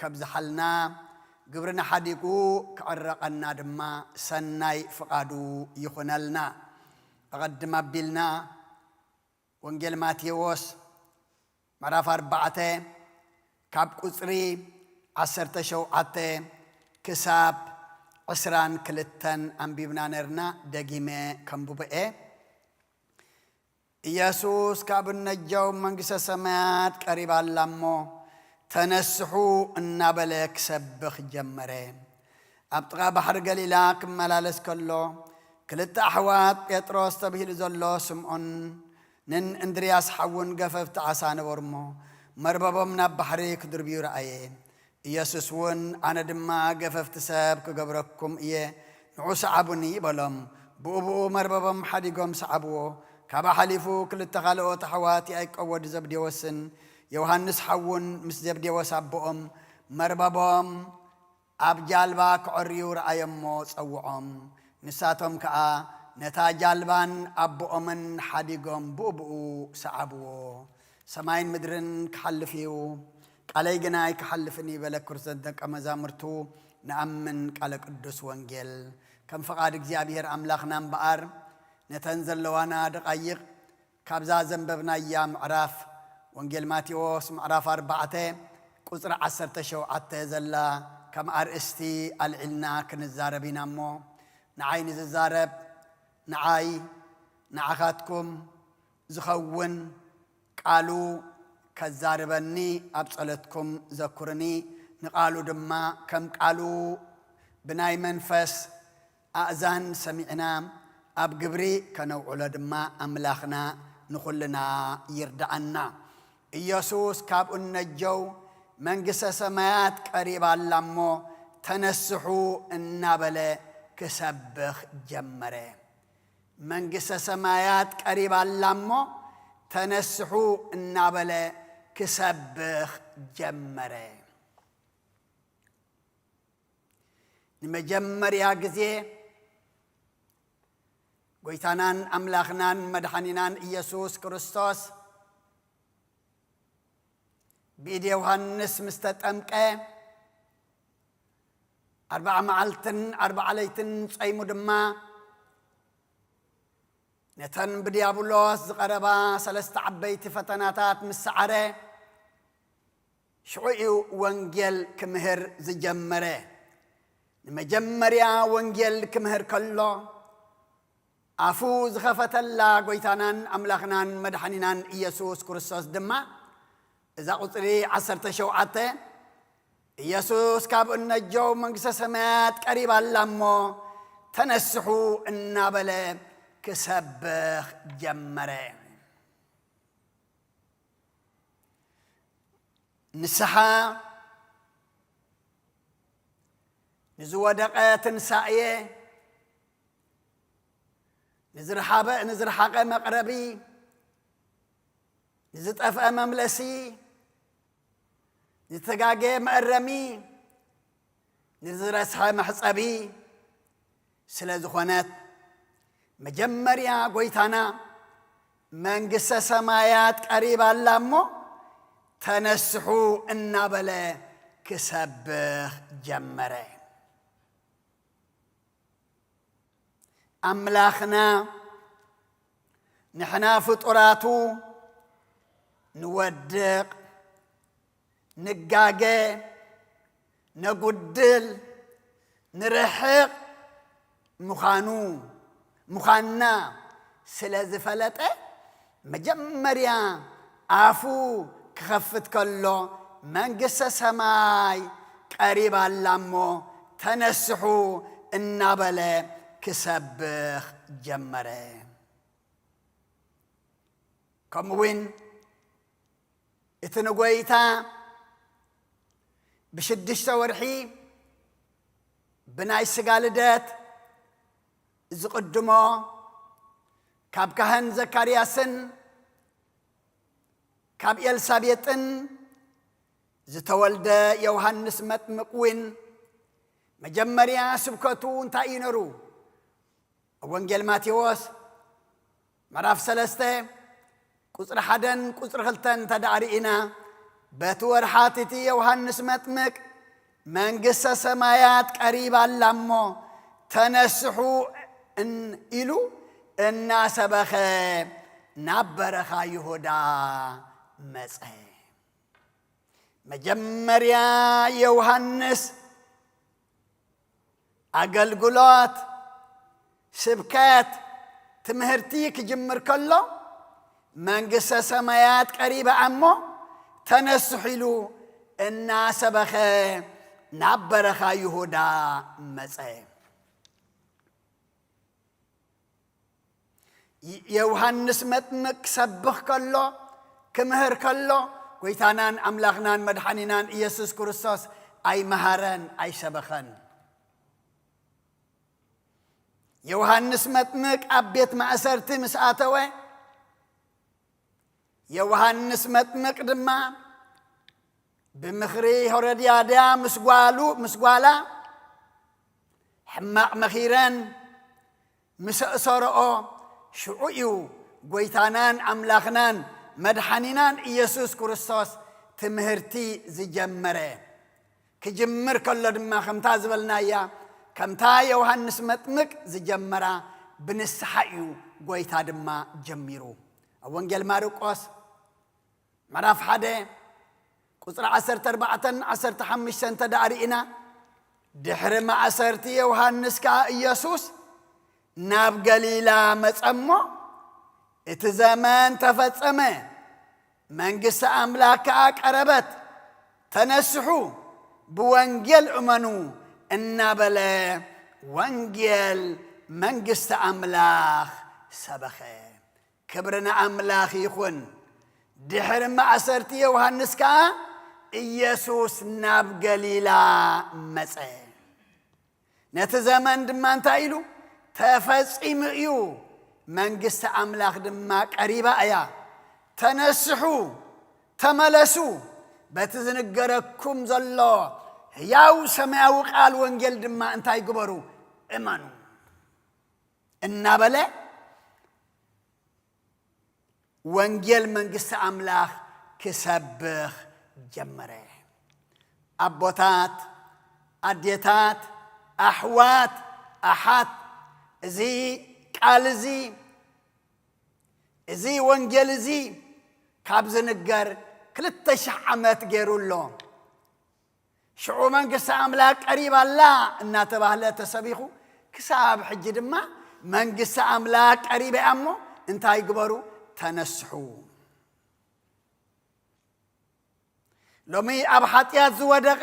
ከብዝሓልና፣ ግብርና ሓዲጉ ክዕረቐና ድማ ሰናይ ፍቓዱ ይኹነልና። ኣቐድም ኣቢልና ወንጌል ማቴዎስ ምዕራፍ ኣርባዕተ ካብ ቁጽሪ ዓሰርተ ሸውዓተ ክሳብ ዕስራን ክልተን ኣንቢብና ነርና። ደጊመ ከንብቦ እየ። ኢየሱስ ካብ እነጀው መንግሥተ ሰማያት ቀሪባ ኣላ እሞ ተነስሑ እናበለ ክሰብኽ ጀመረ። ኣብ ጥቓ ባሕሪ ገሊላ ክመላለስ ከሎ ክልተ ኣሕዋት ጴጥሮስ ተብሂሉ ዘሎ ስምዖንን እንድርያስ ሓውን ገፈፍቲ ዓሳ ነበሩ እሞ መርበቦም ናብ ባሕሪ ክድርብዩ ረኣየ። ኢየሱስ እውን ኣነ ድማ ገፈፍቲ ሰብ ክገብረኩም እየ፣ ንዑ ሰዓቡኒ በሎም። ብኡ ብኡ መርበቦም ሓዲጎም ሰዓብዎ። ካብኡ ሓሊፉ ክልተ ካልኦት ኣሕዋት ያዕቆብ ወዲ ዘብዴዎስን ዮሃንስ ሓውን ምስ ዘብዴዎስ ኣቦኦም መርበቦም ኣብ ጃልባ ክዐርዩ ረኣዮሞ ጸውዖም። ንሳቶም ከኣ ነታ ጃልባን ኣቦኦምን ሓዲጎም ብኡ ብኡ ሰዓብዎ። ሰማይን ምድርን ክሓልፍ እዩ፣ ቃለይ ግና ኣይክሓልፍን እዩ በለ ክርስቶስ ደቀ መዛሙርቱ። ንኣምን ቃለ ቅዱስ ወንጌል። ከም ፍቓድ እግዚኣብሔር ኣምላኽና እምበኣር ነተን ዘለዋና ደቓይቕ ካብዛ ዘንበብናያ ምዕራፍ ወንጌል ማቴዎስ ምዕራፍ ኣርባዕተ ቁጽሪ ዓሰርተ ሸውዓተ ዘላ ከም ኣርእስቲ ኣልዒልና ክንዛረብ ኢና እሞ፣ ንዓይ ንዝዛረብ፣ ንዓይ ንዓኻትኩም ዝኸውን ቃሉ ከዛርበኒ ኣብ ጸሎትኩም ዘኩርኒ፣ ንቃሉ ድማ ከም ቃሉ ብናይ መንፈስ ኣእዛን ሰሚዕና ኣብ ግብሪ ከነውዕሎ ድማ ኣምላኽና ንኹልና ይርድኣና። ኢየሱስ ካብኡ ነጀው መንግሥተ ሰማያት ቀሪባ ኣላ እሞ ተነስሑ እናበለ ክሰብኽ ጀመረ። መንግሥተ ሰማያት ቀሪባ ኣላ እሞ ተነስሑ እናበለ ክሰብኽ ጀመረ። ንመጀመርያ ግዜ ጎይታናን ኣምላኽናን መድሓኒናን ኢየሱስ ክርስቶስ ብኢድ ዮሃንስ ምስ ተጠምቀ፣ ኣርብዓ መዓልትን ኣርብዓ ለይትን ጸይሙ ድማ ነተን ብድያብሎስ ዝቐረባ ሰለስተ ዓበይቲ ፈተናታት ምስ ሰዓረ፣ ሽዑ እዩ ወንጌል ክምህር ዝጀመረ። ንመጀመርያ ወንጌል ክምህር ከሎ፣ ኣፉ ዝኸፈተላ ጎይታናን ኣምላኽናን መድሓኒናን ኢየሱስ ክርስቶስ ድማ፣ እዛ ቁጽሪ ዓሰርተ ሸውዓተ፣ ኢየሱስ ካብ እነጀው መንግሥተ ሰማያት ቀሪባ ኣላ እሞ ተነስሑ እናበለ ክሰብኽ ጀመረ። ንስሓ፣ ንዝወደቐ ትንሳኤ፣ ንዝረሓበ-፣ ንዝረሓቐ መቕረቢ፣ ንዝጠፍአ መምለሲ፣ ንዝተጋገየ መእረሚ፣ ንዝረስሐ መሕጸቢ ስለ ዝኾነት፣ መጀመርያ ጎይታና መንግሥተ ሰማያት ቀሪባ ኣላ እሞ ተነስሑ እናበለ ክሰብኽ ጀመረ። ኣምላኽና ንሕና ፍጡራቱ ንወድቕ፣ ንጋገ፣ ነጉድል፣ ንርሕቕ ምዃኑ፣ ምዃንና ስለ ዝፈለጠ፣ መጀመርያ ኣፉ ክኸፍት ከሎ፣ መንግሥተ ሰማይ ቀሪባ ኣላ እሞ ተነስሑ እናበለ ክሰብኽ ጀመረ። ከምኡ እውን እቲ ንጎይታ ብሽዱሽተ ወርሒ ብናይ ስጋ ልደት ዝቕድሞ፣ ካብ ካህን ዘካርያስን ካብ ኤልሳቤጥን ዝተወልደ ዮሃንስ መጥምቅ እውን መጀመርያ ስብከቱ እንታይ እዩ ነሩ? ኣብ ወንጌል ማቴዎስ ምዕራፍ ሰለስተ ቁጽሪ ሓደን ቁጽሪ ክልተን እንተ ደኣ ርኢና፣ በቲ ወርሓት እቲ ዮሃንስ መጥምቅ መንግስተ ሰማያት ቀሪባ ኣላ እሞ ተነስሑ እን-፣ ኢሉ እናሰበኸ ናብ በረኻ ይሁዳ መጸ። መጀመርያ ዮሃንስ ኣገልግሎት፣ ስብከት፣ ትምህርቲ ክጅምር ከሎ፣ መንግስተ ሰማያት ቀሪባ እሞ ተነስሑ ኢሉ እናሰበኸ ናብ በረኻ ይሁዳ መጸ። ይ-፣ ዮሃንስ መጥምቅ ክሰብኽ ከሎ፣ ክምህር ከሎ፣ ጐይታናን ኣምላኽናን መድሓኒናን ኢየሱስ ክርስቶስ ኣይመሃረን፣ ኣይሰበኸን። ዮሃንስ መጥምቅ ኣብ ቤት ማእሰርቲ ምስ ኣተወ፣ ዮሃንስ መጥምቅ ድማ ብምኽሪ ሄሮድያዳ ምስ ጓሉ፣ ምስ ጓላ ሕማቕ መኺረን ምስ ኣእሰረኦ፣ ሽዑ እዩ ጐይታናን ኣምላኽናን መድሓኒናን ኢየሱስ ክርስቶስ ትምህርቲ ዝጀመረ። ክጅምር ከሎ ድማ ከምታ ዝበልናያ፣ ከምታ ዮሃንስ መጥምቅ ዝጀመራ ብንስሓ እዩ ጐይታ ድማ ጀሚሩ። ኣብ ወንጌል ማርቆስ ምዕራፍ ሓደ ቁጽሪ ዓሰርተ ኣርባዕተን ዓሰርተ ሓሙሽተን እንተ ደኣ ርኢና፣ ድሕሪ ማእሰርቲ ዮሃንስ ከኣ ኢየሱስ ናብ ገሊላ መጸ እሞ፣ እቲ ዘመን ተፈጸመ፣ መንግስቲ ኣምላኽ ከኣ ቀረበት፣ ተነስሑ፣ ብወንጌል እመኑ እናበለ ወንጌል መንግስቲ ኣምላኽ ሰበኸ። ክብሪ ንኣምላኽ ይኹን። ድሕሪ ማእሰርቲ ዮሃንስ ከኣ ኢየሱስ ናብ ገሊላ መጸ። ነቲ ዘመን ድማ እንታይ ኢሉ? ተፈጺሙ እዩ፣ መንግስቲ ኣምላኽ ድማ ቀሪባ እያ። ተነስሑ፣ ተመለሱ፣ በቲ ዝንገረኩም ዘሎ ህያው ሰማያዊ ቃል ወንጌል ድማ እንታይ ግበሩ? እመኑ እናበለ ወንጌል መንግስቲ ኣምላኽ ክሰብኽ ጀመረ። ኣቦታት፣ ኣዴታት፣ ኣሕዋት፣ ኣሓት፣ እዚ ቃል እዚ፣ እዚ ወንጌል እዚ ካብ ዝንገር ክልተ ሽሕ ዓመት ገይሩ ኣሎ። ሽዑ መንግስቲ ኣምላኽ ቀሪባ ኣላ እናተባህለ ተሰቢኹ፣ ክሳብ ሕጂ ድማ መንግስቲ ኣምላኽ ቀሪባ እያ እሞ እንታይ ግበሩ? ተነስሑ። ሎሚ ኣብ ሓጢኣት ዝወደቐ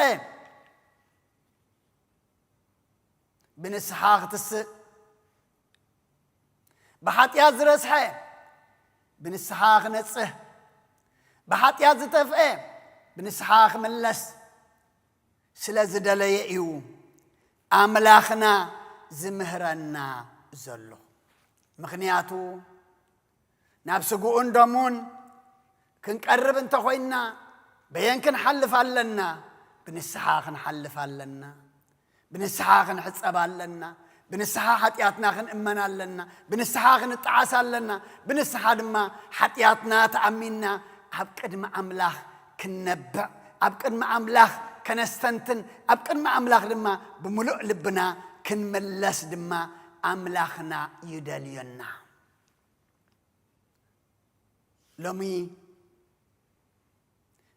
ብንስሓ ክትስእ፣ ብሓጢኣት ዝረስሐ ብንስሓ ክነጽህ፣ ብሓጢኣት ዝጠፍአ ብንስሓ ክምለስ ስለ ዝደለየ እዩ ኣምላኽና ዝምህረና ዘሎ። ምኽንያቱ ናብ ስግኡን ደሙን ክንቀርብ እንተኾይንና፣ በየን ክንሓልፍ ኣለና? ብንስሓ ክንሓልፍ ኣለና። ብንስሓ ክንሕጸብ ኣለና። ብንስሓ ሓጢኣትና ክንእመን ኣለና። ብንስሓ ክንጠዓስ ኣለና። ብንስሓ ድማ ሓጢኣትና ተኣሚንና ኣብ ቅድሚ ኣምላኽ ክንነብዕ፣ ኣብ ቅድሚ ኣምላኽ ከነስተንትን፣ ኣብ ቅድሚ ኣምላኽ ድማ ብምሉእ ልብና ክንምለስ ድማ ኣምላኽና ይደልየና። ሎሚ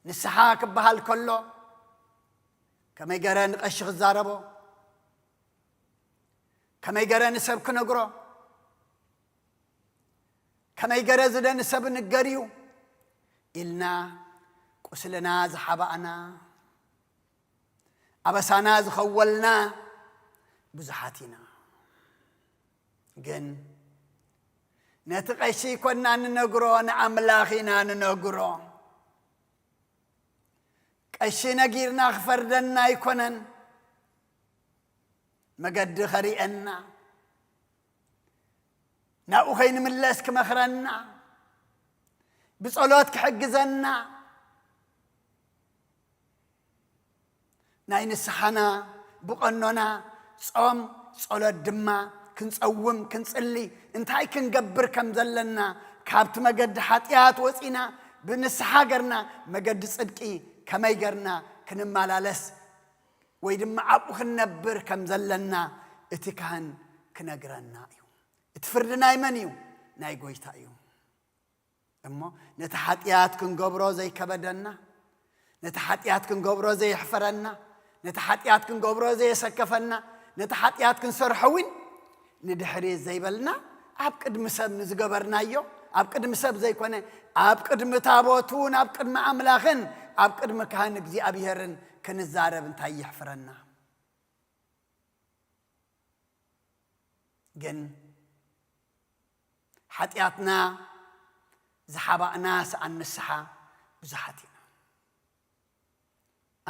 ንስሓ ክበሃል ከሎ፣ ከመይ ገረ ንቐሺ ክዛረቦ? ከመይ ገረ ንሰብ ክነግሮ? ከመይ ገረ ዝደ ንሰብ ንገር እዩ? ኢልና ቁስልና ዝሓባእና፣ ኣበሳና ዝኸወልና ብዙሓት ኢና። ግን ነቲ ቀሺ ኣይኮንና ንነግሮ፣ ንኣምላኽ ኢና ንነግሮ። ቀሺ ነጊርና ክፈርደና ኣይኮነን፣ መገዲ ከርእየና፣ ናብኡ ከይንምለስ ክመኽረና፣ ብጸሎት ክሕግዘና፣ ናይ ንስሓና ብቐኖና ጾም ጸሎት ድማ ክንጸውም ክንጽሊ፣ እንታይ ክንገብር ከም ዘለና፣ ካብቲ መገዲ ሓጢኣት ወጺና ብንስሓ ገርና መገዲ ጽድቂ ከመይ ገርና ክንመላለስ ወይ ድማ ኣብኡ ክንነብር ከም ዘለና እቲ ካህን ክነግረና እዩ። እቲ ፍርዲ ናይ መን እዩ? ናይ ጎይታ እዩ። እሞ ነቲ ሓጢኣት ክንገብሮ ዘይከበደና፣ ነቲ ሓጢኣት ክንገብሮ ዘየሕፈረና፣ ነቲ ሓጢኣት ክንገብሮ ዘየሰከፈና፣ ነቲ ሓጢኣት ክንሰርሖ እውን ንድሕሪት ዘይበልና፣ ኣብ ቅድሚ ሰብ ንዝገበርናዮ፣ ኣብ ቅድሚ ሰብ ዘይኮነ፣ ኣብ ቅድሚ ታቦቱ፣ ናብ ቅድሚ ኣምላኽን ኣብ ቅድሚ ካህን እግዚኣብሄርን ክንዛረብ እንታይ የሕፍረና? ግን ሓጢኣትና ዝሓባእና ሰኣን ንስሓ ብዙሓት ኢና።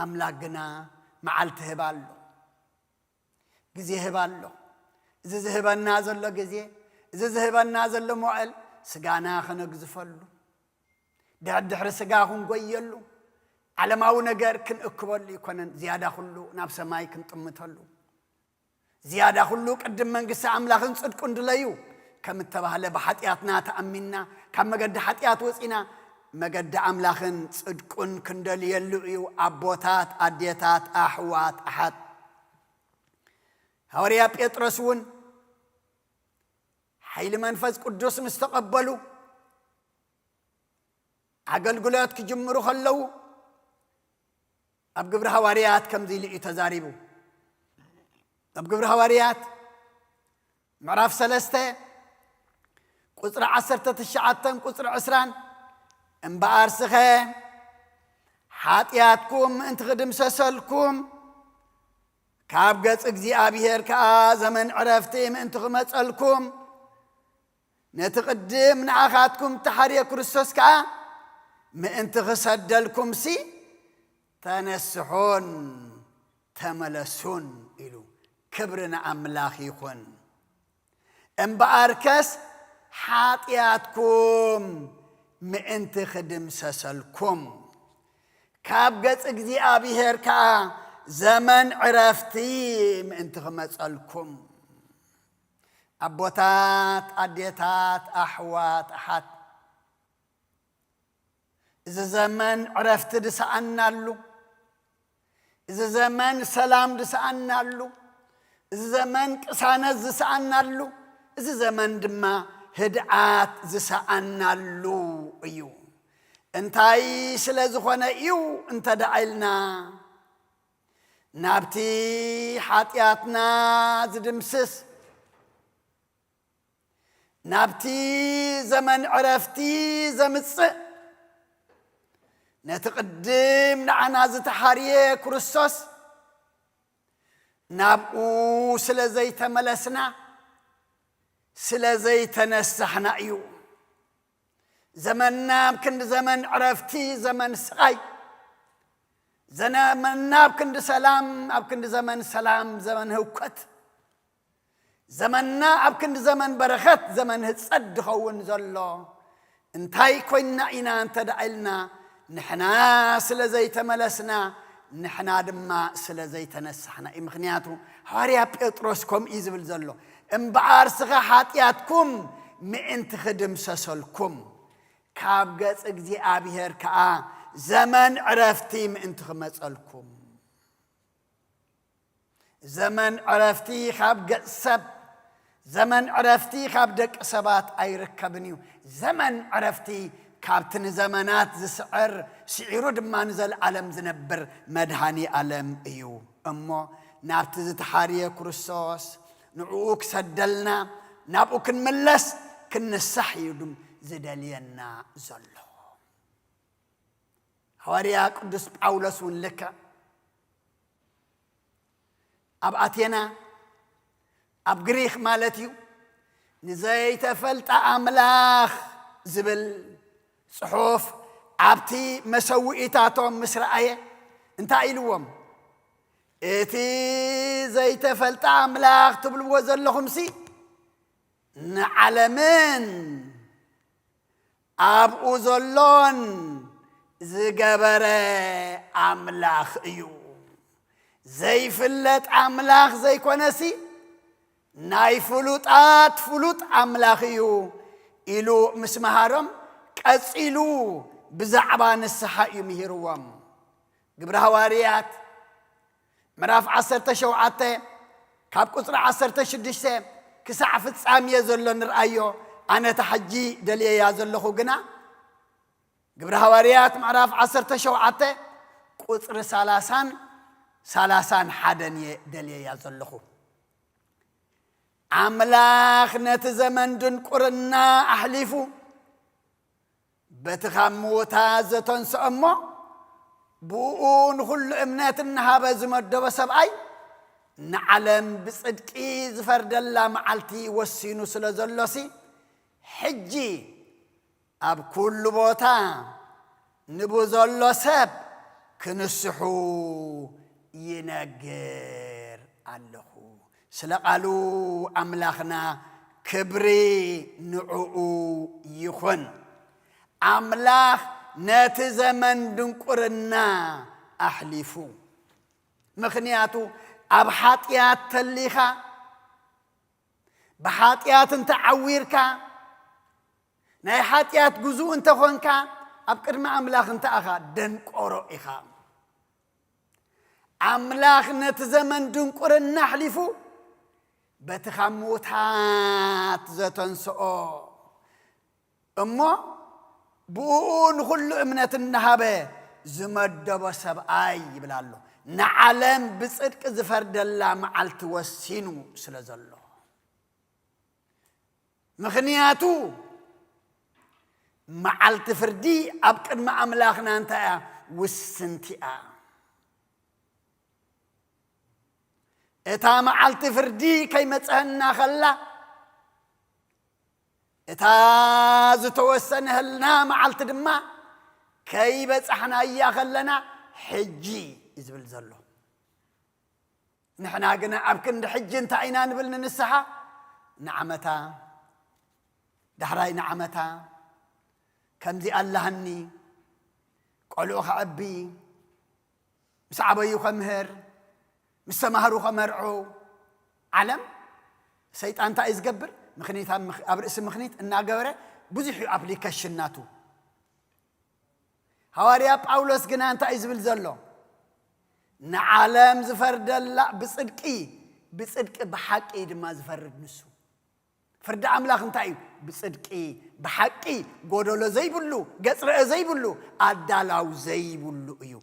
ኣምላኽ ግና መዓልቲ ህባ ኣሎ፣ ግዜ ህባ ኣሎ። እዚ ዝህበና ዘሎ ግዜ፣ እዚ ዝህበና ዘሎ መዋእል ስጋና ከነግዝፈሉ፣ ድሕሪ ድሕሪ ስጋ ክንጎየሉ፣ ዓለማዊ ነገር ክንእክበሉ ኣይኮነን፣ ዝያዳ ኩሉ ናብ ሰማይ ክንጥምተሉ። ዝያዳ ኩሉ ቅድም መንግስቲ ኣምላኽን ጽድቁን ድለዩ። ከም እተባህለ ብሓጢኣትና ተኣሚንና፣ ካብ መገዲ ሓጢኣት ወጺና፣ መገዲ ኣምላኽን ጽድቁን ክንደልየሉ እዩ። ኣቦታት፣ ኣዴታት፣ ኣሕዋት፣ ኣሓት። ሃዋርያ ጴጥሮስ እውን ሓይሊ መንፈስ ቅዱስ ምስ ተቐበሉ፣ ኣገልግሎት ክጅምሩ ከለዉ፣ ኣብ ግብሪ ሃዋርያት ከምዚ ኢሉ እዩ ተዛሪቡ። ኣብ ግብሪ ሃዋርያት ምዕራፍ ሰለስተ ቁጽሪ ዓሰርተ ትሽዓተን ቁጽሪ ዕስራን፣ "እምበኣር ስኸ ሓጢኣትኩም ምእንቲ ክድምሰሰልኩም፣ ካብ ገጽ እግዚኣብሄር ከኣ ዘመን ዕረፍቲ ምእንቲ ክመጸልኩም፣ ነቲ ቅድም ንኣኻትኩም እተሓርየ ክርስቶስ ከኣ ምእንቲ ክሰደልኩምሲ ተነስሑን ተመለሱን" ኢሉ። ክብሪ ንኣምላኽ ይኹን። "እምበኣርከስ ሓጢኣትኩም ምእንቲ ክድምሰሰልኩም፣ ካብ ገጽ እግዚኣብሄር ከኣ ዘመን ዕረፍቲ ምእንቲ ክመጸልኩም።" ኣቦታት፣ ኣዴታት፣ ኣሕዋት፣ ኣሓት፣ እዚ ዘመን ዕረፍቲ ዝሰኣናሉ፣ እዚ ዘመን ሰላም ዝሰኣናሉ፣ እዚ ዘመን ቅሳነት ዝሰኣናሉ፣ እዚ ዘመን ድማ ህድኣት ዝሰኣናሉ እዩ። እንታይ ስለ ዝኾነ እዩ እንተ ደኣ ኢልና፣ ናብቲ ሓጢኣትና ዝድምስስ፣ ናብቲ ዘመን ዕረፍቲ ዘምጽእ፣ ነቲ ቅድም ንዓና ዝተሓርየ ክርስቶስ ናብኡ ስለ ዘይተመለስና፣ ስለ ዘይተነሳሕና እዩ። ዘመንና ኣብ ክንዲ ዘመን ዕረፍቲ፣ ዘመን ስቓይ፣ ዘመንና ኣብ ክንዲ ሰላም፣ ኣብ ክንዲ ዘመን ሰላም፣ ዘመን ህውከት፣ ዘመንና ኣብ ክንዲ ዘመን በረኸት፣ ዘመን ህጸት ዝኸውን ዘሎ እንታይ ኮይንና ኢና እንተ ደኣ ኢልና፣ ንሕና ስለ ዘይተመለስና፣ ንሕና ድማ ስለ ዘይተነሳሕና እዩ። ምኽንያቱ ሃዋርያ ጴጥሮስ ከምኡ እዩ ዝብል ዘሎ፣ "እምበኣር ስኸ ሓጢኣትኩም ምእንቲ ክድምሰሰልኩም፣ ካብ ገጽ እግዚኣብሄር ከኣ ዘመን ዕረፍቲ ምእንቲ ክመጸልኩም።" ዘመን ዕረፍቲ ካብ ገጽ ሰብ፣ ዘመን ዕረፍቲ ካብ ደቂ ሰባት ኣይርከብን እዩ። ዘመን ዕረፍቲ ካብቲ ንዘመናት ዝስዕር፣ ስዒሩ ድማ ንዘለኣለም ዝነብር መድሃኒ ኣለም እዩ። እሞ ናብቲ ዝተሓርየ ክርስቶስ፣ ንዕኡ ክሰደልና፣ ናብኡ ክንምለስ፣ ክንንሳሕ እዩ ድም ዝደልየና ዘሎ። ሃዋርያ ቅዱስ ጳውሎስ እውን ልክዕ ኣብ ኣቴና፣ ኣብ ግሪኽ ማለት እዩ፣ ንዘይተፈልጠ ኣምላኽ ዝብል ጽሑፍ ኣብቲ መሰውኢታቶም ምስ ረኣየ እንታይ ኢልዎም? "እቲ ዘይተፈልጠ ኣምላኽ ትብልዎ ዘለኹምሲ፣ ንዓለምን ኣብኡ ዘሎን ዝገበረ ኣምላኽ እዩ። ዘይፍለጥ ኣምላኽ ዘይኮነሲ፣ ናይ ፍሉጣት ፍሉጥ ኣምላኽ እዩ ኢሉ ምስ መሃሮም፣ ቀጺሉ ብዛዕባ ንስሓ እዩ ምሂርዎም። ግብረ ሃዋርያት ምዕራፍ ዓሰርተ ሸውዓተ፣ ካብ ቁጽሪ ዓሰርተ ሽዱሽተ ክሳዕ ፍጻሜ ዘሎ ንርኣዮ። ኣነ እታ ሕጂ ደልየያ ዘለኹ ግና፣ ግብረ ሃዋርያት ምዕራፍ ዓሰርተ ሸውዓተ ቁጽሪ ሰላሳን ሰላሳን ሓደን እየ ደልየያ ዘለኹ። ኣምላኽ ነቲ ዘመን ድንቁርና ኣሕሊፉ፣ በቲ ካብ ምዉታት ዘተንስኦ እሞ፣ ብእኡ ንኹሉ እምነት እናሃበ ዝመደቦ ሰብኣይ፣ ንዓለም ብጽድቂ ዝፈርደላ መዓልቲ ወሲኑ ስለ ዘሎሲ፣ ሕጂ ኣብ ኩሉ ቦታ ንብዘሎ ሰብ ክንስሑ ይነግር ኣለኹ። ስለ ቃሉ ኣምላኽና ክብሪ ንዕኡ ይኹን። ኣምላኽ ነቲ ዘመን ድንቁርና ኣሕሊፉ። ምኽንያቱ ኣብ ሓጢኣት ተሊኻ፣ ብሓጢኣት እንተ ዓዊርካ፣ ናይ ሓጢኣት ግዙእ እንተ ኾንካ፣ ኣብ ቅድሚ ኣምላኽ እንተ ኣኻ ደንቆሮ ኢኻ። ኣምላኽ ነቲ ዘመን ድንቁርና ኣሕሊፉ፣ በቲ ካብ ምዉታት ዘተንስኦ እሞ፣ ብእኡ ንኹሉ እምነት እናሃበ ዝመደቦ ሰብኣይ ይብል ኣሎ። ንዓለም ብጽድቂ ዝፈርደላ መዓልቲ ወሲኑ ስለ ዘሎ። ምኽንያቱ መዓልቲ ፍርዲ ኣብ ቅድሚ ኣምላኽና እንታይ እያ? ውስንቲ እያ። እታ መዓልቲ ፍርዲ ከይመጽአና ከላ፣ እታ ዝተወሰነህልና መዓልቲ ድማ ከይበጻሕናያ ከለና፣ ሕጂ እዩ ዝብል ዘሎ። ንሕና ግና ኣብ ክንዲ ሕጂ እንታይ ኢና ንብል ንንስሓ? ንዓመታ፣ ዳሕራይ ንዓመታ፣ ከምዚ ኣለሃኒ፣ ቆልዑ ከዕቢ፣ ምስ ዓበዩ ከምህር፣ ምስ ተማህሩ ከመርዑ። ዓለም፣ ሰይጣን እንታይ እዩ ዝገብር? ምኽኒት ኣብ ምኽ-፣ ኣብ ርእሲ ምኽኒት እናገበረ ብዙሕ እዩ ኣፕሊኬሽን ናቱ። ሃዋርያ ጳውሎስ ግና እንታይ እዩ ዝብል ዘሎ? ንዓለም ዝፈርደላ ብጽድቂ፣ ብጽድቂ ብሓቂ እዩ ድማ ዝፈርድ ንሱ። ፍርዲ ኣምላኽ እንታይ እዩ? ብጽድቂ፣ ብሓቂ፣ ጎደሎ ዘይብሉ፣ ገጽ ርአ ዘይብሉ፣ ኣዳላው ዘይብሉ እዩ።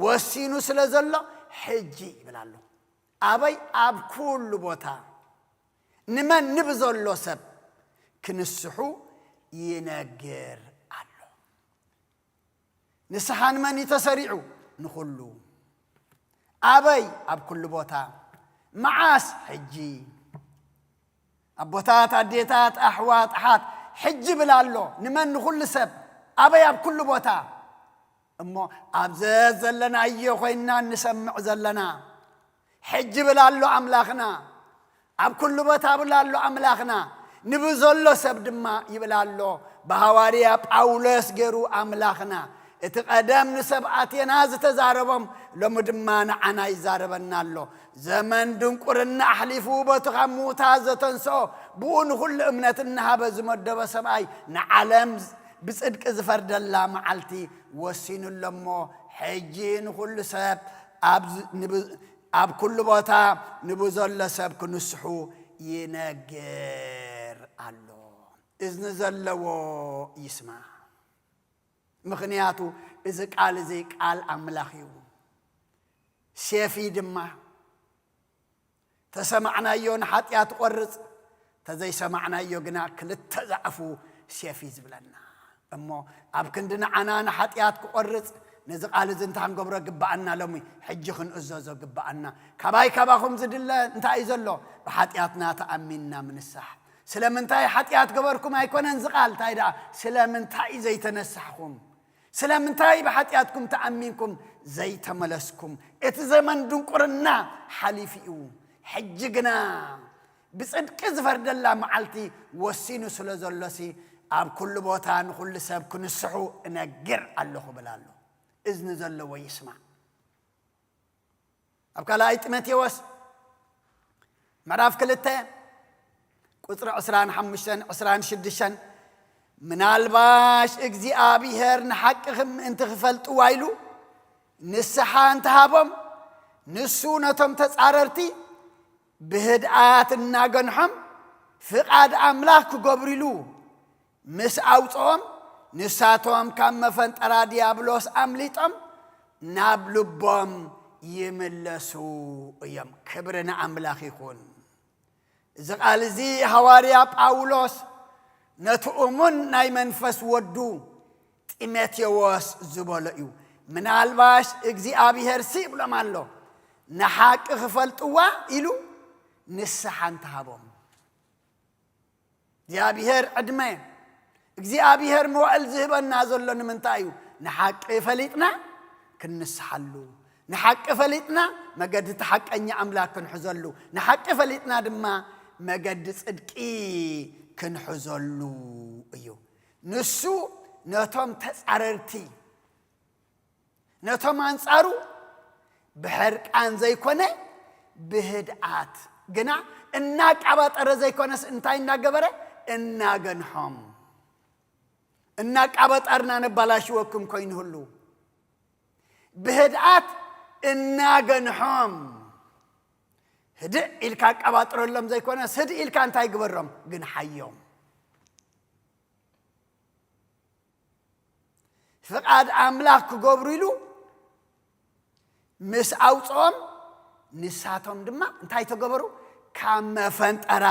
ወሲኑ ስለ ዘሎ ሕጂ ይብል ኣሎ። ኣበይ? ኣብ ኩሉ ቦታ። ንመን? ንብዘሎ ሰብ ክንስሑ ይነግር ኣሎ። ንስሓ ንመን እዩ ተሰሪዑ? ንኹሉ። ኣበይ? ኣብ ኩሉ ቦታ። መዓስ? ሕጂ። ኣቦታት፣ ኣዴታት፣ ኣሕዋት፣ ኣሓት፣ ሕጂ ይብል ኣሎ። ንመን? ንኹሉ ሰብ። ኣበይ? ኣብ ኩሉ ቦታ። እሞ ኣብ ዘዘለናዮ ኮይንና እንሰምዕ ዘለና፣ ሕጂ ይብል ኣሎ ኣምላኽና። ኣብ ኩሉ ቦታ ይብል ኣሎ ኣምላኽና። ንብዘሎ ሰብ ድማ ይብል ኣሎ ብሃዋርያ ጳውሎስ ገይሩ ኣምላኽና። እቲ ቀደም ንሰብ ኣቴና ዝተዛረቦም ሎሚ ድማ ንዓና ይዛረበና ኣሎ። ዘመን ድንቁርና ኣሕሊፉ በቲ ካብ ምዉታት ዘተንስኦ፣ ብኡ ንኹሉ እምነት እናሃበ ዝመደቦ ሰብኣይ ንዓለም ብጽድቂ ዝፈርደላ መዓልቲ ወሲኑ ኣሎ እሞ፣ ሕጂ ንኹሉ ሰብ ኣብ ዝ-፣ ንብ-፣ ኣብ ኩሉ ቦታ ንብዘሎ ሰብ ክንስሑ ይነግር ኣሎ። እዝኒ ዘለዎ ይስማዕ። ምኽንያቱ እዚ ቃል እዚ ቃል ኣምላኽ እዩ። ሴፍ እዩ ድማ። ተሰማዕናዮ ንሓጢኣት ትቖርጽ፣ ተዘይሰማዕናዮ ግና ክልተ ዛዕፉ ሴፍ እዩ ዝብለና። እሞ ኣብ ክንዲ ንዓና ንሓጢኣት ክቖርጽ፣ ነዚ ቃል እዚ እንታይ ክንገብሮ ግብኣና? ሎሚ ሕጂ ክንእዘዞ ግብኣና። ካባይ ካባኹም ዝድለ እንታይ እዩ ዘሎ? ብሓጢኣትና ተኣሚንና ምንሳሕ። ስለምንታይ ሓጢኣት ገበርኩም ኣይኮነን እዚ ቃል፣ እንታይ ደኣ? ስለምንታይ ዘይተነሳሕኩም? ስለምንታይ ብሓጢኣትኩም ተኣሚንኩም ዘይተመለስኩም? እቲ ዘመን ድንቁርና ሓሊፉ እዩ። ሕጂ ግና ብጽድቂ ዝፈርደላ መዓልቲ ወሲኑ ስለ ዘሎሲ፣ ኣብ ኩሉ ቦታ ንኹሉ ሰብ ክንስሑ እነግር ኣለኹ እብል ኣሎ። እዝኒ ዘለዎ ይስማዕ። ኣብ ካልኣይ ጢሞቴዎስ ምዕራፍ ክልተ ቁጽሪ ዕስራን ሓሙሽተን ዕስራን ሽዱሽተን፣ ምናልባሽ እግዚኣብሔር ንሓቂ ክም-፣ ምእንቲ ክፈልጥዋ ኢሉ ንስሓ እንተሃቦም፣ ንሱ ነቶም ተጻረርቲ ብህድኣት እናገንሖም ፍቓድ ኣምላኽ ክገብሩ ኢሉ ምስ ኣውፅኦም፣ ንሳቶም ካብ መፈንጠራ ዲያብሎስ ኣምሊጦም ናብ ልቦም ይምለሱ እዮም። ክብሪ ንኣምላኽ ይኹን። እዚ ቃል እዚ ሃዋርያ ጳውሎስ ነቲ እሙን ናይ መንፈስ ወዱ ጢሞቴዎስ ዝበሎ እዩ። ምናልባሽ እግዚኣብሄር ሲ ይብሎም ኣሎ፣ ንሓቂ ክፈልጥዋ ኢሉ ንስሓ እንተሃቦም። እግዚኣብሄር ዕድመ፣ እግዚኣብሄር መዋእል ዝህበና ዘሎ ንምንታይ እዩ? ንሓቂ ፈሊጥና ክንንስሓሉ፣ ንሓቂ ፈሊጥና መገዲ እቲ ሓቀኛ ኣምላኽ ክንሕዘሉ፣ ንሓቂ ፈሊጥና ድማ መገዲ ጽድቂ ክንሕዘሉ እዩ። ንሱ ነቶም ተጻረርቲ፣ ነቶም ኣንጻሩ ብሕርቃን ዘይኮነ ብህድኣት ግና እናቃባጠረ ዘይኮነስ እንታይ እናገበረ? እናገንሖም። እናቃበጠርና ነባላሽወኩም ኮይኑህሉ ብህድኣት እናገንሖም። ህድእ ኢልካ ኣቃባጥረሎም ዘይኮነስ ህድእ ኢልካ እንታይ ግበሮም? ግንሓዮም። ፍቓድ ኣምላኽ ክገብሩ ኢሉ ምስ ኣውፅኦም፣ ንሳቶም ድማ እንታይ ተገበሩ? ካብ መፈንጠራ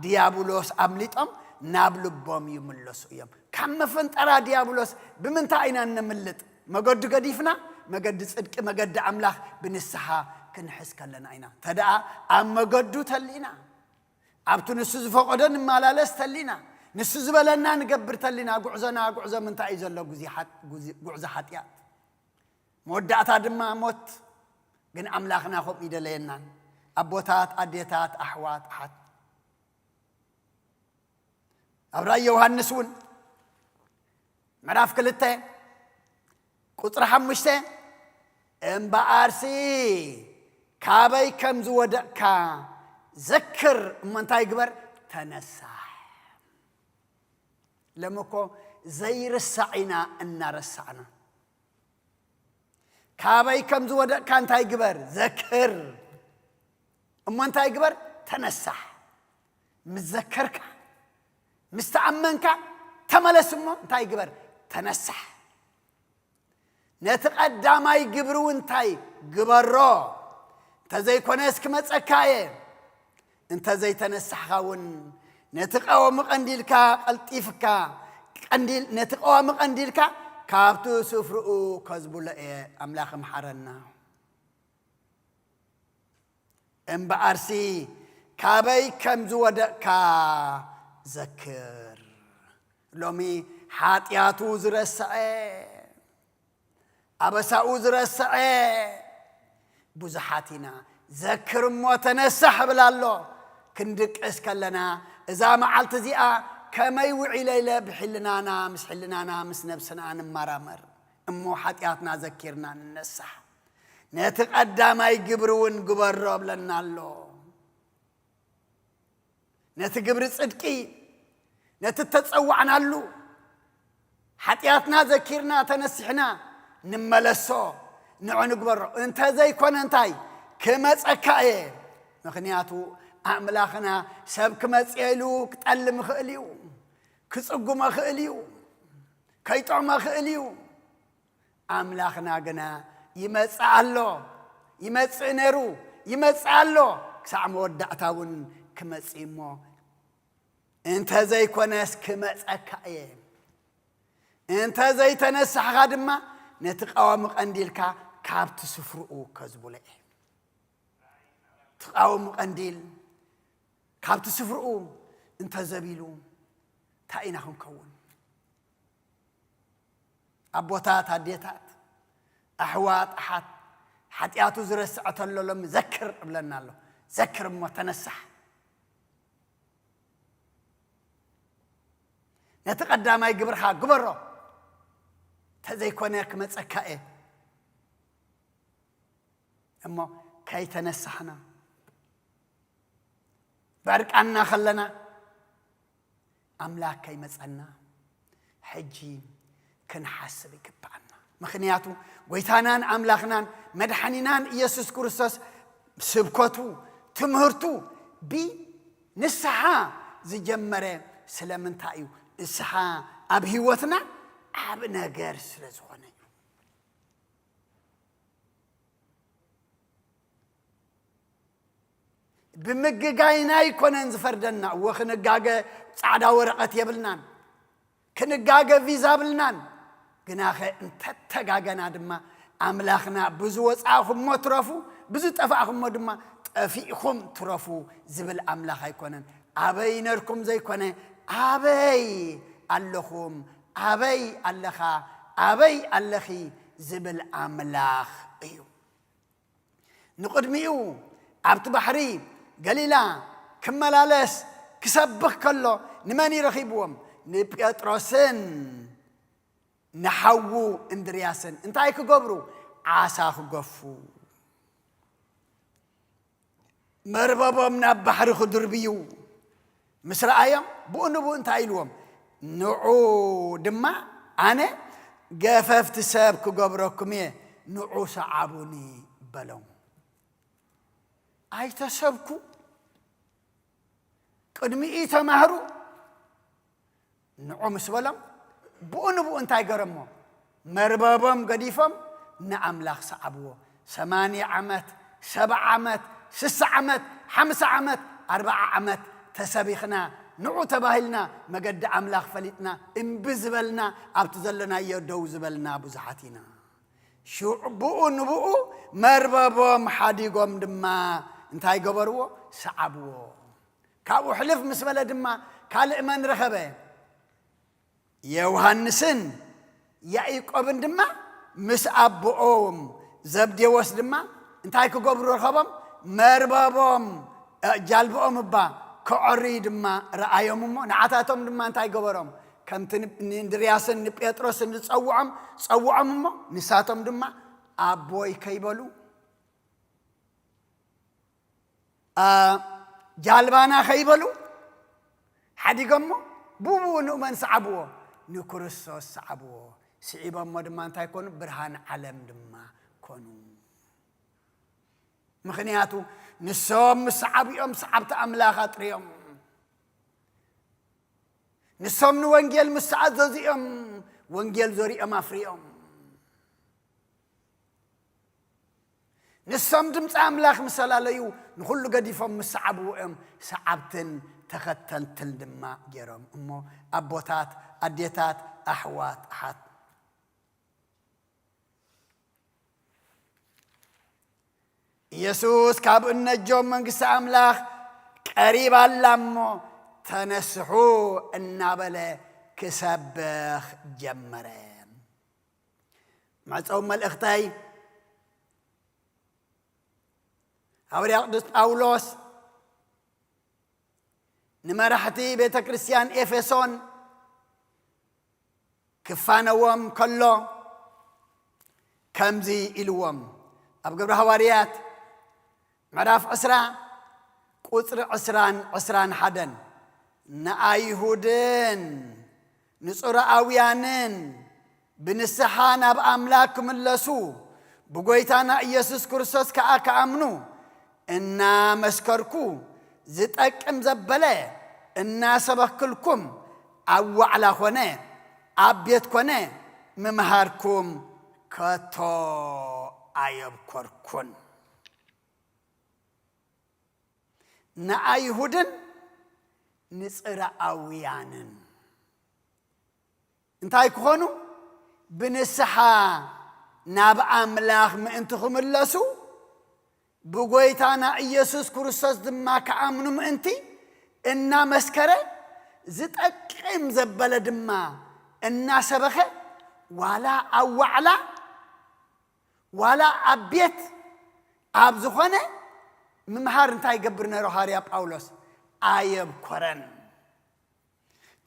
ድያብሎስ ኣምሊጦም ናብ ልቦም ይምለሱ እዮም። ካብ መፈንጠራ ድያብሎስ ብምንታይ ኢና እነምልጥ? መገዱ ገዲፍና፣ መገዲ ጽድቂ፣ መገዲ ኣምላኽ ብንስሓ ክንሕዝ ከለና ኢና። እንተ ደኣ ኣብ መገዱ ተሊና፣ ኣብቲ ንሱ ዝፈቐዶ ንመላለስ ተሊና፣ ንሱ ዝበለና ንገብር ተሊና፣ ጉዕዞና ጉዕዞ ምንታይ እዩ ዘሎ? ጉዚ ሓጥ-፣ ጉዚ-፣ ጉዕዞ ሓጢኣት። መወዳእታ ድማ ሞት። ግን ኣምላኽና ከምኡ ይደለየናን። ኣቦታት፣ ኣዴታት፣ ኣሕዋት፣ ኣሓት። ኣብ ራእይ ዮሃንስ እውን ምዕራፍ ክልተ ቁጽሪ ሓሙሽተ፣ እምበኣርሲ ካበይ ከም ዝወደቕካ ዘክር፣ እሞ እንታይ ግበር? ተነሳሕ። ሎሚ እኮ ዘይርሳዕ ኢና እናረሳዕና። ካበይ ከም ዝወደቕካ እንታይ ግበር? ዘክር። እሞ እንታይ ግበር? ተነሳሕ። ምስ ዘከርካ፣ ምስ ተኣመንካ፣ ተመለስ። እሞ እንታይ ግበር? ተነሳሕ። ነቲ ቀዳማይ ግብሪ እውን እንታይ ግበሮ? እንተዘይኮነስ ክመጸካ እየ። እንተዘይተነሳሕካ እውን ነቲ ቀወሚ ቀንዲልካ ቀልጢፍካ፣ ቀንዲል፣ ነቲ ቀወሚ ቀንዲልካ ካብቲ ስፍርኡ ከዝብሎ እየ። ኣምላኽ ምሓረና። እምበኣርሲ ካበይ ከም ዝወደቕካ ዘክር። ሎሚ ሓጢኣቱ ዝረስዐ፣ ኣበሳኡ ዝረስዐ ብዙሓት ኢና። ዘክር እሞ ተነሳሕ እብል ኣሎ። ክንድቅስ ከለና እዛ መዓልቲ እዚኣ ከመይ ውዒለ ኢለ ብሕልናና፣ ምስ ሕልናና፣ ምስ ነብስና ንመራመር። እሞ ሓጢኣትና ዘኪርና ንነሳሕ። ነቲ ቀዳማይ ግብሪ እውን ግበሮ እብለና ኣሎ። ነቲ ግብሪ ጽድቂ፣ ነቲ እተጸዋዕናሉ፣ ሓጢኣትና ዘኪርና ተነሲሕና ንመለሶ፣ ንዑ ንግበሮ። እንተ ዘይኮነ እንታይ ክመጸካ እየ። ምኽንያቱ ኣምላኽና ሰብ ክመጽእ ኢሉ ክጠልም ይኽእል እዩ፣ ክጽጉሞ ይኽእል እዩ፣ ከይጥዕሞ ይኽእል እዩ። ኣምላኽና ግና ይመጽእ ኣሎ፣ ይመጽእ ነይሩ፣ ይመጽእ ኣሎ፣ ክሳዕ መወዳእታ እውን ክመጽእ እሞ፣ እንተ ዘይኮነስ ክመጸካ እየ። እንተ ዘይተነሳሕኻ ድማ ነቲ ቀዋሚ ቀንዲልካ ካብቲ ስፍርኡ ከዝብሎ እየ። እቲ ቀዋሚ ቀንዲል ካብቲ ስፍርኡ እንተ ዘቢሉ እንታይ ኢና ክንከውን? ኣቦታት፣ ኣዴታት፣ ኣሕዋት፣ ኣሓት፣ ሓጢኣቱ ዝረስዐ ተሎ ሎሚ ዘክር እብለና ኣሎ። ዘክር እሞ ተነሳሕ። ነቲ ቀዳማይ ግብርኻ ግበሮ፣ እንተዘይኮነ ክመጸካ እየ። እሞ ከይተነሳሕና፣ ብዕርቃንና ከለና፣ ኣምላኽ ከይመጸና ሕጂ ክንሓስብ ይግብኣና። ምኽንያቱ ጎይታናን ኣምላኽናን መድሓኒናን ኢየሱስ ክርስቶስ ስብከቱ፣ ትምህርቱ ብንስሓ ዝጀመረ ስለምንታይ እዩ? ንስሓ ኣብ ህይወትና ዓቢ ነገር ስለ ዝኾነ እዩ። ብምግጋይና ኣይኮነን ዝፈርደና። እወ፣ ክንጋገ ጻዕዳ ወረቐት የብልናን፣ ክንጋገ ቪዛ የብልናን። ግናኸ እንተተጋገና ድማ ኣምላኽና ብዝወጻእኹሞ ትረፉ፣ ብዝጠፋእኹሞ ድማ ጠፊእኹም ትረፉ ዝብል ኣምላኽ ኣይኮነን። ኣበይ ነርኩም ዘይኮነ፣ ኣበይ ኣለኹም፣ ኣበይ ኣለኻ፣ ኣበይ ኣለኺ ዝብል ኣምላኽ እዩ። ንቕድሚኡ ኣብቲ ባሕሪ ገሊላ ክመላለስ ክሰብኽ ከሎ ንመን እዩ ረኺብዎም? ንጴጥሮስን ንሓዉ እንድርያስን። እንታይ ክገብሩ? ዓሳ ክገፉ። መርበቦም ናብ ባሕሪ ክድርብዩ ምስ ረኣዮም፣ ብኡ ንብኡ እንታይ ኢልዎም? ንዑ ድማ ኣነ ገፈፍቲ ሰብ ክገብረኩም እየ፣ ንዑ ሰዓቡኒ በሎም። ኣይተሰብኩ፣ ቅድሚኡ ተማህሩ። ንዑ ምስ በሎም፣ ብኡ ንብኡ እንታይ ገረሞ? መርበቦም ገዲፎም ንኣምላኽ ሰዓብዎ። ሰማንያ ዓመት፣ ሰብዓ ዓመት፣ ስሳ ዓመት፣ ሓምሳ ዓመት፣ ኣርብዓ ዓመት ተሰቢኽና፣ ንዑ ተባሂልና፣ መገዲ ኣምላኽ ፈሊጥና፣ እምቢ ዝበልና፣ ኣብቲ ዘለናዮ ደው ዝበልና ብዙሓት ኢና። ሽዑ ብኡ ንብኡ መርበቦም ሓዲጎም ድማ እንታይ ገበርዎ? ሰዓብዎ። ካብኡ ሕልፍ ምስ በለ ድማ ካልእ መን ረኸበ? ዮሃንስን ያዕቆብን ድማ ምስ ኣቦኦም ዘብዴዎስ ድማ እንታይ ክገብሩ ረኸቦም? መርበቦም፣ እ፣ ጃልባኦም እባ ከዐርዩ ድማ ረኣዮም እሞ፣ ንዓታቶም ድማ እንታይ ገበሮም? ከምቲ ን-፣ ንእንድርያስን ንጴጥሮስን ዝጸውዖም ጸውዖም እሞ፣ ንሳቶም ድማ ኣቦይ ከይበሉ፣ ኣ፣ ጃልባና ከይበሉ ሓዲጎሞ፣ ብኡ ንእመን ሰዓብዎ፣ ንክርስቶስ ሰዓብዎ። ስዒቦሞ ድማ እንታይ ኮኑ? ብርሃን ዓለም ድማ ኮኑ። ምኽንያቱ ንሶም ምስ ሰዓቡ እዮም ሰዓብቲ ኣምላኽ ኣጥርዮም። ንሶም ንወንጌል ምስ ተኣዘዙ እዮም ወንጌል ዘሪኦም ኣፍርዮም። ንሶም ድምፂ ኣምላኽ ምስ ኣለለዩ፣ ንኹሉ ገዲፎም ምስ ሰዓብዎ እዮም ሰዓብትን ተኸተልትን ድማ ገይሮም። እሞ ኣቦታት፣ ኣዴታት፣ ኣሕዋት፣ ኣሓት፣ ኢየሱስ ካብ እነጆም መንግስቲ ኣምላኽ ቀሪባ ኣላ እሞ ተነስሑ እናበለ ክሰብኽ ጀመረ። መዕጸዊ መልእኽተይ፣ ሃዋርያ ቅዱስ ጳውሎስ ንመራሕቲ ቤተ ክርስቲያን ኤፌሶን ክፋነዎም ከሎ ከምዚ ኢልዎም፣ ኣብ ግብሪ ሃዋርያት ምዕራፍ ዕስራ ቁጽሪ ዕስራን ዕስራን ሓደን፣ ንኣይሁድን ንጽሩኣውያንን ብንስሓ ናብ ኣምላኽ ክምለሱ፣ ብጎይታና ኢየሱስ ክርስቶስ ከኣ ክኣምኑ እናመስከርኩ፣ ዝጠቅም ዘበለ እናሰበክልኩም፣ ኣብ ዋዕላ ኾነ ኣብ ቤት ኮነ ምምሃርኩም ከቶ ኣየብኮርኩን። ንኣይሁድን ንጽርኣውያንን እንታይ ክኾኑ? ብንስሓ ናብ ኣምላኽ ምእንቲ ክምለሱ፣ ብጎይታና ኢየሱስ ክርስቶስ ድማ ክኣምኑ ምእንቲ እናመስከረ፣ ዝጠቅም ዘበለ ድማ እናሰበኸ፣ ዋላ ኣብ ዋዕላ፣ ዋላ ኣብ ቤት፣ ኣብ ዝኾነ ምምሃር እንታይ ይገብር ነይሩ ሃዋርያ ጳውሎስ? ኣየብኮረን።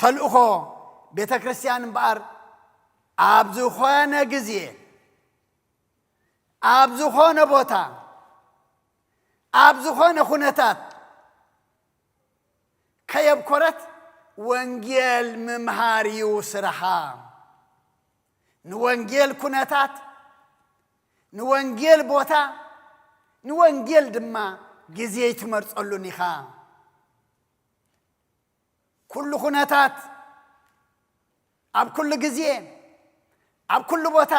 ተልእኾ ቤተ ክርስቲያን እምበኣር ኣብ ዝኾነ ግዜ፣ ኣብ ዝኾነ ቦታ፣ ኣብ ዝኾነ ኩነታት ከየብኮረት ወንጌል ምምሃር እዩ ስራሓ። ንወንጌል ኩነታት፣ ንወንጌል ቦታ፣ ንወንጌል ድማ ግዜ ኣይትመርጸሉን ኢኻ። ኩሉ ኩነታት፣ ኣብ ኩሉ ግዜ፣ ኣብ ኩሉ ቦታ፣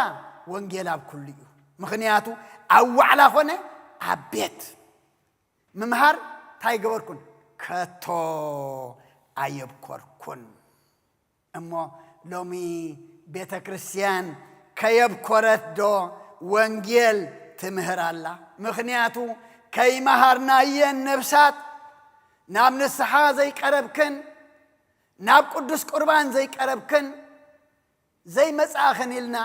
ወንጌል ኣብ ኩሉ እዩ። ምኽንያቱ ኣብ ዋዕላ ኾነ ኣብ ቤት ምምሃር እንታይ ገበርኩን? ከቶ ኣየብኮርኩን። እሞ ሎሚ ቤተ ክርስቲያን ከየብኮረት ዶ ወንጌል ትምህር ኣላ? ምኽንያቱ ከይመሃርናየን ነፍሳት ናብ ንስሓ ዘይቀረብክን፣ ናብ ቅዱስ ቁርባን ዘይቀረብክን፣ ዘይመጻእኽን ኢልና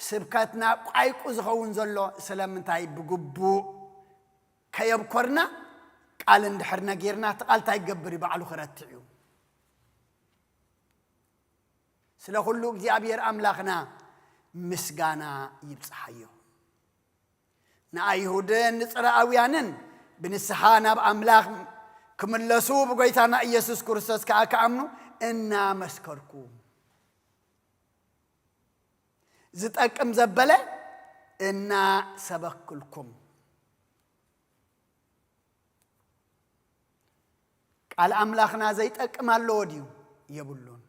ስብከትና ቋይቁ ዝኸውን ዘሎ ስለምንታይ? ብግቡእ ከየብኮርና ቃል እንድሕር ነጊርና፣ እቲ ቃል እንታይ ይገብር እዩ? ባዕሉ ክረትዕ እዩ። ስለ ኩሉ እግዚኣብሔር ኣምላኽና ምስጋና ይብጽሓዮ። ንኣይሁድን ንጽርኣውያንን ብንስሓ ናብ ኣምላኽ ክምለሱ ብጎይታና ኢየሱስ ክርስቶስ ከኣ ክኣምኑ እናመስከርኩ። ዝጠቅም ዘበለ እናሰበክልኩም። ቃል ኣምላኽና ዘይጠቅም ኣለዎ ድዩ? የብሉን።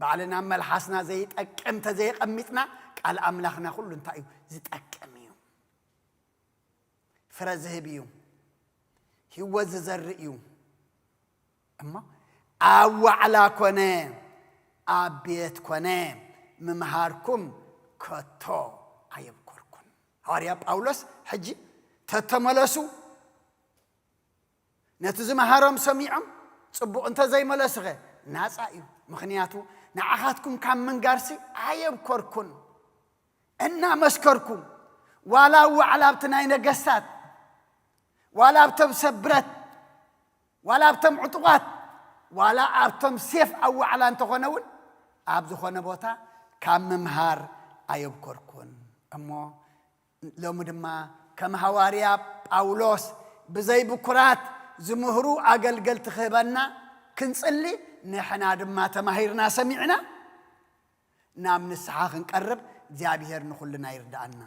ባዕልና መልሓስና ዘይጠቅም ተዘየቐሚጥና፣ ቃል ኣምላኽና ኩሉ እንታይ እዩ? ዝጠቅም እዩ። ፍረ ዝህብ እዩ። ህይወት ዝዘርእ እዩ። እሞ ኣብ ዋዕላ ኮነ ኣብ ቤት ኮነ ምምሃርኩም ከቶ ኣየብኮርኩን። ሃዋርያ ጳውሎስ ሕጂ ተተመለሱ፣ ነቲ ዝመሃሮም ሰሚዖም ጽቡቕ እንተ ዘይመለሱኸ ናጻ እዩ። ምኽንያቱ ንዓኻትኩም ካብ ምንጋርሲ ኣየብኮርኩን። እናመስከርኩ፣ ዋላ ኣብ ዋዕላ ኣብቲ ናይ ነገስታት፣ ዋላ ኣብቶም ሰብ ብረት፣ ዋላ ኣብቶም ዕጡቓት፣ ዋላ ኣብቶም ሴፍ ኣብ ዋዕላ እንተኾነ እውን፣ ኣብ ዝኾነ ቦታ ካብ ምምሃር ኣየብኮርኩን። እሞ ሎሚ ድማ ከም ሃዋርያ ጳውሎስ ብዘይ ብኩራት ዝምህሩ ኣገልገልቲ ክህበና ክንጽሊ፣ ንሕና ድማ ተማሂርና ሰሚዕና ናብ ንስሓ ክንቀርብ እግዚኣብሔር ንኹልና ይርድኣና።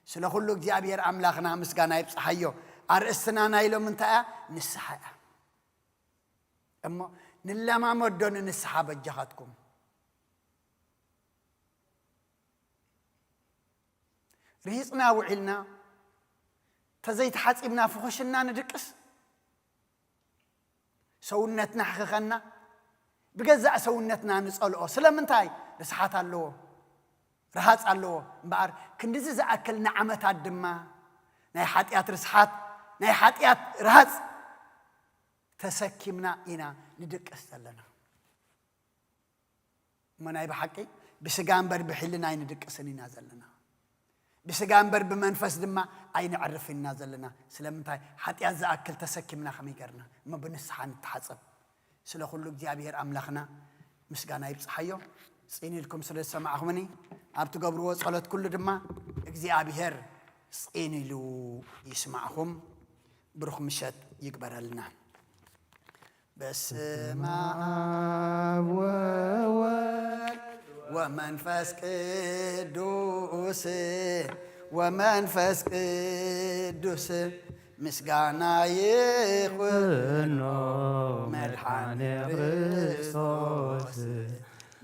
ስለ ኩሉ እግዚኣብሔር ኣምላኽና ምስጋና ይብጽሓዮ። ኣርእስትና ናይ ሎሚ እንታይ እያ? ንስሓ እያ። እሞ ንለማመዶ ንንስሓ በጃኻትኩም። ርሂጽና ውዒልና፣ ተዘይተሓጺብና ፍኹሽና ንድቅስ። ሰውነትና ሕኽኸና፣ ብገዛእ ሰውነትና ንጸልኦ። ስለምንታይ? ርስሓት ኣለዎ፣ ረሃጽ ኣለዎ። እምበኣር ክንድዚ ዝኣክል ንዓመታት ድማ ናይ ሓጢኣት ርስሓት፣ ናይ ሓጢኣት ረሃጽ ተሰኪምና ኢና ንድቅስ ዘለና። እሞ ናይ ብሓቂ ብስጋ እምበር ብሕልና ኣይንድቅስን ኢና ዘለና። ብስጋ እምበር ብመንፈስ ድማ ኣይነዕርፍን ኢና ዘለና። ስለምንታይ? ሓጢኣት ዝኣክል ተሰኪምና ከመይ ገርና እሞ ብንስሓ ንተሓጸብ። ስለ ኩሉ እግዚኣብሔር ኣምላኽና ምስጋና ይብጽሓዮ። ጽን ኢልኩም ስለ ዝሰማዕኹምኒ፣ ኣብ ትገብርዎ ጸሎት ኩሉ ድማ እግዚኣብሔር ጽን ኢሉ ይስማዕኹም። ብሩኽ ምሸት ይግበረልና። በስመ አብ ወወልድ ወመንፈስ ቅዱስ፣ ወመንፈስ ቅዱስ ምስጋና ይኹኖ መድኃኔ ክርስቶስ፣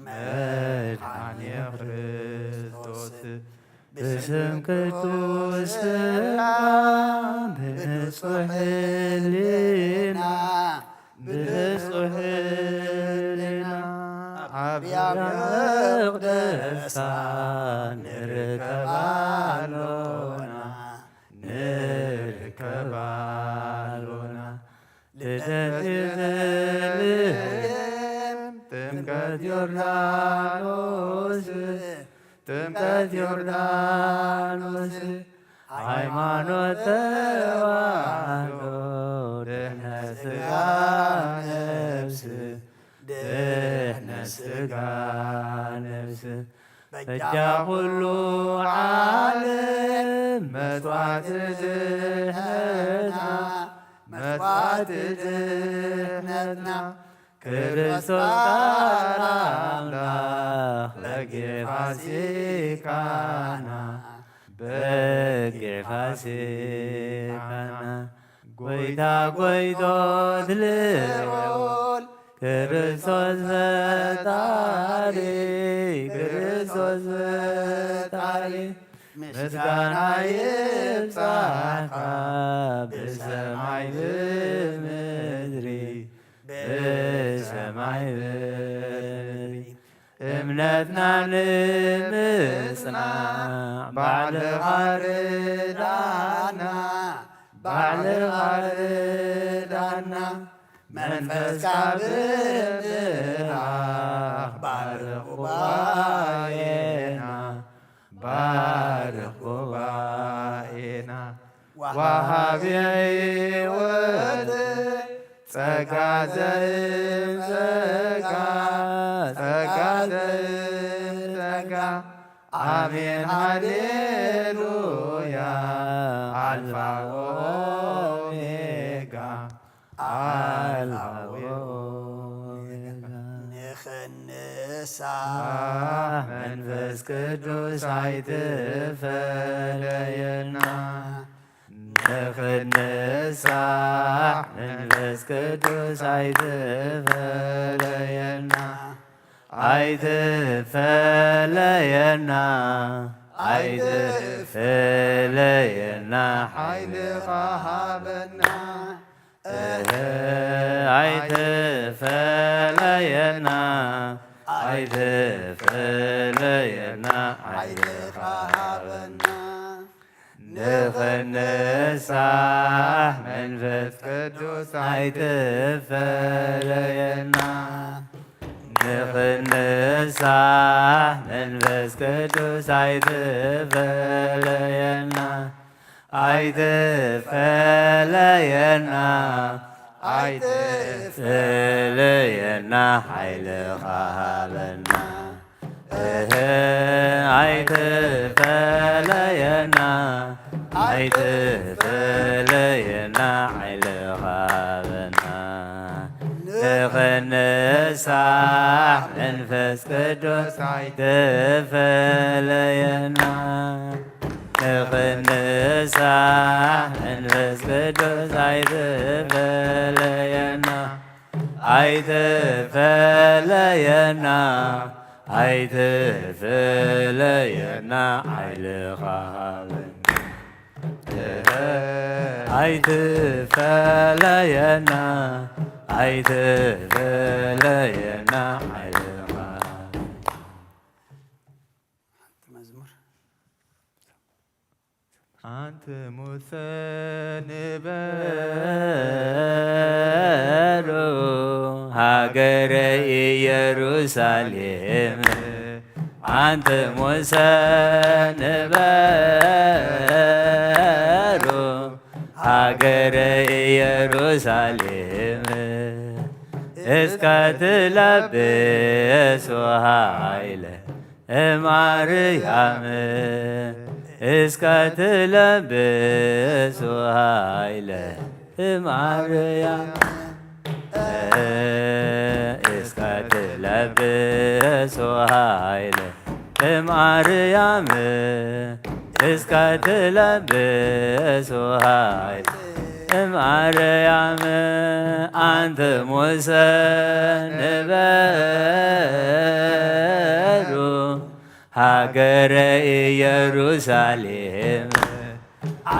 መድኃኔ ክርስቶስ። ብስም ቅዱስ ስጋ ብንጹሕ ሕሊና፣ ብንጹሕ ሕሊና ኣብ ያምቕ ደስታ ንርከብ ኣሎና፣ ንርከብ ኣሎና። ልደት ቤተልሔም፣ ጥምቀት ዮርዳኖስ፣ ጥምቀት ዮርዳኖስ፣ ሃይማኖት ተዋህዶ፣ ድሕነት ስጋ ነፍስ፣ ድሕነት ስጋ ነፍስ በጃ ኩሉ ዓለም መስዋዕቲ ድሕነትና፣ መስዋዕቲ ድሕነትና፣ ክርስቶስ ቃል ኣምላኽ በጊዕ ፋሲካና፣ በጊዕ ፋሲካና፣ ጎይታ ጎይቶት ልዑል ክርስቶስ ፈጣሪ፣ ክርስቶስ ፈጣሪ፣ ምስጋና ይብጻሕካ ብሰማይ ብምድሪ፣ ብሰማይ ብምድሪ። እምነትና ንምጽናዕ ባዕልኻ ርዳና፣ ባዕልኻ ርዳና። መንፈስካ ብምልኣኽ ባርኽ ጉባኤና፣ ባርኽ ጉባኤና። ወሃቢ ሕይወት ጸጋ ዘእም ጸጋ፣ ጸጋ ዘእም ጸጋ። ኣሜን ሃሌሉያ። ኣልፋ ኦሜጋ፣ ኣልፋ ኦሜጋ። ንኽንሳሕ መንፈስ ቅዱስ ኣይትፈለየና። ንኽንሳሕ መንፈስ ቅዱስ ኣይትፈለየና፣ ኣይትፈለየና፣ ኣይትፈለየና፣ ሓይልኻ ሃበና። እህ፣ ኣይትፈለየና፣ ኣይትፈለየና፣ ሓይልኻ ሃበና። ንኽንሳሕ መንፈስ ቅዱስ ኣይትፈለየና። ንኽንሳሕ መንፈስ ቅዱስ ኣይትፈለየና። ኣይትፈለየና፣ ኣይትፈለየና፣ ሓይልኻ ሃበና። እህ፣ ኣይትፈለየና፣ ኣይትፈለየና፣ ሓይልኻ ሃበና። ንኽንሳሕ መንፈስ ቅዱስ ኣይትፈለየና። ንኽንሳሕ መንፈስ ቅዱስ ኣይትፈለየና፣ ኣይትፈለየና፣ ኣይትፈለየና፣ ሓይልኻ ሃበና። ኣይትፈለየና፣ ኣይትፈለየና፣ ሓይልኻ። ሓንቲ መዝሙር። ኣንቲ ሙሰ ንበሩ ሃገረ ኢየሩሳሌም፣ ኣንቲ ሙሰ ንበሩ ሃገረ ኢየሩሳሌም፣ እስከ ትለብሱ ኃይለ እማርያም፣ እስከ ትለብሱ ኃይለ እማርያም፣ እስከ ትለብሱ ኃይለ እማርያም፣ እስከ ትለብሱ ኃይለ እማርያም፣ ኣንቲ ሙሰ ንበሩ ሃገረ ኢየሩሳሌም፣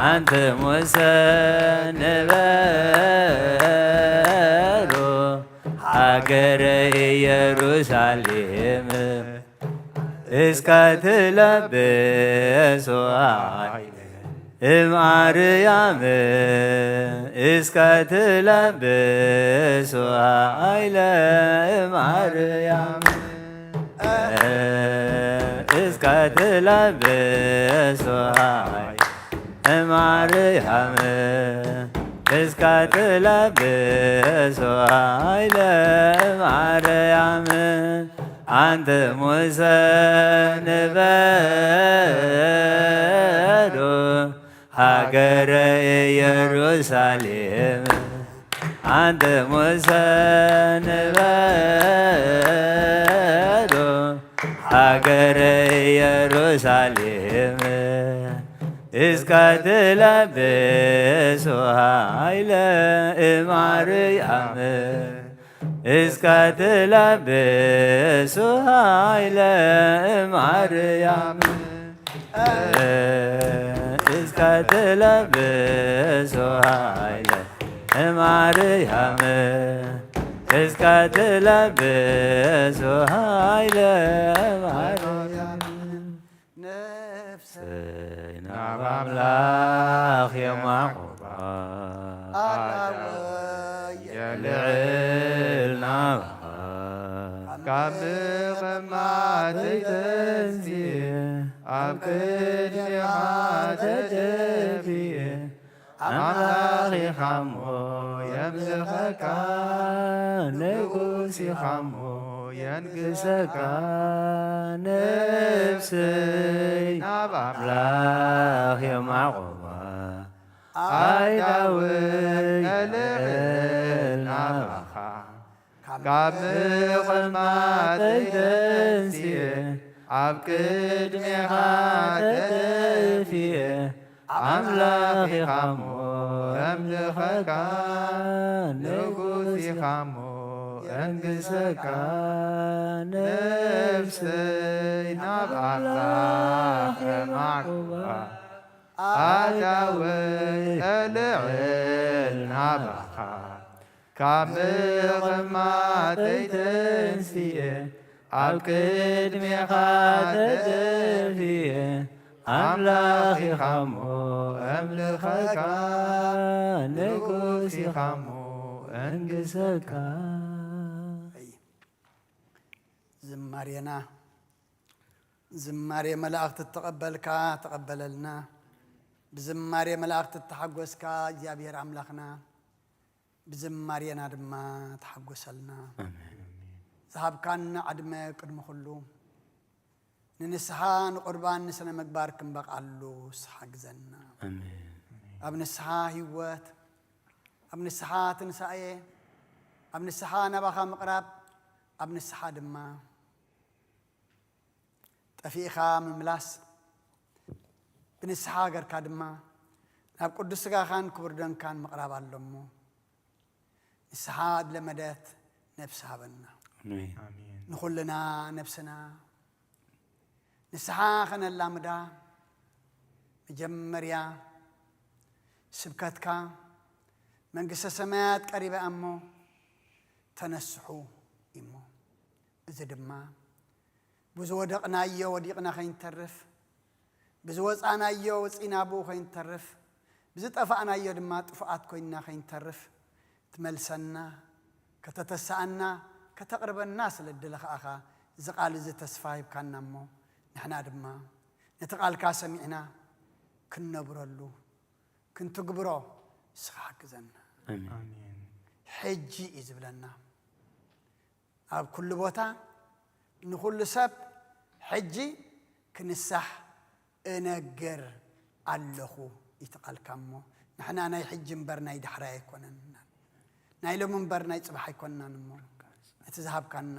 ኣንቲ ሙሰ ንበሩ ሃገረ ኢየሩሳሌም፣ እስከ ትለብሱ ኃይለ እምኣርያም፣ እስከ ትለብሱ ኃይለ እምኣርያም፣ እስከ ትለብሱ ኃይለ እምኣርያም፣ እስከ ትለብሱ ኃይለ እምኣርያም፣ ኣንቲ ሙሰ ንበሩ ሃገረ ኢየሩሳሌም፣ ኣንቲ ሙሰ ንበሩ ሃገረ ኢየሩሳሌም፣ እስከ ትለብሱ ኃይለ እማርያም፣ እስከ ትለብሱ ኃይለ እማርያም፣ እስከ ትለብሱ ኃይለ እማርያም፣ እስከ ትለብሱ ኃይለ እማርያም። ነፍሰይ ናብ ኣምላኽ የማዕቑባ፣ ኣዳወይ የልዕል ናባኻ። ካብ ምቕማተይ ተንስየ፣ ኣብ ቅድሜኻ ተደፊየ፣ ኣምላኽ ኢኻ እሞ የምልኸካ፣ ንጉስ ኢኻ እሞ የንግሰካ። ነፍሰይ ናብ ኣምላኽ የማዕቑባ፣ ኣዳወይ የልዕል ናባኻ። ካብ ምቕማጠይ ተንስየ፣ ኣብ ቅድሜኻ ተደፊየ፣ ኣምላኽ ኢኻ እሞ የምልኸካ፣ ንጉስ ኢኻ እሞ የንግሰካ። ነፍሰይ ናብ ኣምላኽ የማዕቁባ፣ ኣዳወይ እልዕል ናባኻ። ካብ ምቕማጠይ ተንስየ፣ ኣብ ቅድሜኻ ተደፊየ፣ ኣምላኽ ኢኻ እሞ እምልኸካ፣ ንጉስ ኢኻ እሞ እንግሰካ። ዝማሬና ዝማሬ መላእኽቲ እተቐበልካ ተቐበለልና። ብዝማሬ መላእኽቲ እተሓጎስካ እግዚኣብሔር ኣምላኽና፣ ብዝማሬና ድማ ተሓጎሰልና። ኣሜን። ዝሃብካና ዕድመ ቅድሚ ኩሉ ንንስሓ፣ ንቁርባን፣ ንስነ ምግባር ክንበቕዓሉ ንስሓ ግዘና። ኣሜን። ኣብ ንስሓ ህይወት፣ ኣብ ንስሓ ትንሳኤ፣ ኣብ ንስሓ ናባኻ ምቕራብ፣ ኣብ ንስሓ ድማ ጠፊእኻ ምምላስ፣ ብንስሓ ሃገርካ ድማ ናብ ቅዱስ ስጋኻን ክቡር ደምካን ምቕራብ ኣሎ እሞ፣ ንስሓ ዝለመደት ነፍሲ ሃበና። ኣሜን። ኣሜን። ንኹልና ነፍስና ንስሓ ኸነላምዳ፣ መጀመርያ ስብከትካ፣ መንግስተ ሰማያት ቀሪባ እሞ ተነስሑ እሞ፣ እዚ ድማ ብዝወደቕናዮ ወዲቕና ኸይንተርፍ፣ ብዝወጻእናዮ ወጺእና ብኡ ኸይንተርፍ፣ ብዝጠፋእናዮ ድማ ጥፉኣት ኮይንና ኸይንተርፍ፣ ትመልሰና፣ ከተተስኣና፣ ከተቕርበና ስለ እድለ ኸኣኻ፣ እዚ ቃል እዚ ተስፋ ሂብካና እሞ፣ ንሕና ድማ ነቲ ቃልካ ሰሚዕና ክንነብረሉ፣ ክንትግብሮ ንስኻ ሓግዘና። ኣሜን። ኣሜን። ሕጂ እዩ ዝብለና። ኣብ ኩሉ ቦታ ንኹሉ ሰብ ሕጂ ክንሳሕ እነግር ኣለኹ እዩ እቲ ቃልካ እሞ፣ ንሕና ናይ ሕጂ እምበር ናይ ዳሕራይ ኣይኮነን፣ ናይ ሎሚ እምበር ናይ ጽባሕ ኣይኮንናን እሞ፣ ነቲ ዝሃብካና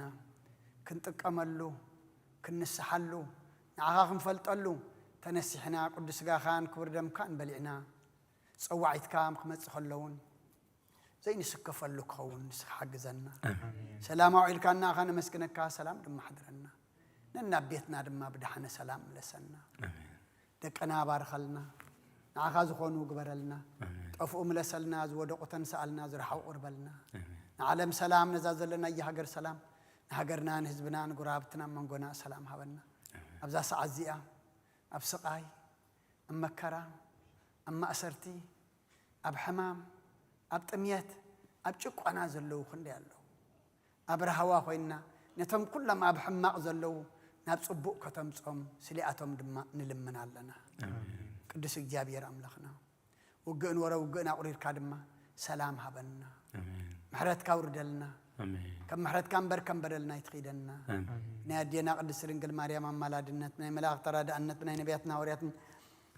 ክንጥቀመሉ፣ ክንስሓሉ፣ ንዓኻ ክንፈልጠሉ፣ ተነሲሕና ቅዱስ ስጋኻን ክቡር ደምካን በሊዕና፣ ጸዋዒትካ ክመጽእ ከሎ እውን ዘይንስከፈሉ ክኸውን ንስኻ ሓግዘና። ኣሜን። ሰላም ኣውዒልካና ኸነመስግነካ፣ ሰላም ድማ ሓድረና። ነናብ ቤትና ድማ ብደሓነ ሰላም ምለሰና። ኣሜን። ደቅና ባርኸልና፣ ንዓኻ ዝኾኑ ግበረልና። ኣሜን። ጠፍኡ ምለሰልና፣ ዝወደቑ ተንስኣልና፣ ዝረሓቑ ቅርበልና። ኣሜን። ንዓለም ሰላም፣ ነዛ ዘለናያ ሃገር ሰላም፣ ንሃገርና፣ ንህዝብና፣ ንጉራብትና፣ ኣብ መንጎና ሰላም ሃበና። ኣሜን። ኣብዛ ሰዓት እዚኣ ኣብ ስቓይ፣ ኣብ መከራ፣ ኣብ ማእሰርቲ፣ ኣብ ሕማም፣ ኣብ ጥምየት፣ ኣብ ጭቆና ዘለዉ ክንደይ ኣለዉ። ኣብ ራህዋ ኮይንና ነቶም ኩሎም ኣብ ሕማቕ ዘለዉ ናብ ጽቡቕ ከተምጽኦም ስሊኣቶም ድማ ንልምን ኣለና። ኣሜን። ቅዱስ እግዚኣብሔር ኣምላኽና፣ ውግእን ወረ ውግእን ኣቑሪርካ ድማ ሰላም ሃበና። ኣሜን። ምሕረትካ ኣውርደልና። ኣሜን። ከም ምሕረትካ እምበር ከም በደልና ኣይትኺደና። ኣሜን። ናይ ኣዴና ቅድስቲ ድንግል ማርያም ኣማላድነት፣ ናይ መላእኽቲ ተራዳእነት፣ ናይ ነቢያትን ሃዋርያትን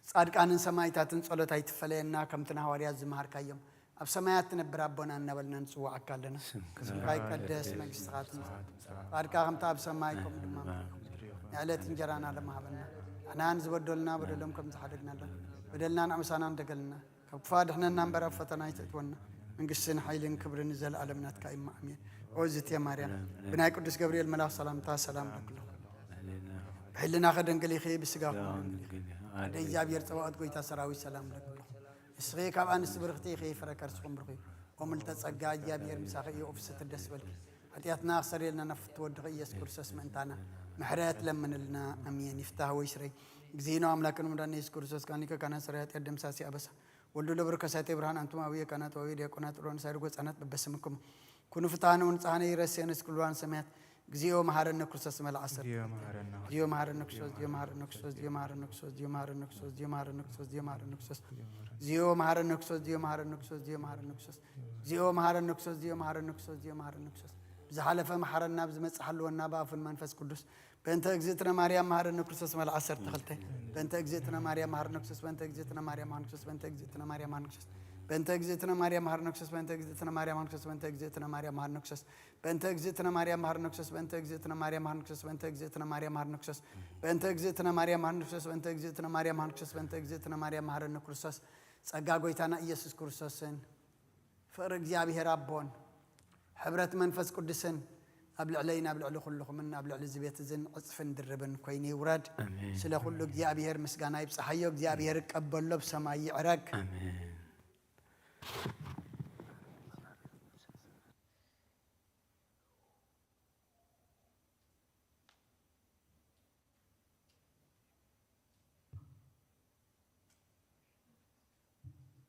ጻድቃንን ሰማይታትን ጸሎት ኣይትፈለየና። ከምቲ ንሃዋርያት ዝመሃርካዮም፣ ኣብ ሰማያት ትነብር ኣቦና እናበልና ንጽውዓካ ኣለና። ስምካ ስምካ ይቀደስ፣ ይቀደስ፣ መንግስትኻ ትምጻእ፣ ፍቓድካ ከምቲ ኣብ ሰማይ ከምኡ ድማ ኣብ ምድሪ ይኹን። ንዕለት እንጀራና ሎም ሃበና። ንሕና ንዝበደሉና በደሎም ከም ዝሓደግናሎም፣ በደልና ንዕምሳና እንደገልና፣ ካብ ክፉእ ኣድሕነና እምበር ኣብ ፈተና ኣይተእትወና። መንግስትን ሓይልን ክብርን ንዘለኣለም ናትካ እዩ። ኣሜን። ኦ ዝቴ ማርያም፣ ብናይ ቅዱስ ገብርኤል መልኣኽ ሰላምታ ሰላም እብለኪ ኣለኹ። ብሕልናኺ ድንግል ኢኺ፣ ብስጋኺ እውን ድንግል ኢኺ። ኣደ እግዚኣብሔር ጸባኦት ጎይታ ሰራዊት ሰላም እብለኪ ኣለኹ። ንስኺ ካብ ኣንስቲ ብርኽቲ ኢኺ፣ ፍረ ከርስኹም ብሩኽ እዩ። ኦ ምልዕተ ጸጋ እግዚኣብሔር ምሳኺ እዩ፣ ኦ ፍስሕቲ ደስ በልኪ። ሓጢኣትና ክሰርየልና ናብ ፍትወ ወድኺ ኢየሱስ ክርስቶስ ምእንታና ምሕረት ለምንልና። ኣሜን። ይፍታህ ወይ ስረይ። እግዚእነ አምላክነ መድኃኒነ ኢየሱስ ክርስቶስ ካኒከ ካና ስረይ ኃጢአት ደምሳሲ አበሳ ወልዱ ለብሩ ከሳቴ ብርሃን አንቱም አብየ ካህናት ወአብየ ዲያቆናት ሮን ሳይርጎ ህጻናት በበስምኩም ኩኑ ፍትሐነ ወንጽሐነ ይረሴነ እስክልዋን ሰማያት። እግዚኦ መሐረነ ክርስቶስ መልዓ ሰርተ። እግዚኦ መሐረነ እግዚኦ መሐረነ ክርስቶስ፣ እግዚኦ መሐረነ ክርስቶስ፣ እግዚኦ መሐረነ ክርስቶስ፣ እግዚኦ መሐረነ ክርስቶስ፣ እግዚኦ መሐረነ ክርስቶስ፣ እግዚኦ መሐረነ ክርስቶስ። እግዚኦ መሐረነ ክርስቶስ፣ እግዚኦ መሐረነ ክርስቶስ፣ እግዚኦ መሐረነ ክርስቶስ። እግዚኦ መሐረነ ክርስቶስ፣ እግዚኦ መሐረነ ክርስቶስ፣ እግዚኦ መሐረነ ክርስቶስ። ብዝሓለፈ መሐረና፣ ብዝመጽእ ሓልወና፣ ብኣፍን መንፈስ ቅዱስ። በእንተ እግዝእትነ ማርያም መሐረነ ክርስቶስ መልዓ ዓሰርተ ክልተ። በእንተ እግዝእትነ ማርያም መሐረነ ክርስቶስ፣ በእንተ እግዝእትነ ማርያም መሐረነ ክርስቶስ፣ በእንተ እግዝእትነ ማርያም መሐረነ ክርስቶስ። በእንተ እግዝእትነ ማርያም መሐረነ ክርስቶስ፣ በእንተ እግዝእትነ ማርያም መሐረነ ክርስቶስ፣ በእንተ እግዝእትነ ማርያም መሐረነ ክርስቶስ። በእንተ እግዝእትነ ማርያም መሐረነ ክርስቶስ፣ በእንተ እግዝእትነ ማርያም መሐረነ ክርስቶስ፣ በእንተ እግዝእትነ ማርያም መሐረነ ክርስቶስ። በእንተ እግዝእትነ ማርያም መሐረነ ክርስቶስ፣ በእንተ እግዝእትነ ማርያም መሐረነ ክርስቶስ፣ በእንተ እግዝእትነ ማርያም መሐረነ ክርስቶስ። ጸጋ ጎይታና ኢየሱስ ክርስቶስን ፍቕሪ እግዚኣብሔር ኣቦን ሕብረት መንፈስ ቅዱስን ኣብ ልዕለይን ኣብ ልዕሊ ኩልኹምን ኣብ ልዕሊ እዚ ቤት እዝን ዕጽፍን ድርብን ኮይኑ ይውረድ። ኣሜን። ስለ ኩሉ እግዚኣብሔር ምስጋና ይብጽሓዮ። እግዚኣብሔር ይቀበሎ፣ ብሰማይ ይዕረግ። ኣሜን።